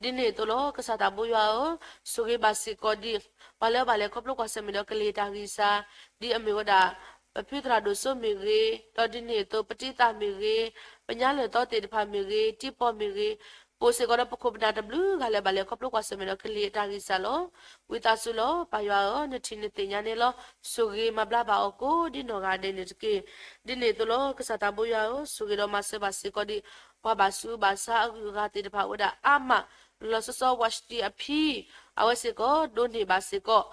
ဒ်န့ၣ်အသိးလီၤ ကစၢ်သးဘိယွၤဧၢ, ဆိၣ်ဂ့ၤဘၣ်စ့ၢ်ကီးဒံး ပှၤလၢဘၣ်လဲၤခီဖျိကွၢ်ဆၢၣ်မဲာ်ဒီးကလံၤတၢ်ဂံၢ်စၢ် ဒ်အမ့ၢ်ဝဲဒၣ် ပဖုသရၣ်ဒိၣ်စိမ့ၢ်ဂ့ၤ, ဒီးဒ်န့ၣ်အသိး ပတံသၣ်မ့ၢ်ဂ့ၤ, ပညါလၢၢ်သီသ့ၣ်တဖၣ်မ့ၢ်ဂ့ၤ, တံပီၢ်မ့ၢ်ဂ့ၤ, ပအိၣ်စ့ၢ်ကီးဒီးပခိၣ်ပနၢ်တဘျုးဂၤလၢဘၣ်လဲၤခီဖျိကွၢ်ဆၢၣ်မဲာ်ဒီးကလံၤအတၢ်ဂံၢ်စၢ်လီၤ. ဝံသးစူၤလီၤ ပၢ်ယွၤဧၢ, နထံၣ်နသ့ၣ်ညါန့ၣ်လီၤ. ဆိၣ်ဂ့ၤမၤဘျါဘၣ်အီၤကိးဒ်နီၢ်ဂၤဒဲးန့ၣ်တက့ၢ်. ဒ်န့ၣ်အသိးလီၤ ကစၢ်သးဘိယွၤဧၢ, ဆိၣ်ဂ့ၤဒီးမၤစၢၤဘၣ်စ့ၢ်ကီးဒံး ပှၤဘၣ်ဆူးဘၣ်ဆါအဂုၤအဂၤသ့ၣ်တဖၣ်အိၣ်ဝဲဒၣ်အါမး, လီၤဆီဆီ ဝါရှတံအဖံ, အဝဲစ့ၢ်ကီး ဒိးန့ၢ်ဘၣ်စ့ၢ်ကီး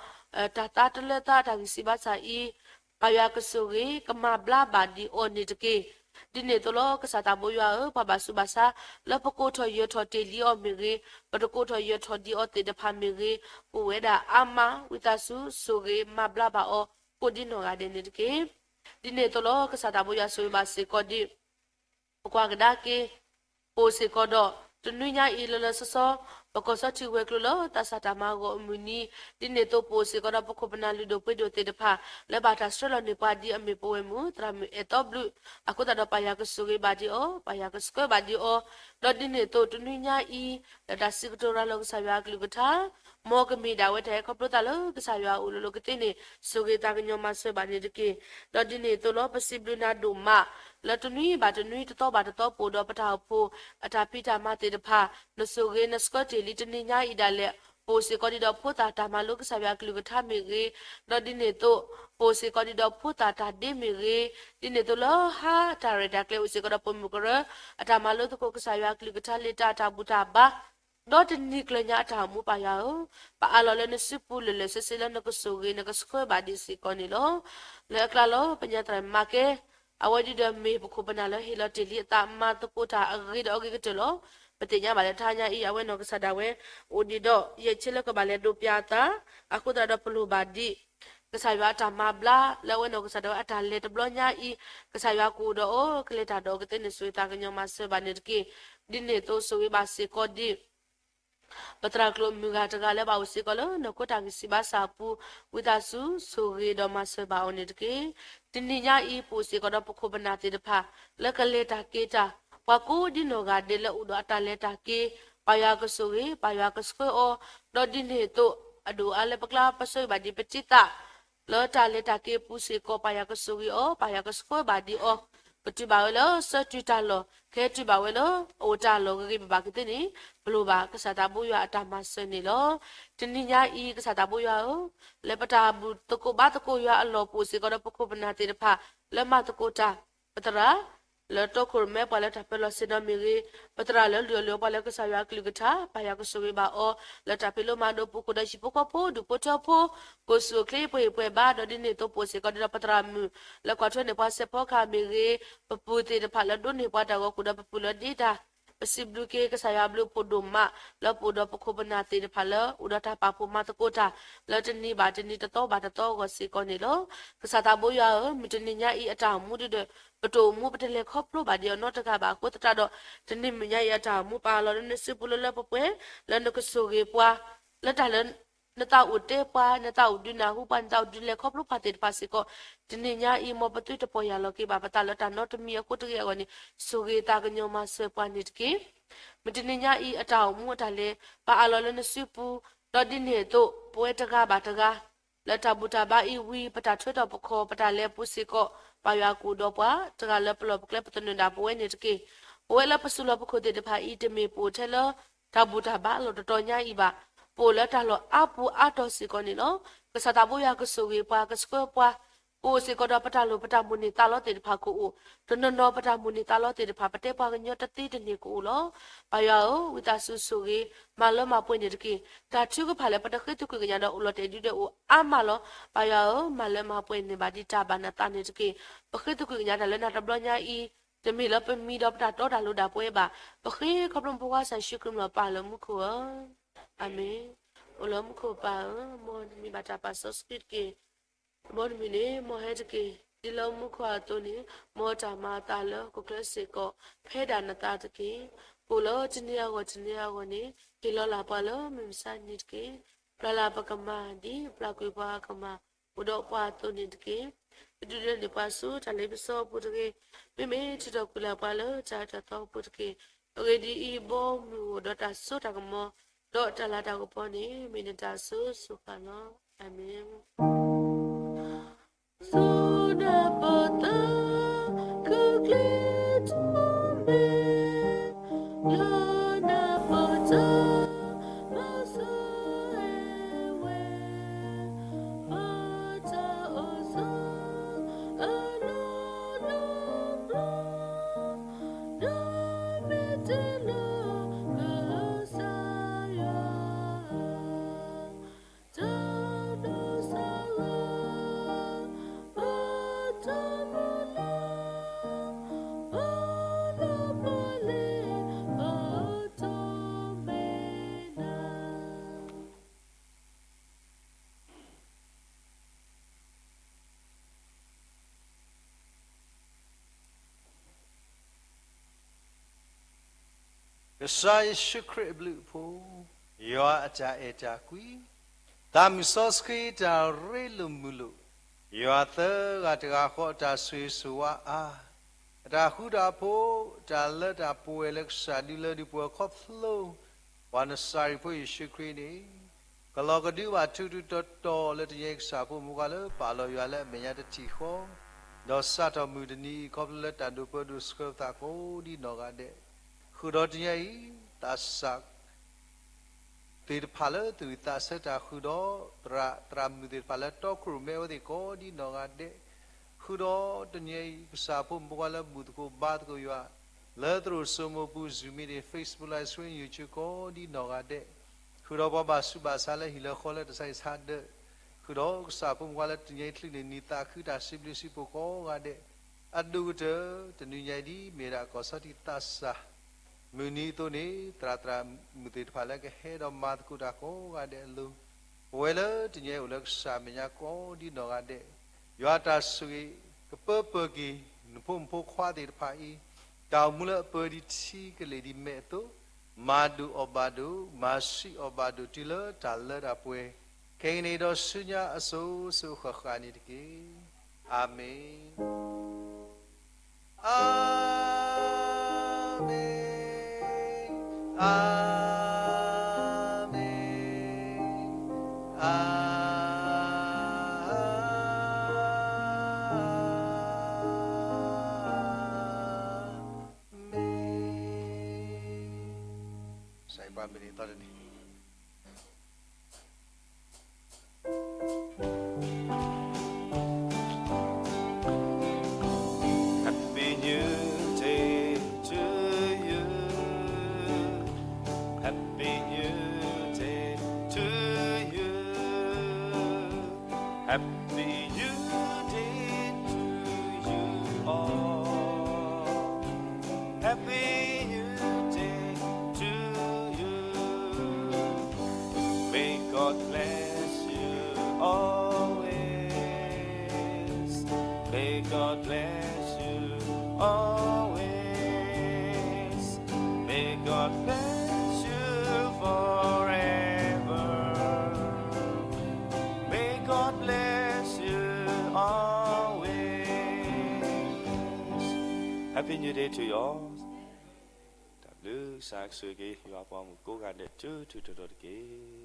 တၢ်သါတလၢသါတၢ်ဂံၢ်စၢ်ဘါစၢ်အံၤ, ပၢ်ယွၤကဆိၣ်ဂ့ၤ ကမၤဘျါဘၣ်ဒံးအီၤန့ၣ်တက့ၢ်. ဒ်န့ၣ်အသိးလီၤ ကစၢ်သးဘိယွၤဧၢ, ပှၤဘၣ်ဆူးဘၣ်ဆါ လၢပကိးထီၣ်ယၢၤထီၣ်တ့ၢ်လံအီၤမ့ၢ်ဂ့ၤ, ပတကိးထီၣ်ယၢၤထီၣ်ဒံးအီၤသ့ၣ်တဖၣ်မ့ၢ်ဂ့ၤ, အိၣ်ဝဲဒၣ်အါမး, ဝံသးစူၤ ဆိၣ်ဂ့ၤမၤဘျါဘၣ်အီၤ ကိးဒ်နီၢ်ဂၤဒဲးန့ၣ်တက့ၢ်. ဒ်န့ၣ်အသိးလီၤ ကစၢ်သးဘိယွၤဆိၣ်ဂ့ၤဘၣ်စ့ၢ်ကီးဒံး ပကွၢ်ကဒါက့ၤ ပအိၣ်စ့ၢ်ကီးဒီး တနွံညါအံၤလၢလၢဆီဆီ ပကီၢ်ဆီထံးဝဲၤကျိၤလၢသးစၢ်တၢ်မၤဂီၤအမုၢ်နံၤ, ဒ်န့ၣ်အသိးပအိၣ်စ့ၢ်ကီးဒီးပခိၣ်ပနၢ်လုၢ်ဒိၣ်ပှ့ၤဒိၣ်သ့ၣ်တဖၣ် လၢဘၣ်တၢ်ဆှၢလီၤန့ၢ်ပှၤဒ်အမ့ၢ်ပဝဲၢ်မုၣ် သရၣ်မုၣ်အဲၣ်သီဘျုး, အဃိသတးဒီးပၢ်ယွၤကဆိၣ်ဂ့ၤဘၣ်ဒံးအီၤ, ပၢ်ယွၤကဆှၢဘၣ်ဒံးအီၤ, ဒီးဒ်န့ၣ်အသိးတနွံညါအံၤ လၢတၢ်စံးကတိၤရၤလီၤကစၢ်ယွၤအကလုၢ်ကထါ မ်ကမ့ၢ်ဒၣ်ဝဲတၢ်ဟဲခီဖျိသးလၢကစၢ်ယွၤအအိၣ်လၢလီၢ်ကသ့န့ၣ် ဆိၣ်ဂ့ၤသးကညီၤမၤစၢၤဘၣ်န့ၣ်တက့ၢ်. ဒီးဒ်န့ၣ်အသိးလီၤ ပစံးဘျုးနၤဒိၣ်မး လၢတနွံဘၣ်တနွံတသီဘၣ်တသီပအိၣ်ဒီးပတၢ်အိၣ်ဖှိၣ် အတၢ်ဖံးတၢ်မၤသ့ၣ်တဖၣ် နဆိၣ်ဂ့ၤနဆှၢတ့ၢ်လံတနံၤညါအံၤဒၣ်လဲာ် ပအိၣ်စ့ၢ်ကီးဒံးဒီးဖိသၣ်တၢ်မၤလိကစၢ်ယွၤအကလုၢ်ကထါမ့ၢ်ဂ့ၤ, ဒီးဒ်န့ၣ်အသိး ပအိၣ်စ့ၢ်ကီးဒံးဒီးဖိသၣ်တၢ်ဒ့မ့ၢ်ဂ့ၤ, ဒ်န့ၣ်အသိးလၢဟါတၢ်ရဲၣ်တၢ်ကျဲၤအိၣ်စ့ၢ်ကီးဒီးပိာ်မုၣ်ကရၢ အတၢ်မၤလိသကိးကစၢ်ယွၤအကလုၢ်ကထါလံာ်တၢ်တၢ်ဘူၣ်တၢ်ဘါ ဒီးတနံၤကျၢၤညါအတၢ်အိၣ်မူပၢ်ယွၤဧၢ, ပအးလီၤလၢနစုပူၤလၢာ်လၢာ်ဆ့ဆ့လၢနကဆိၣ်ဂ့ၤနကဆှၢဘၣ်ဒံးစ့ၢ်ကီးန့ၣ်လီၤ. လၢအကျါလီၤ ပညါသရၣ်မၤကဲ အဝဲဒၣ်ဒီးမ့ၢ်ပခိၣ်ပနၢ်လၢဟ့ၣ်လီၤတ့ၢ်လံအသးမၤသကိးတၢ်အဂ့ၤဒီးအဂ့ၤကတၢၢ်လီၤ. ပသ့ၣ်ညါဘၣ်လၢတဟါညါအံၤ အဝဲနီၢ်ကစၢ်ဒၣ်ဝဲ အိၣ်ဒံးဒီးယဲၢ်ဆ့လၢကဘၣ်လဲၤဒိးပျၢ်အသး, အဃိသတးဒီးပလိၣ်ဘၣ်ဒံး ကစၢ်ယွၤအတၢ်မၤဘျါ လၢအဝဲနီၢ်ကစၢ်ဒၣ်ဝဲအတၢ်လဲၤတဘျီညါအံၤ, ကစၢ်ယွၤကအိၣ်ဒီးအီၤ ကလဲၤတၢ်ဒီးအီၤကသ့န့ၣ် ဆိၣ်ဂ့ၤသးကညီၤမၤစၢၤဘၣ်န့ၣ်တက့ၢ်. ဒ်န့ၣ်အသိးဆိၣ်ဂ့ၤဘၣ်စ့ၢ်ကီးဒံး ပသရၣ်ကျိၤမုၢ်ဂၤတဂၤလၢဘၣ်အိၣ်စ့ၢ်ကီးလၢနီၢ်ခိတၢ်ဂံၢ်စၢ်ဘါစၢ်အပူၤ, ဝံသးစူၤဆိၣ်ဂ့ၤဒီးမၤစၢၤဘၣ်အီၤန့ၣ်တက့ၢ်. တနံၤညါအံၤ ပအိၣ်စ့ၢ်ကီးဒီးပခိၣ်ပနၢ်သ့ၣ်တဖၣ် လၢကလဲၤတၢ်က့ၤတၢ်, ပှၤကိးဒ်နီၢ်ဂၤဒဲးလၢအိၣ်ဒီးအတၢ်လဲၤတၢ်က့ၤ, ပၢ်ယွၤကဆိၣ်ဂ့ၤ, ပၢ်ယွၤကဆှၢအီၤ, ဒီးဒ်န့ၣ်အသိး အဒိၣ်အါလၢပကျါပဆိၣ်ဂ့ၤဘၣ်ဒံးပတံသၣ် လၢတၢ်လဲၤတၢ်က့ၤအပူၤစ့ၢ်ကီး ပၢ်ယွၤကဆိၣ်ဂ့ၤအီၤ, ပၢ်ယွၤကဆှၢဘၣ်ဒံးအီၤ, ကတုၤဘၣ်ဝဲလၢဆၢတုၤတၢ်လီၢ်, ကဟဲတုၤဘၣ်ဝဲလၢအအိၣ်တၢ်လီၢ်ဂ့ၤဂ့ၤဘၣ်ဘၣ်ကသ့န့ၣ် ပလိၣ်ဘၣ်ကစၢ်သးဘိယွၤအတၢ်မၤစၢၤန့ၣ်လီၤ. တနံၤညါအံၤ ကစၢ်သးဘိယွၤဧၢ, လၢပတၢ်ဘူၣ်သကိးဘါသကိးယွၤအလီၢ်ပူၤစ့ၢ်ကီးဒီးပခိၣ်ပနၢ်သ့ၣ်တဖၣ် လၢမၤသကိးတၢ်, ပသရၣ် လၢတီခိၣ်ရိၣ်မဲပှၤလၢတၢ်ပၢလီၢ်ဆ့ၣ်နီၤမ့ၢ်ဂ့ၤ, ပသရၣ်လၢလုၢ်အီၣ်လုၢ်အီပှၤလၢကစၢ်ယွၤအကလုၢ်ကထါ ပၢ်ယွၤကဆိၣ်ဂ့ၤဘၣ်အီၤ, လၢတၢ်ဖံးလိမၤဒိးပူၤခိၣ်ဒီးဟံၣ်ဖိဃီဖိဒူၣ်ဖိထၢဖိ ကိၢ်ဆူၣ်အိၣ်ချ့ပှဲၤဟ့ၣ်ပှဲၤဘါ ဒီးဒ်န့ၣ်အသိးပအိၣ်စ့ၢ်ကီးဒံးဒီးပသရၣ်မုၣ် လၢကွၢ်ထွဲန့ၢ်ပှၤစဲးဖီကဟၣ်မ့ၢ်ဂ့ၤ, ပပုၢ်သ့ၣ်တဖၣ်လၢဒိးန့ၢ်ပှၤတၢ်ဂီၤကူၣ်ဒီးပပုၢ်လၢဒ့တၢ် ပစံးဘျုးက့ၤကစၢ်ယွၤအဘျုးအဖှိၣ်ဒိၣ်မး လၢပအိၣ်ဒီးပခိၣ်ပနၢ်သ့ၣ်တဖၣ်လၢ အိၣ်ဒီးတၢ်ပာ်ဖှိၣ်မၤသကိးတၢ် လၢတနံၤဘၣ်တနံၤတသီဘၣ်တသီအဂီၢ်စ့ၢ်ကီးန့ၣ်လီၤ. ကစၢ်သးဘိယွၤဧၢ, မုၢ်တနံၤညါအံၤအတၢ်အိၣ်မူဒ်ဒီး ပတအိၣ်မူပတလဲၤခီဖျိဘၣ်ဒံးအီၤနီတဂၤဘၣ်အဃိသတးဒီး တနံၤမုၢ်ညါအံၤအတၢ်အိၣ်မူပာ်လီၤလၢနစုပူၤလၢလၢပှဲၤပှဲၤ လၢနကဆိၣ်ဂ့ၤပှၤ လၢတၢ်လၢ နသးအိၣ်တဲပှၤ, နသးအိၣ်ဒုးနၢ်ဟူပှၤ, နသးအိၣ်ဒုးလဲၤခီဖျိပှၤသ့ၣ်တဖၣ်စ့ၢ်ကီး, တနံၤညါအံၤ မ်ပသုတပီၢ်ယၢ်လီၤက့ၤဘၣ်ပသးလၢတၢ်နီတမံၤအဃိတဂ့ၤအဂီၢ်န့ၣ် ဆိၣ်ဂ့ၤသးကညီၤမၤစၢၤပှၤန့ၣ်တက့ၢ်. မုၢ်တနံၤညါအံၤ အတၢ်အိၣ်မူအတၢ်လဲၤ ပာ်အးလီၤလၢနစုပူၤ, ဒီးဒ်န့ၣ်အသိး ပဝဲတဂၤဘၣ်တဂၤ လၢတၢ်ဘူၣ်တၢ်ဘါအံၤဝံၤ ပတၢ်ထွဲထီၣ်ပခီၣ် ပတၢ်လဲၤအပူၤစ့ၢ်ကီး ပၢ်ယွၤကအိၣ်ဒီးပှၤ တဂၤလၢပလီၢ်ပကျဲပသနၢၣ်ဒၣ်ပဝဲန့ၣ်တက့ၢ်. ပဝဲလၢပစုလီၢ်ပခိၣ်သ့ၣ်တဖၣ်အံၤ တမ့ၢ်ပအိၣ်ထဲလၢ တၢ်ဘူၣ်တၢ်ဘါအလီၢ်တတီၤညါအံၤဘၣ်. ပအိၣ်လၢတၢ်လီၢ်အါပူၤအါတီၤစ့ၢ်ကီးန့ၣ်လီၤ. ကစၢ်သးဘိယွၤကဆိၣ်ဂ့ၤပှၤ ကဆှၢပှၤ, ပအိၣ်စ့ၢ်ကီးဒီးပတၢ်လိၣ်ပတၢ်မိၣ်န့ၢ်သးလီသ့ၣ်တဖၣ်ကအိၣ်, တနီၤနီၤပတၢ်မိၣ်န့ၢ်သးလီသ့ၣ်တဖၣ် ပတဲပှၤကညီတသ့တန့ၢ်ကအိၣ်လီၤ. ပၢ်ယွၤဧၢ, ဝံသးစူၤဆိၣ်ဂ့ၤ မၤလၢမၤပှဲၤန့ၣ်တက့ၢ်. တၢ်ထုကဖၣ်လၢပတဃ့သကွံၢ်ကညးဒီးအိၣ်လီၤတဲာ်ဒုးဒဲးအိၣ်အါမးလီၤ. ပၢ်ယွၤဧၢ, မၤလၢမၤပှဲၤန့ၢ်ဘၣ်ဒံးတၢ်ဘၣ်နသးန့ၣ်တက့ၢ်. ပဃ့သကွံၢ်ကညးတၢ်လၢနၤတဘျီညါအံၤ တမ့ၢ်လၢပမံဒီးပတၢ်တီတၢ်လိၤဒၣ်ပဝဲဘၣ်. ပဃ့ခီဖျိမုၢ်ဖိခွါကစၢ်ယ့ၣ်ၡူးခရံာ်မံၤလီၤပၢ်လၢမူခိၣ်ဧၢ, အၤမ့ၣ်. အိၣ်လၢမူခိၣ်ပၢ်ဧၢ, မ်နမံၤဘၣ်တၢ်ပာ်စီဆှံတက့ၢ်. မ်နမုၢ်န့ၣ် မ်ဟဲတက့ၢ်. ဒ်လၢမူခိၣ်အသိးန့ၣ် မ်တၢ်မၤအသးလၢဟီၣ်ခိၣ်ချၢစ့ၢ်ကီး ဖဲဒၣ်နသးတက့ၢ်. ကိၣ်လၢတနံၤအဂီၢ်တနံၤအဂီၢ်န့ၣ် ဟ့ၣ်လီၤလၢ်ပှၤလၢမုၢ်မဆါနံၤတက့ၢ်. ပျၢ်လၢ်ပကမၢ် ဒ်ပျၢ်ကွံာ်ပှၤကမၢ်အိၣ်ဒီးပှၤအသိးန့ၣ်တက့ၢ်. ပဒုးနဲၣ်ပှၤဆူတၢ်လ့ပစီအပူၤတဂ့ၤ, မ့မ့ၢ်ထုးထီၣ်ကွံာ်လၢ်ပှၤလၢတၢ်အၢတၢ်သီအပူၤတက့ၢ်. အဂ့ၢ်ဒ်အံၤ, ဘီမုၢ်အိၣ်ဒီးတၢ်စိတၢ်ကမီၤ, ဒီးတၢ်လၤတၢ်ကပီၤန့ၣ် မ့ၢ်နတၢ်အစိၤစိၤဃၣ်လီၤ. အၤမ့ၣ်. စိနၢ်ပၢၢ်သး ခုၣ်ချ့ထီၣ်မဲာ်, လၢနၢ်ပၢၢ်တၢ် မၤစၢၤဝဲ, ဘၣ်တၢ်အိၣ်ဆိး အလီၢ်လီၢ်ဘျီ, ဒီးမ့ၢ်တ့ၢ်လၢကစၢ်ယွၤ တၢ်ဒိးစၢ်ဂီၤ ဘၣ်တၢ်မုၢ်လၢ်, ဘၣ်လၢပှၤလ့ၤ ဘၣ်တၢ်မဲာ်နၢ်. ကစၢ်ယ့ၣ်ၡူးခရံာ်အဘျုးအဖှိၣ်, ယွၤအတၢ်အဲၣ်တၢ်ကွံ, သးမုၢ်စီဆှံတၢ်ရ့လိာ်မုာ်လိာ်, ယွၤသၢဂၤတဂၤဃီအတၢ်ဆိၣ်ဂ့ၤဆိၣ်ဝါအါ, အတၢ်ဃူတၢ်ဖိး, တၢ်လၢတၢ်ပှဲၤလၢကစၢ်ဒုးလၢဒုးပှဲၤခီဖျိ ပှၤနစၤရ့းဖိယ့ၣ်ၡူးခရံာ်န့ၣ်, ကလီၤကဒုဘၣ်ထူးထူးတီၤတီၤလၢတနံၤအံၤ ကစၢ်ဖိမုၣ်ခွါလၢပာ်လီၤယွၤလၢအမဲာ်ညါတထံၣ်ဃီ, ဒီးစးထီၣ်မုၢ်တနံၤအံၤ ခီဖျိလၢတၢ်ဒိးပၢဒိးဆှၢပသးကိးဒ်နီၢ်ဂၤဒဲး, ဃုာ်ဒီးတနံၤအံၤ သးစၢ် သ့ၣ်တဖၣ်လၢသူၣ်ဝံၣ်သးဆၢတၢ်ဃုာ်ဒီး သရၣ်သရၣ်မုၣ်သ့ၣ်တဖၣ်လၢတီခိၣ်ရိၣ်မဲအဝဲသ့ၣ်ကိးဒ်နီၢ်ဂၤဒဲး, ဃုာ်ဒီးတနံၤအံၤ ကစၢ်ဖိမုၣ်ဖိခွါလၢဘူၣ်သကိးဘါသကိးယွၤ လၢသရိာ်စိမိၤပူၤ Zoom meeting, Facebook Live Stream, YouTube ကိးဒ်နီၢ်ဂၤဒဲး, ဃုာ်ဒီးပှၤဘၣ်ဆူးဘၣ်ဆါလၢဟံၣ်လၢဃီလၢတၢ်ဆါဟံၣ်ဆါဒၢး, ဃုာ်ဒီးကစၢ်ဖိမုၣ်ဖိခွါလၢတနံၤအံၤချုးန့ၣ် နံၣ်သးခုတၢ်စံးဘျုးစံးဖှိၣ်ကိးဂၤဒဲး, အဒိၣ်ကတၢၢ် တနံၤညါအံၤဒ်မ့ၢ်ဒၣ်ကီၢ်စီထံသးစၢ် မုၢ်နံၤအသိးန့ၣ် သရၣ်သရၣ်မုၣ်သ့ၣ်တဖၣ်လၢကဟဲဒီးမၤသကိးတၢ်ကိးဂၤဒဲးအလိၤ, ပဝဲလၢတနံၤအံၤအိၣ်လၢကစၢ်မဲာ်ညါကိးဒ်နီၢ်ဂၤဒဲး, ယွၤတၢ်ဆိၣ်ဂ့ၤကပၢပၢၢ်က့ၤ နဖိမုၣ်ဖိခွါသ့ၣ်တဖၣ်အံၤ, တၢ်အိၣ်မူလၢအပၢဒံးထံကလ့ၢ်ဒံးမဲာ်အသိး, မၤဒိၣ်အီၣ်ဘၣ်ဒိၣ်, မၤဆံးအီၣ်ဘၣ်ဒိၣ်တုၤလၢတၢ်လၢတၢ်ပှဲၤ, ခဲကနံၣ်အံၤဒီးဆူညါအစိၤစိၤဃၣ်ဃၣ်န့ၣ်တက့ၢ်. အၤမ့ၣ်. အၤမ့ၣ်, အၤမ့ၣ်, အၤမ့ၣ်. ကစၢ်ယွၤပှၤမုၢ်နံၤသီတနံၤ Happy New Day to you. Happy New Day to you. Happy New Day to you all. Happy New Day to you. May God bless you always. May God bless you always. May God bless you forever. May God bless you always. Happy New Day to you all. တၢ်ဘျုးကစၢ်ကဆိၣ်ဂ့ၤက့ၤ ယွၤပှၤမုၣ်ကိးဂၤဒဲး ထူထူတီတီတက့ၢ်.